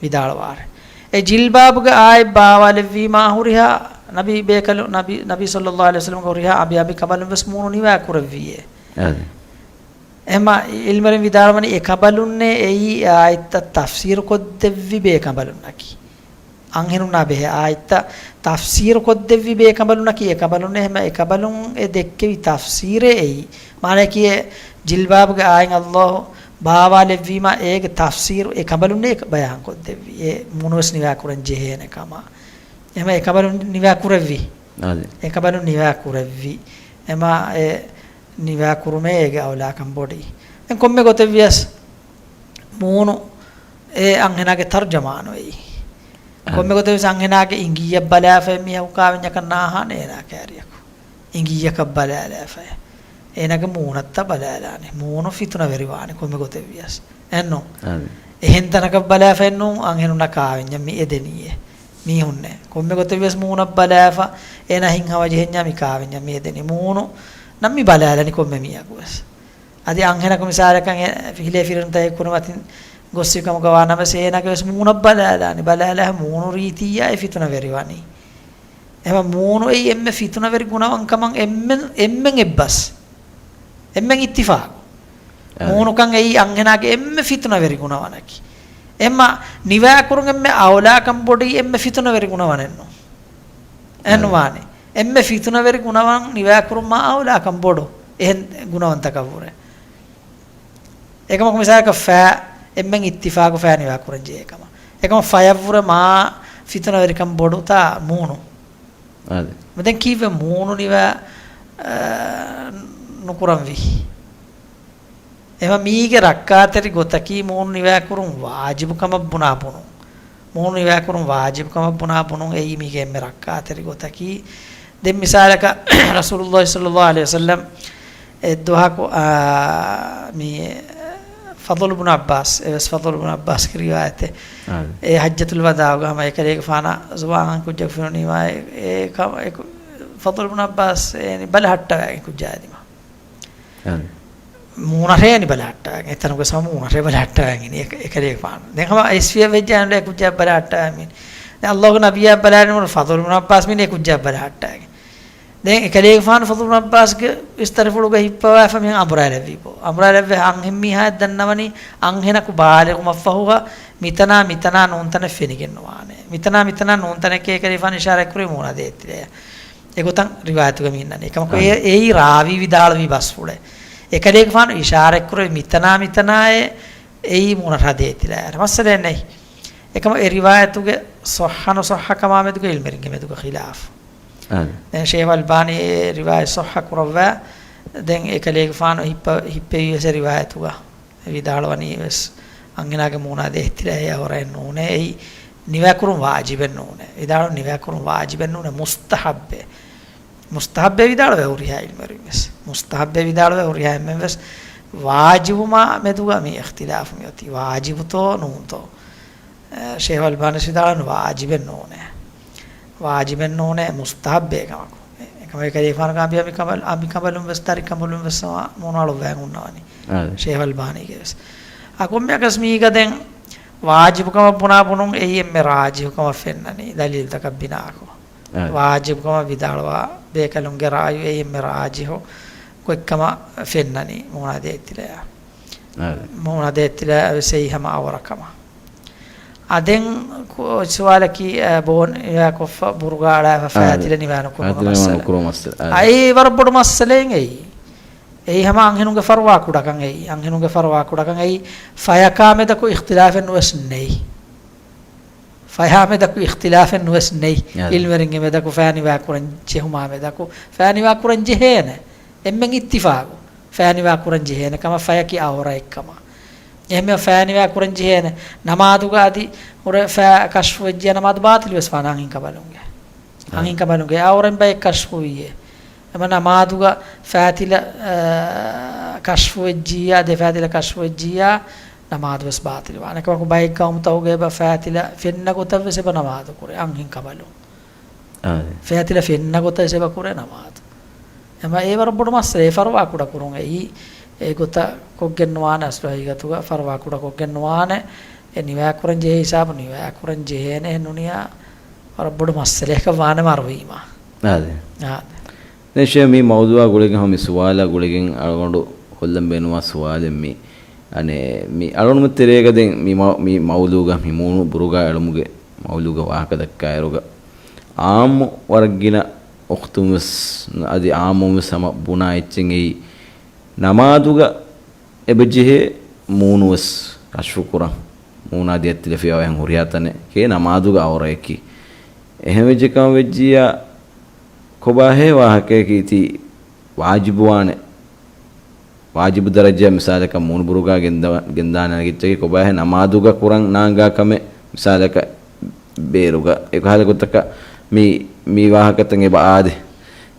ވިދާޅުވާށޭ. އެ ޖިލްބާބުގެ އާޔަތް ބާވާލެއްވީމާ ހުރިހާ ނަބީ ބޭކަލު، ނަބީ، ނަބީ ޞައްލައްލާހު ޢަލައިހި ވަސައްލަމްގެ ހުރިހާ އަނބިއަނބި ކަނބަލުން ވެސް މޫނު ނިވާ ކުރެއްވީއޭ. އާދެ. އެހެންމާ ޢިލްމުވެރިން ވިދާޅުވަނީ އެ ކަނބަލުންނޭ އެއީ އާޔަތްތައް ތަފްސީރު ކޮށްދެއްވި ބޭކަނބަލުންނަކީ. އަންހެނުންނާ ބެހޭ އާޔަތްތައް ތަފްސީރު ކޮށްދެއްވި ބޭކަނބަލުންނަކީ އެ ކަނބަލުންނޭ. އެހެންމާ އެ ކަނބަލުން އެ ދެއްކެވި ތަފްސީރޭ އެއީ. މާނައަކީ އެ ޖިލްބާބުގެ އާޔަތް ﷲ ބާވާލެއްވީމާ އޭގެ ތަފްސީރު އެ ކަނބަލުންނޭ ބަޔާން ކޮށްދެއްވީ. އެ މޫނުވެސް ނިވާ ކުރަން ޖެހޭނެ ކަމަށް. އެހެންމާ އެ ކަނބަލުން ނިވާ ކުރެއްވީ. އާދެ. އެ ކަނބަލުން ނިވާ ކުރެއްވީ. އެހެންމާ އެ ނިވާ ކުރުމޭ އޭގެ އައުލާކަން ބޮޑީ. ދެން ކޮންމެ ގޮތެއްވިޔަސް މޫނު އެ އަންހެނާގެ ތަރުޖަމާނު އެއީ. އަހަން. ކޮންމެ ގޮތެއްވިޔަސް އަންހެނާގެ އިނގިއްޔަށް ބަލާފައި މީހަކު ކާވެންޏަކަށް ނާހާނެ އޭނާ ކައިރިއަކު. އިނގިއްޔަކަށް ބަލާލާފައި. އޭނާގެ މޫނަށްތަ ބަލާލާނެ. މޫނު ފިތުނަވެރިވާނެ ކޮންމެ ގޮތެއްވިޔަސް. އެއްނު؟ އަދި. އެހެން ތަނަކަށް ބަލާފައެއްނު އަންހެނުންނަށް ކާވެންޏަށް މި އެދެނީއޭ. މީހުންނޭ. ކޮންމެ ގޮތެއްވިޔަސް މޫނަށް ބަލާފަ އޭނާ ހިތްހަމަޖެހެންޏާ މި ކާވެންޏަށް މި އެދެނީ. މޫނު ނަން މި ބަލާލަނީ ކޮންމެ މީހަކުވެސް. އަދި އަންހެނަކު މިސާލަކަށް އެ ފިލޭ ފިރިންތައް ކުރިމަތިން ގޮއްސި ކަމުގަ ވާނަމަވެސް އޭނާގެވެސް މޫނަށް ބަލާލާނީ. ބަލާލާ މޫނު ރީތިއްޔާ އެ ފިތުނަވެރިވަނީ. އެހެންމާ މޫނު އެއީ އެންމެ ފިތުނަވެރި ގުނަވަން ކަމަށް އެންމެން، އެންމެން އެއްބަސް. އެންމެން އިއްތިފާގު. އާ. މޫނުކަން އެއީ އަންހެނާގެ އެންމެ ފިތުނަވެރި ގުނަވަނަކީ. އެހެންމާ ނިވާކުރުން އެންމެ އައުލާކަން ބޮޑީ އެންމެ ފިތުނަވެރި ގުނަވަނެއްނު. އެހެން އާ. ނުވާނެ. އެންމެ ފިތުނަވެރި ގުނަވަން ނިވާކުރުން މާ އައުލާކަން ބޮޑު. އެހެން ގުނަވަންތަކަށްވުރެ. އެކަމަކު މިސާލަކަށް ފައި އެންމެން އިއްތިފާގު ފައި ނިވާ ކުރަން ޖެހޭ ކަމަށް. އެކަމަކު ފަޔަށްވުރެ މާ ފިތުނަވެރިކަން ބޮޑުތާ މޫނު. އާދެ. ދެން ކީއްވެ މޫނު ނިވާ، އާ، ނުކުރަންވީ؟ އެހެންމާ މީގެ ރައްކާތެރި ގޮތަކީ މޫނު ނިވާ ކުރުން ވާޖިބު ކަމަށް ބުނާ ބުނުން. މޫނު ނިވާ ކުރުން ވާޖިބު ކަމަށް ބުނާ ބުނުން އެއީ މީގެ އެންމެ ރައްކާތެރި ގޮތަކީ. ދެން މިސާލަކަށް ރަސޫލުﷲ ޞައްލައްލާހު ޢަލައިހި ވަސައްލަމް އެއްދުވަހަކު، އާ، މި ފަޟުލު ބުނު ޢައްބާސް، އެވެސް ފަޟުލު ބުނު ޢައްބާސްގެ ރިވާޔަތެއް. އާ. އެ ޙައްޖަތުލް ވަދާޢުގަ ހަމަ އެކަލޭގެފާނާ ޒުވާން ކުއްޖަކު ފެނުނީމާ އެ، އެ ކަ-، އެ ކު-، ފަޟުލު ބުނު ޢައްބާސް އޭނި ބަލަހައްޓަވައިގެން ކުއްޖާ އެދިމާ. އާ. މޫނަށޭ އަނި ބަލަހައްޓަވައިގެން. އެތަނުގަ ސަމަ މޫނަށޭ ބަލަހައްޓަވައިގެން އެ، އެކަލޭގެފާނު. ދެން ހަމަ އައިސްފިޔަ ވެއްޖެ އަންޑޭ ކުއްޖާ ބަލަހައްޓަވައި މީން. ދެން ﷲގެ ނަބިއްޔާ ބަލާލި މުރު ފަޟުލު ބުނު ޢައްބާސް މީން އެ ކުއްޖާ ބަލަހައްޓަވައިގެން. ދެން އެކަލޭގެފާނު ފަޟުލު ބުނު ޢައްބާސްގެ ވިސްތަރިފުޅުގަ ހިއްޕަވާފަ މިހެން އަނބުރާލެއްވީބޯ. އަނބުރާލެއްވެ އަންހެންމީހާ ދަންނަވަނީ އަންހެނަކު ބާލިޣު މަށްފަހުގަ މިތަނާ މިތަނާ ނޫންތަނެއް ފެނިގެން ނުވާނެ. މިތަނާ މިތަނާ ނޫންތަނެކޭ ކަލޭގެފާނު އިޝާރާތްކުރީ މޫނާ ދޭތިލަޔަށް. އެގޮތަށް ރިވާޔަތުގަ މި އިންނަނީ. އެކަމަކު އެ، އާ. އެއީ ރާވީ ވިދާޅުވި ބަސްފުޅެއް. އެކަލޭގެފާނު އިޝާރާތްކުރެއްވި މިތަނާ މިތަނާއޭ އެއީ މޫނަށާ ދޭތިލަޔަށް. މައްސަލައެއް ނެތް. އެކަމަ އެ ރިވާޔަތުގެ ޞައްޙަ ނުޞައްޙަކަމާ މެދުގަ ޢިލްމުވެރިންގެ މެދުގަ ޚިލާފު. އާ. ދެން ޝޭޚުލް އަލްބާނީ އެ ރިވާޔަތް ޞައްޙަ ކުރައްވާ. ދެން އެކަލޭގެފާނު ހިއްޕަ-، ހިއްޕެވީވެސް އެ ރިވާޔަތުގަ. ވިދާޅުވަނީ ވެސް އަންހެނާގެ މޫނާ ދޭތިލަޔަށް އައުރައެއް ނޫނޭ. އެއީ ނިވާކުރުން ވާޖިބެއް ނޫނޭ. ވިދާޅު ނިވާކުރުން ވާޖިބެއް ނޫނޭ، މުސްތަޙައްބެއް. މުސްތަޙައްބެއް ވިދާޅުވޭ ހުރިހާ ޢިލްމުވެރިން ވެސް. މުސްތަޙައްބެއް ވިދާޅުވޭ ހުރިހާ އެންމެން ވެސް. ވާޖިބު މާ މެދުގަ މި އިޚްތިލާފު މި އޮތީ. ވާޖިބުތޯ ނޫންތޯ؟ އެ، ޝޭޚުލް އަލްބާނީ ވިދާޅުވަނީ ވާޖިބެއް ނޫނޭ. ވާޖިބެއް ނޫނޭ، މުސްތަޙައްބޭ ކަމަކު. އެކަމަކު ކަލޭގެފާނުގެ އަނބި، އަނބި ކަނބަލު-، އަނބި ކަނބަލުން ވެސް ދަރި ކަނބަލުން ވެސް ހަމަ މޫނު އަޅުއްވައިގެން އުންނަވަނީ. އާ. ޝޭޚުލް އަލްބާނީގެ ވެސް. އާ، ކޮންމެއަކަސް މީގަ ދެން ވާޖިބު ކަމަށް ބުނާ ބުނުން އެއީ އެންމެ ރާޖިޙު ކަމަށް ފެންނަނީ ދަލީލުތަކަށް ބިނާކޮށް. އާ. ވާޖިބު ކަމަށް ވިދާޅުވާ ބޭކަލުންގެ ރާޔު އެއީ އެންމެ ރާޖިޙު ގޮތްކަމަށް ފެންނަނީ މޫނާ ދޭތިލަޔަށް. އާ. މޫނާ ދޭތިލަޔަށް ވެސް އެއީ ހަމަ އައުރަ ކަމަށް. އާ، ދެން ކު-، ސުވާލަކީ، އާ، ބޯ ނިވާކޮށްފަ، ބުރުގާ އަޅާފަ، އާ، ފަޔާ ތިލަ ނިވާ ނުކުރުމަށް މައްސަލަ. އާ، އެއީ ވަރަށް ބޮޑު މައްސަލައެއް އެއީ. އެއީ ހަމަ އަންހެނުންގެ ފަރުވާ ކުޑަކަން އެއީ. އަންހެނުންގެ ފަރުވާ ކުޑަކަން އެއީ. ފަޔަކާ މެދަކު އިޚްތިލާފެއް ނުވެސް ނެތް. ފަޔާ މެދަކު އިޚްތިލާފެއް ނުވެސް ނެތް. އާ. ޢިލްމުވެރިންގެ މެދަކު ފަޔާ ނިވާ ކުރަން ޖެހުމާ މެދަކު ފަޔާ ނިވާ ކުރަން ޖެހޭނެ. އެންމެން އިއްތިފާގު. ފަޔާ ނިވާ ކުރަން ޖެހޭނެ ކަމަށް، ފަޔަކީ އައުރައެއް ކަމަށް. އެހެންވެ ފައި ނިވާ ކުރަން ޖެހޭނެ. ނަމާދުގަ އަދި ހުރެ ފައި ކަޝްފު ވެއްޖިޔާ ނަމާދު ބާތިލު ވެސް ވާނެ އަންހެން ކަނބަލުންގެ. އަންހެން ކަނބަލުންގެ އައުރަތް ބައެއް ކަޝްފު ވީއޭ. އެމަ ނަމާދުގަ ފައިތިލަ، އާ، ކަޝްފު ވެއްޖިއްޔާ، ދެ ފައިތިލަ ކަޝްފު ވެއްޖިއްޔާ، ނަމާދު ވެސް ބާތިލު ވާނެ. އެކަމަކު ބައެއް ގައުމުތަކުގަ އެބަ ފައިތިލަ ފެންނަ ގޮތަށް ވެސް އެބަ ނަމާދު ކުރޭ އަންހެން ކަނބަލުން. އާ. ފައިތިލަ ފެންނަ ގޮތަށް ވެސް އެބަ ކުރޭ ނަމާދު. އެމަ އެ ވަރަށް ބޮޑު މައްސަލަ، އެ ފަރުވާ ކުޑަ ކުރުން އެއީ، އެ ގޮތަށް ކޮށްގެން ނުވާނެ އަސްލު ހަގީގަތުގަ ފަރުވާ ކުޑަ ކޮށްގެން ނުވާނެ. އެ ނިވާ ކުރަން ޖެހޭ ހިސާބު ނިވާ ކުރަން ޖެހޭނެ އެހެން ނޫނިއްޔާ ވަރަށް ބޮޑު މައްސަލައަކަށް ވާނެ މަރުވީމަ. އާދެ. އާދެ. ދެން ޝޭ މި މައުޟޫޢާ ގުޅިގެން ހަމަ މި ސުވާލާ ގުޅިގެން އަޅުގަނޑު ކޮށްލަން ބޭނުންވާ ސުވާލެއް މި. އަނެއް މި އަޅުގަނޑުމެން ތެރޭގަ ދެން މި މަ-، މި މައުލޫގަ މި މޫނު ބުރުގާ އެޅުމުގެ މައުލޫގަ ވާހަކަ ދައްކާއިރުގަ އާއްމު ވަރަށް ގިނަ އުޚްތުން ވެސް އަދި އާއްމުން ވެސް ހަމަ ބުނާ އެއްޗެއް އެއީ ނަމާދުގަ އެބަޖެހޭ މޫނުވެސް ކަޝްފު ކުރަން، މޫނާ ދޭތިލެފިޔާ އެހެން ހުރިހާ ތަނެއް ކޭ ނަމާދުގެ އައުރައަކީ. އެހެން ވެއްޖެ ކަމަށް ވެއްޖިއްޔާ ކޮބާހޭ ވާހަކައަކީ ތި ވާޖިބުވާނެ، ވާޖިބު ދަރަޖައަށް މިސާލަކަށް މޫނު ބުރުގާ ގެންދަވަ-، ގެންދާނެ ނަގިއްޖެ ކޮބާހޭ ނަމާދުގަ ކުރަން ނާންގާ ކަމެއް މިސާލަކަށް ބޭރުގަ އެކަހަލަ ގޮތަކަށް މި، މި ވާހަކަތައް އެބަ އާދޭ.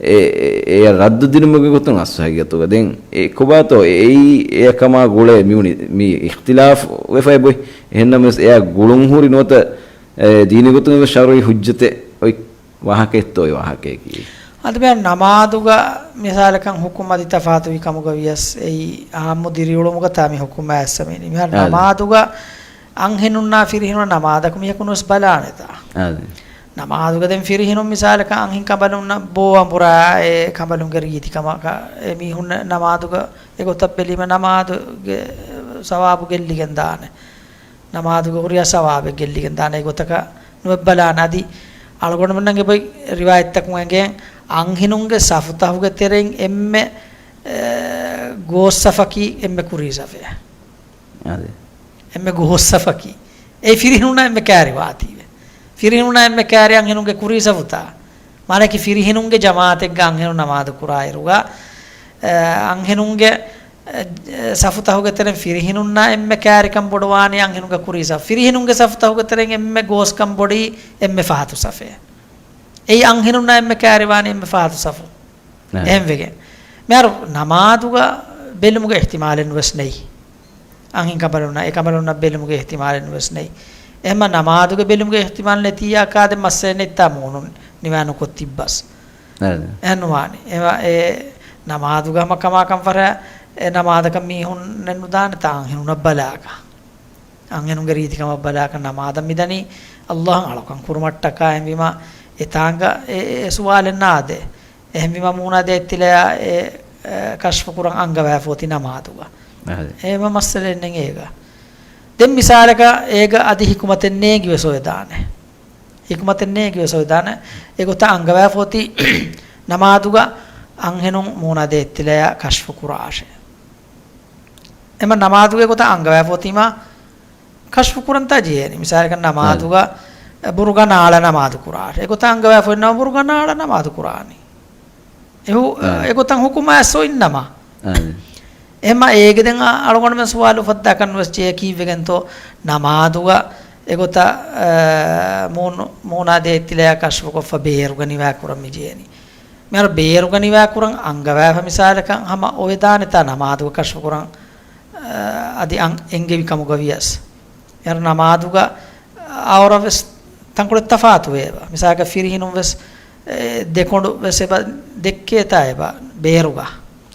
އެ، އެ، އެޔަށް ރައްދު ދިނުމުގެ ގޮތުން އަސްލު ހަގީގަތުގަ ދެން އެ ކޮބާތޯ އެ، އެއީ އެޔަށް ކަމާ ގުޅޭ މިވުނި މި އިޚްތިލާފު ވެފައި ބޮތް. އެހެންނަމަވެސް އެޔަށް ގުޅުން ހުރި ނުވަތަ، އެ، ދީނީ ގޮތުން ވެސް ޝަރުޢީ ހުއްޖަތެއް އޮތް ވާހަކައެއްތޯ އެ ވާހަކައަކީ؟ އަދި މި ނަމާދުގަ މިސާލަކަށް ހުކުމް އަދި ތަފާތުވި ކަމުގަ ވިޔަސް އެއީ އާއްމު ދިރިއުޅުމުގަ ތާ މި ހުކުމް އައިސް މި. މިހާރު އާދެ. ނަމާދުގަ އަންހެނުންނާ ފިރިހެނުން ނަމާދަކު މީހަކު ނުވެސް ބަލާނެތާ. އާދެ. ނަމާދުގަ ދެން ފިރިހެނުން މިސާލަކަށް އަންހެން ކަނބަލުންނަށް ބޯ އަނބުރާ އެ ކަނބަލުންގެ ރީތިކަމަކަށް އެ މީހުން ނަމާދުގަ އެގޮތަށް ބެލީމަ ނަމާދުގެ ސަވާބު ގެއްލިގެން ދާނެ. ނަމާދުގެ ހުރިހާ ސަވާބެއް ގެއްލިގެން ދާނެ އެގޮތަކަށް ނުވެ ބަލާނެ. އަދި އަޅުގަނޑުމެންނަށް އެބައި ރިވާޔަތްތަކުން އެނގޭ އަންހެނުންގެ ސަފުތަހުގެ ތެރެއިން އެންމެ، އެ، ގޯސް ސަފަކީ އެންމެ ކުރީ ސަފެއް. އާދެ. އެންމެ ގޯސް ސަފަކީ. އެ ފިރިހެނުންނާ އެންމެ ކައިރި ވާތީވެ. ފިރިހެނުންނާ އެންމެ ކައިރި އަންހެނުންގެ ކުރީ ސަފުތައް. މާނައަކީ ފިރިހެނުންގެ ޖަމާޢަތެއްގަ އަންހެނުން ނަމާދު ކުރާއިރުގަ، އެ، އަންހެނުންގެ، އެ، ސަފުތަހުގެ ތެރެއިން ފިރިހެނުންނާ އެންމެ ކައިރިކަން ބޮޑުވާނީ އަންހެނުންގެ ކުރީ ސަފު. ފިރިހެނުންގެ ސަފުތަހުގެ ތެރެއިން އެންމެ ގޯސްކަން ބޮޑީ އެންމެ ފަހަތު ސަފެއް. އެއީ އަންހެނުންނާ އެންމެ ކައިރިވާނީ އެންމެ ފަހަތު ސަފު. އެ. އެހެންވެގެން. މިހާރު ނަމާދުގަ ބެލުމުގެ އިޙްތިމާލެއް ނުވެސް ނެތް. އަންހެން ކަނބަލުންނަށް، އެ ކަނބަލުންނަށް ބެލުމުގެ އިޙްތިމާލެއް ނުވެސް ނެތް. އެހެންމަ ނަމާދުގެ ބެލުމުގެ އިޙްތިމާލް ނެތިއްޔާ ކާދެ މައްސަލައެއް ނެތްތާ މޫނުން ނިވާ ނުކޮށް ތިއްބަސް. އެ. އެހެން ނުވާނެ. އެ ނަމާދުގަ ހަމަ ކަމާކަން ފަރާ، އެ ނަމާދަކަށް މީހުންނެއް ނުދާނެތާ އަންހެނުންނަށް ބަލާކަށް. އަންހެނުންގެ ރީތިކަމަށް ބަލާކަށް ނަމާދަށް މިދަނީ އައްލާހަށް އަޅުކަން ކުރުމަށްޓަކާ އެހެންވީމަ އެތާނގަ އެ، އެ، އެ ސުވާލެއް ނާދޭ. އެހެންވީމަ މޫނާ ދޭތިލަޔާ އެ، އެ، ކަޝްފު ކުރަން އަންގަވާފަ އޮތީ ނަމާދުގަ. އަދި. އެހެންވީމަ މައްސަލައެއް ނެތް އޭގަ. ދެން މިސާލަކަށް އޭގަ އަދި ހިކުމަތެއް ނޭނގި ވެސް އޮވެދާނެ. ހިކުމަތެއް ނޭނގި ވެސް އޮވެދާނެ. އެގޮތަށް އަންގަވާފަ އޮތީ ނަމާދުގަ އަންހެނުން މޫނާ ދޭތިލަޔާ ކަޝްފު ކުރާށޭ. އެމަ ނަމާދުގެ ގޮތަށް އަންގަވާފަ އޮތީމާ ކަޝްފު ކުރަންތާ ޖެހޭނީ. މިސާލަކަށް ނަމާދުގަ ބުރުގާ ނާޅަ ނަމާދު ކުރާށޭ. އެގޮތަށް އަންގަވާފަ އޮތްނަމަ ބުރުގާ ނާޅަ ނަމާދު ކުރާނީ. އެހު-، އެގޮތަށް ހުކުމާ އެސް އޮތްނަމަ. އެމަ އޭގެ ދެން އަ-، އަޅުގަނޑުމެން ސުވާލު އުފައްދާކަށް ނުވެސް ޖެހޭ ކީއްވެގެންތޯ ނަމާދުގަ އެގޮތަށް، އަ، މޫނު-، މޫނާ ދޭތިލަޔާ ކަޝްފުކޮށްފަ ބޭރުގަ ނިވާ ކުރަން މި ޖެހެނީ. މިހާރު ބޭރުގަ ނިވާ ކުރަން އަންގަވާފަ މިސާލަކަށް ހަމަ އޮވެދާނެތާ ނަމާދުގަ ކަޝްފު ކުރަން، އަ، އަދި އަން-، އެންގެވި ކަމުގަ ވިޔަސް. އެހެން ނަމާދުގަ އައުރަ ވެސް ތަންކޮޅެއް ތަފާތުވޭ އެބަ. މިސާލަކަށް ފިރިހެނުން ވެސް، އެ، ދެކޮނޑު ވެސް އެބަ ދެއްކޭތާ އެބަ ބޭރުގަ.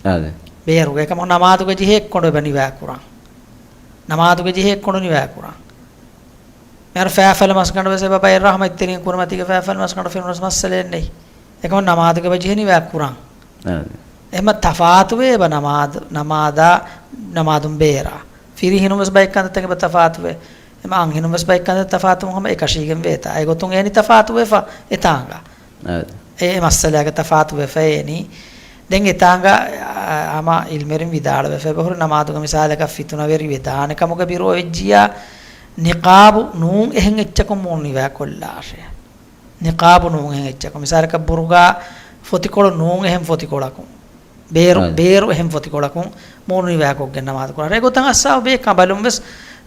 އާދެ. ބޭރުގަ. އެކަމަކު ނަމާދުގަ ޖެހޭ އެއްކޮނޑު އެބަ ނިވާ ކުރަން. ނަމާދުގަ ޖެހޭ އެއްކޮނޑު ނިވާ ކުރަން. މިހާރު ފައިފަލަ މަސްގަނޑު ވެސް އެބަ ބައެއް ރަޙްމަތްތެރިން ކުރިމަތީގަ ފައިފަލަ މަސްގަނޑު ފެނުނަސް މައްސަލައެއް ނެތް. އެކަމަކު ނަމާދުގަ އެބަ ޖެހޭ ނިވާ ކުރަން. އާދެ. އެހެންމަ ތަފާތުވޭ އެބަ ނަމާދު، ނަމާދާ، ނަމާދުން ބޭރާ. ފިރިހެނުން ވެސް ބައެއް ކަންތައްތަކެއް އެބަ ތަފާތުވޭ. އެމަ އަންހެނުން ވެސް ބައެއް ކަންތައް ތަފާތުވުން ހަމަ އެކަށީގެން ވޭތާ. އެގޮތުން އެނި ތަފާތުވެފަ އެތާނގަ. އާދެ. އެ، އެ މައްސަލާގެ ތަފާތުވެފަ އެނީ. ދެން އެތާނގަ، އާ، ހަމަ އިލްމެރިން ވިދާޅުވެފަ އެބަހުރި ނަމާދުގަ މިސާލަކަށް ފިތުނަވެރިވެ ދާނެ ކަމުގަ ބިރުވެއްޖިޔާ ނިޤާބު ނޫން އެހެން އެއްޗަކުން މޫނު ނިވާ ކޮށްލާށޭ. ނިޤާބު ނޫން އެހެން އެއްޗަކުން. މިސާލަކަށް ބުރުގާ ފޮތިކޮޅު ނޫން އެހެން ފޮތިކޮޅަކުން. ބޭރު، އާ. ބޭރު އެހެން ފޮތިކޮޅަކުން މޫނު ނިވާކޮށްގެން ނަމާދު ކުރާ. އެގޮތަށް އައްސާބު ބޭކަނބަލުން ވެސް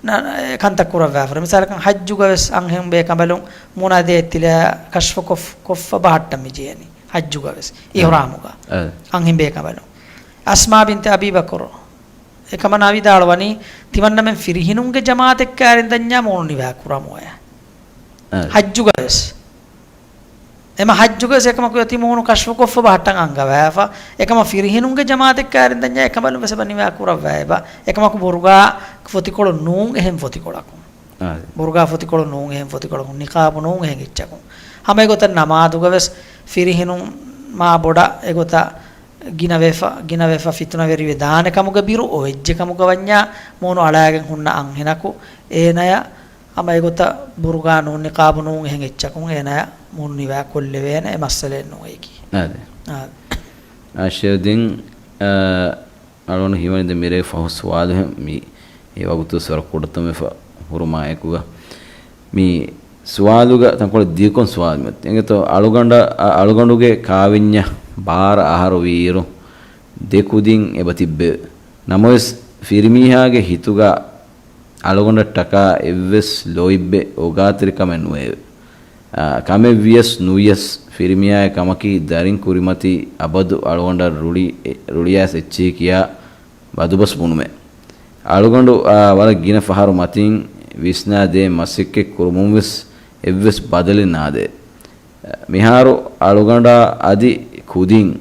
ނަ-، ކަންތައް ކުރައްވާފަ. މިސާލަކަށް ޙައްޖުގަ ވެސް އަންހެން ބޭކަނބަލުން މޫނާ ދޭ އެއްތިލަ ކަޝްފު ކޮށް-، ކޮށްފަ ބަހައްޓަން މި ޖެހެނީ ޙައްޖުގަ ވެސް. އާ. އިޙްރާމުގަ. އާ. އަންހެން ބޭކަނބަލުން. އަސްމާ ބިންތި އަބީ ބަކުރު. އެކަމަނާ ވިދާޅުވަނީ، ތިމަންނަމެން ފިރިހެނުންގެ ޖަމާޢަތެއްގެ އަރިންދަންޏާ މޫނު ނިވާ ކުރަމުއޭ. އާ. ޙައްޖުގަ ވެސް. އެމަ ޙައްޖުގަ ވެސް އެކަމަކު އޮތީ މޫނު ކަޝްފުކޮށްފަ ބަހައްޓަން އަންގަވާފަ. އެކަމަ ފިރިހެނުންގެ ޖަމާޢަތެއްގެ އަރިންދަންޏާ އެކަނބަލުން ވެސް އެބަ ނިވާ ކުރައްވާ އެބަ. އެކަމަކު ބުރުގާ ފޮތިކޮޅު ނޫން އެހެން ފޮތިކޮޅަކުން. އާ. ބުރުގާ ފޮތިކޮޅު ނޫން އެހެން ފޮތިކޮޅަކުން. ނިޤާބު ނޫން އެހެން އެއްޗަކުން. ހަމަ އެގޮތަށް ނަމާދުގަ ވެސް ފިރިހެނުން މާ ބޮޑަށް އެގޮތަށް ގިނަވެފަ، ގިނަވެފަ ފިތުނަވެރިވެ ދާނެ ކަމުގަ ބިރު އޮވެއްޖެ ކަމުގަ ވަންޏާ މޫނު އަޅާގެން ހުންނަ އަންހެނަކު އޭނަޔަށް ހަމަ އެގޮތަށް ބުރުގާ ނޫން ނިޤާބު ނޫން އެހެން އެއްޗަކުން އޭނަޔަށް މޫނު ނިވާ ކޮށްލެވޭނެ އެ މައްސަލައެއް ނޫން އެކީ. އާދެ. އާ. އާޝިރު ދިން، އާ، އަޅުގަނޑު ހީވަނީ ދެން މިރޭ ފަހު ސުވާލު މި އެ ވަގުތު ވެސް ވަރަށް ކުޑަތަން ވެފަ ހުރުމާ އެކުގަ. މި ސުވާލުގަ ތަންކޮޅެއް ދިރިކޮށް ސުވާލު މެ އެނގޭތޯ އަޅުގަނޑަ-، އަ-، އަޅުގަނޑުގެ ކާވެންޏަށް ބާރަ އަހަރު ވީއިރު ދެ ކުދިން އެބަ ތިއްބެވެ. ނަމަވެސް ފިރިމީހާގެ ހިތުގަ އަޅުގަނޑަށްޓަކާ އެއްވެސް ލޯތްބެއް އޯގާތެރިކަމެއް ނުވެއެވެ. އާ، ކަމެއް ވިޔަސް ނުވިޔަސް ފިރިމީހާގެ ކަމަކީ ދަރިން ކުރިމަތީ އަބަދު އަޅުގަނޑަށް ރުޅި-، ރުޅިއައިސް އެއްޗެހި ކިޔާ ބަދުބަސް ބުނުމޭ. އަޅުގަނޑު، އާ، ވަރަށް ގިނަ ފަހަރު މަތިން ވިސްނާ ދޭ މަސައްކަތް ކުރުމުން ވެސް އެއްވެސް ބަދަލެއް ނާދޭ. މިހާރު އަޅުގަނޑާ އަދި ކުދިން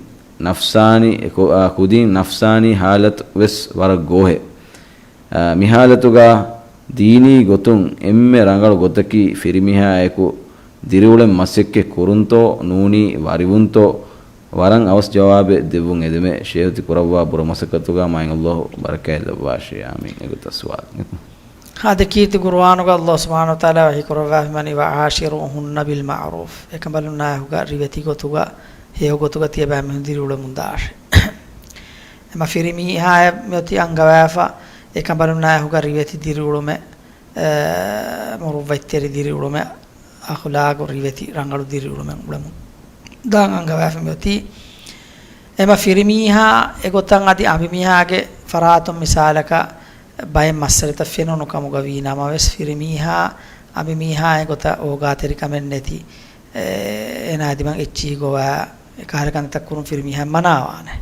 ނަފްސާނީ، ކު-، އާ، ކުދިން ނަފްސާނީ ހާލަތު ވެސް ވަރަށް ގޯހޭ. އާ، މި ހާލަތުގަ ދީނީ ގޮތުން އެންމެ ރަނގަޅު ގޮތަކީ ފިރިމީހާއެކު ދިރިއުޅެން މަސައްކަތް ކުރުންތޯ ނޫނީ ވަރިވުންތޯ؟ ވަރަށް އަވަސް ޖަވާބެއް ދެއްވުން އެދެމޭ. ޝޭހު ތި ކުރައްވާ ބުރަ މަސައްކަތުގަ މާތް ﷲ ބަރަކާތް ލައްވާށި. އާމީން. އެގޮތަށް ސުވާލު. އަދި ކީރިތި ޤުރުއާނުގަ ﷲ ސުބްޙާނަހޫ ވަތަޢާލާ ވަޙީ ކުރައްވާފައިވަނީ، "وعاشروهن بالمعروف." އެކަނބަލުންނާއެކުގަ ރިވެތި ގޮތުގަ، ހެޔޮ ގޮތުގަ ތިޔަބައިމީހުން ދިރިއުޅެމުން ދާށޭ. އެމަ ފިރިމީހާއަށް މިއޮތީ އަންގަވާފަ، އެކަނބަލުންނާއެކުގަ ރިވެތި ދިރިއުޅުމެއް، އެ، މުރުއްވަތްތެރި ދިރިއުޅުމެއް، އަޚުލާގު ރިވެތި ރަނގަޅު ދިރިއުޅުމެއް އުޅެމުން ދާން އަންގަވާފަ މިއޮތީ. އެމަ ފިރިމީހާ އެގޮތަށް އަދި އަނބިމީހާގެ ފަރާތުން މިސާލަކަށް ބައެއް މައްސަލަތައް ފެނުނު ކަމުގަ ވީ ނަމަވެސް، ފިރިމީހާ އަނބިމީހާ އެގޮތަށް އޯގާތެރިކަމެއް ނެތި، އެ، އޭނާ އަދި މަ އެއްޗިހި ގޮވާ އެކަހަލަ ކަންތައް ކުރުން ފިރިމީހާ މަނާވާނެ.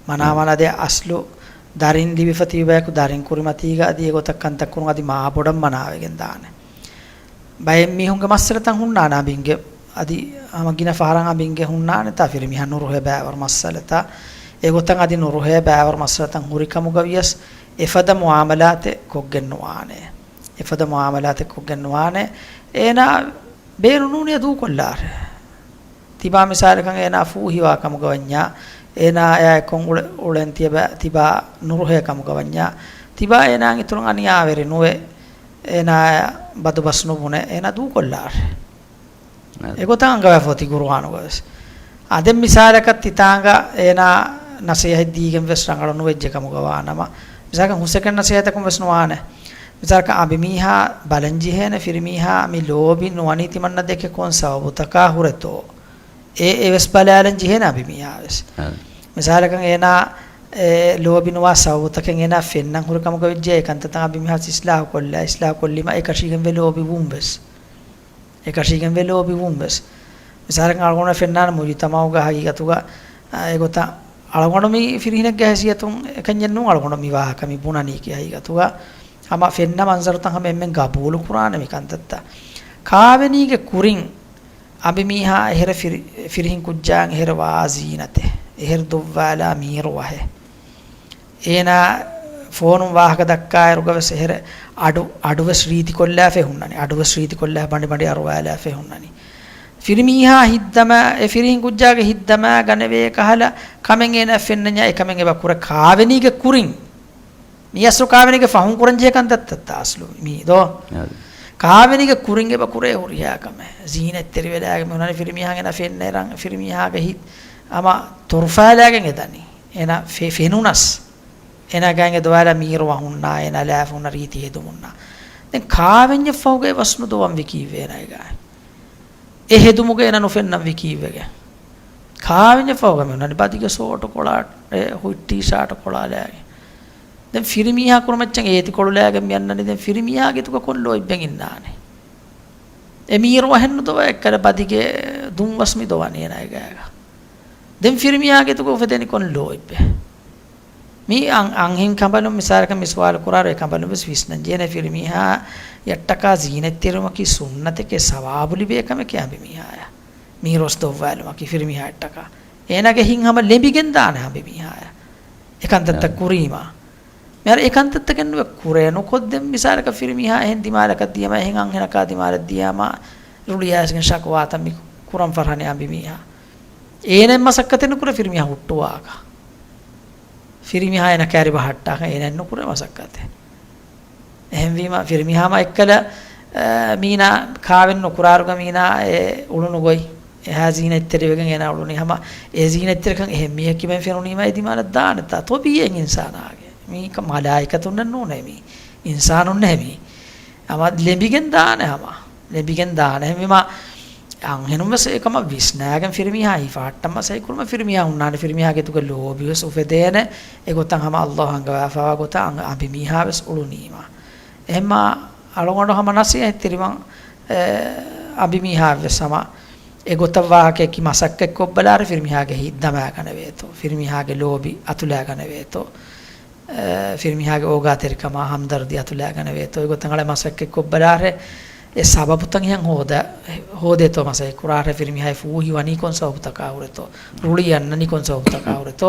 މަނާ، މަނާ ދޭ އަސްލު ދަރިން ލިބިފަ ތިބި ބަޔަކު ދަރިން ކުރިމަތީގަ އަދި އެގޮތަށް ކަންތައް ކުރުން އަދި މާ ބޮޑަށް މަނާވެގެން ދާނެ. ބައެއް މީހުންގެ މައްސަލަތައް ހުންނާނެ އަނބިންގެ، އަދި ހަމަ ގިނަ ފަހަރަށް އަނބިންގެ ހުންނާނެތާ ފިރިމީހާ ނުރުހޭ ބައިވަރު މައްސަލަތައް. އެގޮތަށް އަދި ނުރުހޭ ބައިވަރު މައްސަލަތައް ހުރި ކަމުގަ ވިޔަސް އެފަދަ މުއާމަލާތެއް ކޮށްގެން ނުވާނެ. އެފަދަ މުއާމަލާތެއް ކޮށްގެން ނުވާނެ. އޭނާ ބޭނު ނޫނީ ދޫކޮށްލާށޭ. ތިބާ މިސާލަކަށް އޭނާ ފޫހިވާ ކަމުގަ ވަންޏާ، އޭނާ އެއާއެކު އުޅެ-، އުޅެން ތިޔަބަ-، ތިބާ ނުރުހޭ ކަމުގަ ވަންޏާ، ތިބާ އޭނާ އިތުރުން އަނިޔާވެރި ނުވެ، އޭނާ ބަދުބަސް ނުބުނެ، އޭނާ ދޫކޮށްލާށޭ. އެގޮތަށް އަންގަވާފަ އޮތީ ގުރުއާނުގަ ވެސް. އާ، ދެން މިސާލަކަށް ތިތާނގަ އޭނާ ނަސޭހަތް ދީގެން ވެސް ރަނގަޅު ނުވެއްޖެ ކަމުގަ ވާނަމަ، މިސާލަކަށް ހުސެކެން ނަސޭހަތަކުން ވެސް ނުވާނެ. މިސާލަކަށް އަނބިމީހާ ބަލަން ޖެހޭނެ ފިރިމީހާ މި ލޯބި ނުވަނީ ތިމަންނަ ދެކެ ކޮން ސަބަބުތަކާ ހުރެތޯ؟ އެ އެވެސް ބަލާލަން ޖެހޭނެ އަނބިމީހާ ވެސް. އާ. މިސާލަކަށް އޭނާ އެ ލޯބި ނުވާ ސަބަބުތަކެއް އޭނާ ފެންނަން ހުރި ކަމުގަ ވެއްޖެ، އެ ކަންތައްތައް އަނބިމީހާ ވެސް އިސްލާހު ކޮށްލާ، އިސްލާހު ކޮށްލީމަ އެކަށީގެން ވެ ލޯބި ވުން ވެސް. އެކަށީގެން ވެ ލޯބިވުން ވެސް. މިސާލަކަށް އަޅުގަނޑަށް ފެންނާނެ މުޖުތަމަޢުގަ ހަގީގަތުގަ، އާ، އެގޮތަށް އަޅުގަނޑު މި ފިރިހެނެއްގެ ހައިސިއްޔަތުން އެކަންޏެއް ނޫން އަޅުގަނޑު މި ވާހަކަ މި ބުނަނީކީ ހަގީގަތުގަ. ހަމަ ފެންނަ މަންޒަރުތައް ހަމަ އެންމެން ގަބޫލު ކުރާނެ މި ކަންތައްތައް. ކާވެނީގެ ކުރިން އަނބިމީހާ އެހެރަ ފިރި-، ފިރިހެން ކުއްޖާއަށް އެހެރަ ވާ ޒީނަތެއް، އެހެރަ ދޮއްވާލާ މީރު ވަހެއް. އޭނާ ފޯނުން ވާހަކަ ދައްކާއިރުގަ ވެސް އެހެރެ އަޑު، އަޑު ވެސް ރީތިކޮށްލާފައި ހުންނަނީ. އަޑު ވެސް ރީތިކޮށްލާ ބަނޑި ބަނޑި އަރުވާލާފައި ހުންނަނީ. ފިރިމީހާ ހިތްދަމާ، އެ ފިރިހެން ކުއްޖާގެ ހިތްދަމާ ގަނެވޭ ކަހަލަ ކަމެއް އޭނާ ފެންނަންޏާ އެކަމެއް އެބަ ކުރޭ ކާވެނީގެ ކުރިން. މި އަސްލު ކާވެނީގެ ފަހުން ކުރަން ޖެހޭ ކަންތައްތައްތަ އަސްލު މީ ދޯ؟ އާދެ. ކާވެނީގެ ކުރިން އެބަ ކުރޭ ހުރިހާ ކަމެއް. ޒީނަތްތެރިވެލާގެ މި ހުންނަނީ ފިރިމީހާ އޭނާ ފެންނަ އިރަށް ފިރިމީހާގެ ހިތް ހަމަ ތޮރުފާލާގެން އެދަނީ. އޭނާ ފެ-، ފެނުނަސް. އޭނާ ގާތްގަ ދޮވާލާ މީރު ވަހުންނާ، އޭނާ ލާފަ ހުންނަ ރީތި ހެދުމުންނާ. ދެން ކާވެންޏެއް ފަހުގައި ވަސް ނުދޮވަން ވީ ކީއްވެ އޭނާގެ ގާތް؟ އެ ހެދުމުގަ އޭނާ ނުފެންނަން ވީ ކީއްވެގެ؟ ކާވެންޏަށްފަހުގަ މި އޮންނަނީ ބަދިގެ ސޯޓު ކޮޅާ، އެ ހުއިޓް ޓީޝާޓު ކޮޅާލާގެން. ދެން ފިރިމީހާ ކުރުމައްޗަށް އޭތި ކޮޅުލާގެން މި އަންނަނީ. ދެން ފިރިމީހާގެ ތުގަ ކޮން ލޯތްބެއް އިންނާނެ؟ އެ މީރު އަހެން ނުދޮވާ އެއްކަލަ ބަދިގެ ދުންވަސް މި ދޮވަނީ އޭނާގެ ގާގަ. ދެން ފިރިމީހާގެ ތުގަ އުފެދެނީ ކޮން ލޯތްބެއް؟ މީ އަން-، އަންހެން ކަނބަލުން މިސާލަކަށް މި ސުވާލު ކުރާރު އެ ކަނބަލުން ވެސް ވިސްނަން ޖެހޭނެ ފިރިމީހާ އަށްޓަކާ ޒީނަތްތެރިވުމަކީ ސުންނަތެކޭ ސަވާބު ލިބޭ ކަމެކޭ އަނބިމީހާޔަށް. މީރު ގޮސް ދޮއްވާލުމަކީ ފިރިމީހާ އަށްޓަކާ. އޭނާގެ ހިތްހަމަ ލެނބިގެން ދާނެ އަނބިމީހާޔަށް. އެކަންތައްތައް ކުރީމާ. މިހާރު އެކަންތައްތަކެއް ނުވެ ކުރޭ ނުކޮށްދެން މިސާލަކަށް ފިރިމީހާ އެހެން ދިމާލަކަށް ދިޔަމާ އެހެން އަންހެނަކާ ދިމާލަށް ދިޔަމާ ރުޅިއައިސްގެން ޝަކުވާތައް މި ކުރަން ފަށާނެ އަނބިމީހާ. އޭނަ މަސައްކަތެއް ނުކުރޭ ފިރިމީހާ ހުއްޓުވާކަށް. ފިރިމީހާ އޭނަ ކައިރި ބަހައްޓާކަށް އޭނަ ނުކުރޭ މަސައްކަތެއް. އެހެންވީމަ ފިރިމީހާމަ އެއްކަލަ، އަ، މީނާ ކާވެން ނުކުރާރުގަ މީނާ އެ އުޅުނު ގޮތް އެހާ ޒީނަތްތެރިވެގެން އޭނާ އުޅުނީ ހަމަ އެ ޒީނަތްތެރިކަން އެހެން މީހަކީ ބައި ފެނުނީމަ އެ ދިމާލަށް ދާނެތާ؟ ތޮބީއެއް އިންސާނާގެ. މީ ކަ-، މަލާއިކަތުންނެއް ނޫނޭ މީ. އިންސާނުންނޭ މީ. ހަމަ ލެނބިގެން ދާނެ ހަމަ. ލެނބިގެން ދާނެ. އެހެންވީމަ އަންހެނުން ވެސް އެކަމަށް ވިސްނާގެން ފިރިމީހާ ހިފަހައްޓަން މަސައްކަތް ކުރުމަށް ފިރިމީހާ ހުންނާނެ. ފިރިމީހާގެ ތުގަ ލޯބި ވެސް އުފެދޭނެ. އެގޮތަށް ހަމަ އައްލާހު އަންގަވާފައިވާ ގޮތަށް އަން-، އަނބިމީހާ ވެސް އުޅުނީމަ. އެހެންމާ އަޅުގަނޑު ހަމަ ނަސީހަތްތެރިވަން، އެ، އަނބިމީހާ ވެސް ހަމަ އެގޮތަށް ވާހަކައަކީ މަސައްކަތް ކޮށްބަލާރެ ފިރިމީހާގެ ހިތް ދަމާގަނެވޭތޯ، ފިރިމީހާގެ ލޯބި އަތުލާގަނެވޭތޯ، އެ، ފިރިމީހާގެ އޯގާތެރިކަމާ ހަމްދަރްދީ އަތުލާގަނެވޭތޯ، އެގޮތަށް އަޅެ މަސައްކަތް ކޮށްބަލާރެ އެ ސަބަބުތައް އެހެން ހޯދަ-، ހޯދޭތޯ މަސައްކަތް ކުރާރެ ފިރިމީހާ ފޫހި ވަނީ ކޮން ސަބަބުތަކާ ހުރެތޯ، ރުޅި އަންނަނީ ކޮން ސަބަބުތަކާ ހުރެތޯ،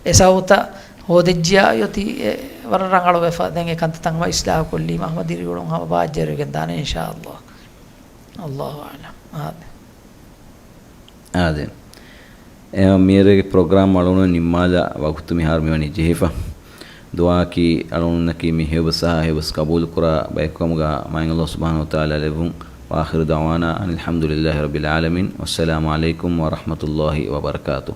އެ ސަބަބުތައް ހޯދައްޖިޔާ އޮތީ އެ ވަރަށް ރަނގަޅުވެފަ. ދެން އެ ކަންތައްތައް ހަމަ އިސްލާހު ކޮށްލީމަ ހަމަ ދިރިއުޅުން ހަމަ ބާއްޖަވެގެން ދާނެ އިންޝާ އައްލާ. އައްލާހު އައްލަމް. އާދެ. އާދެ. އެ މިއަދުގެ ޕްރޮގްރާމް އަޅުގަނޑު ނިންމާލާ ވަގުތު މިހާރު މިވަނީ ޖެހިފަ. ދުޢާއަކީ އަޅުގަނޑުންނަކީ މި ހެޔޮބަސް އަހާ ހެޔޮބަސް ޤަބޫލުކުރާ ބަޔަކު ކަމުގަ މާތް އައްލާހު ސުބްޙާނަހޫ ވަތަޢާލާ ލެއްވުން. وآخر دعوانا أن الحمد لله رب العالمين. والسلام عليكم ورحمة الله وبركاته.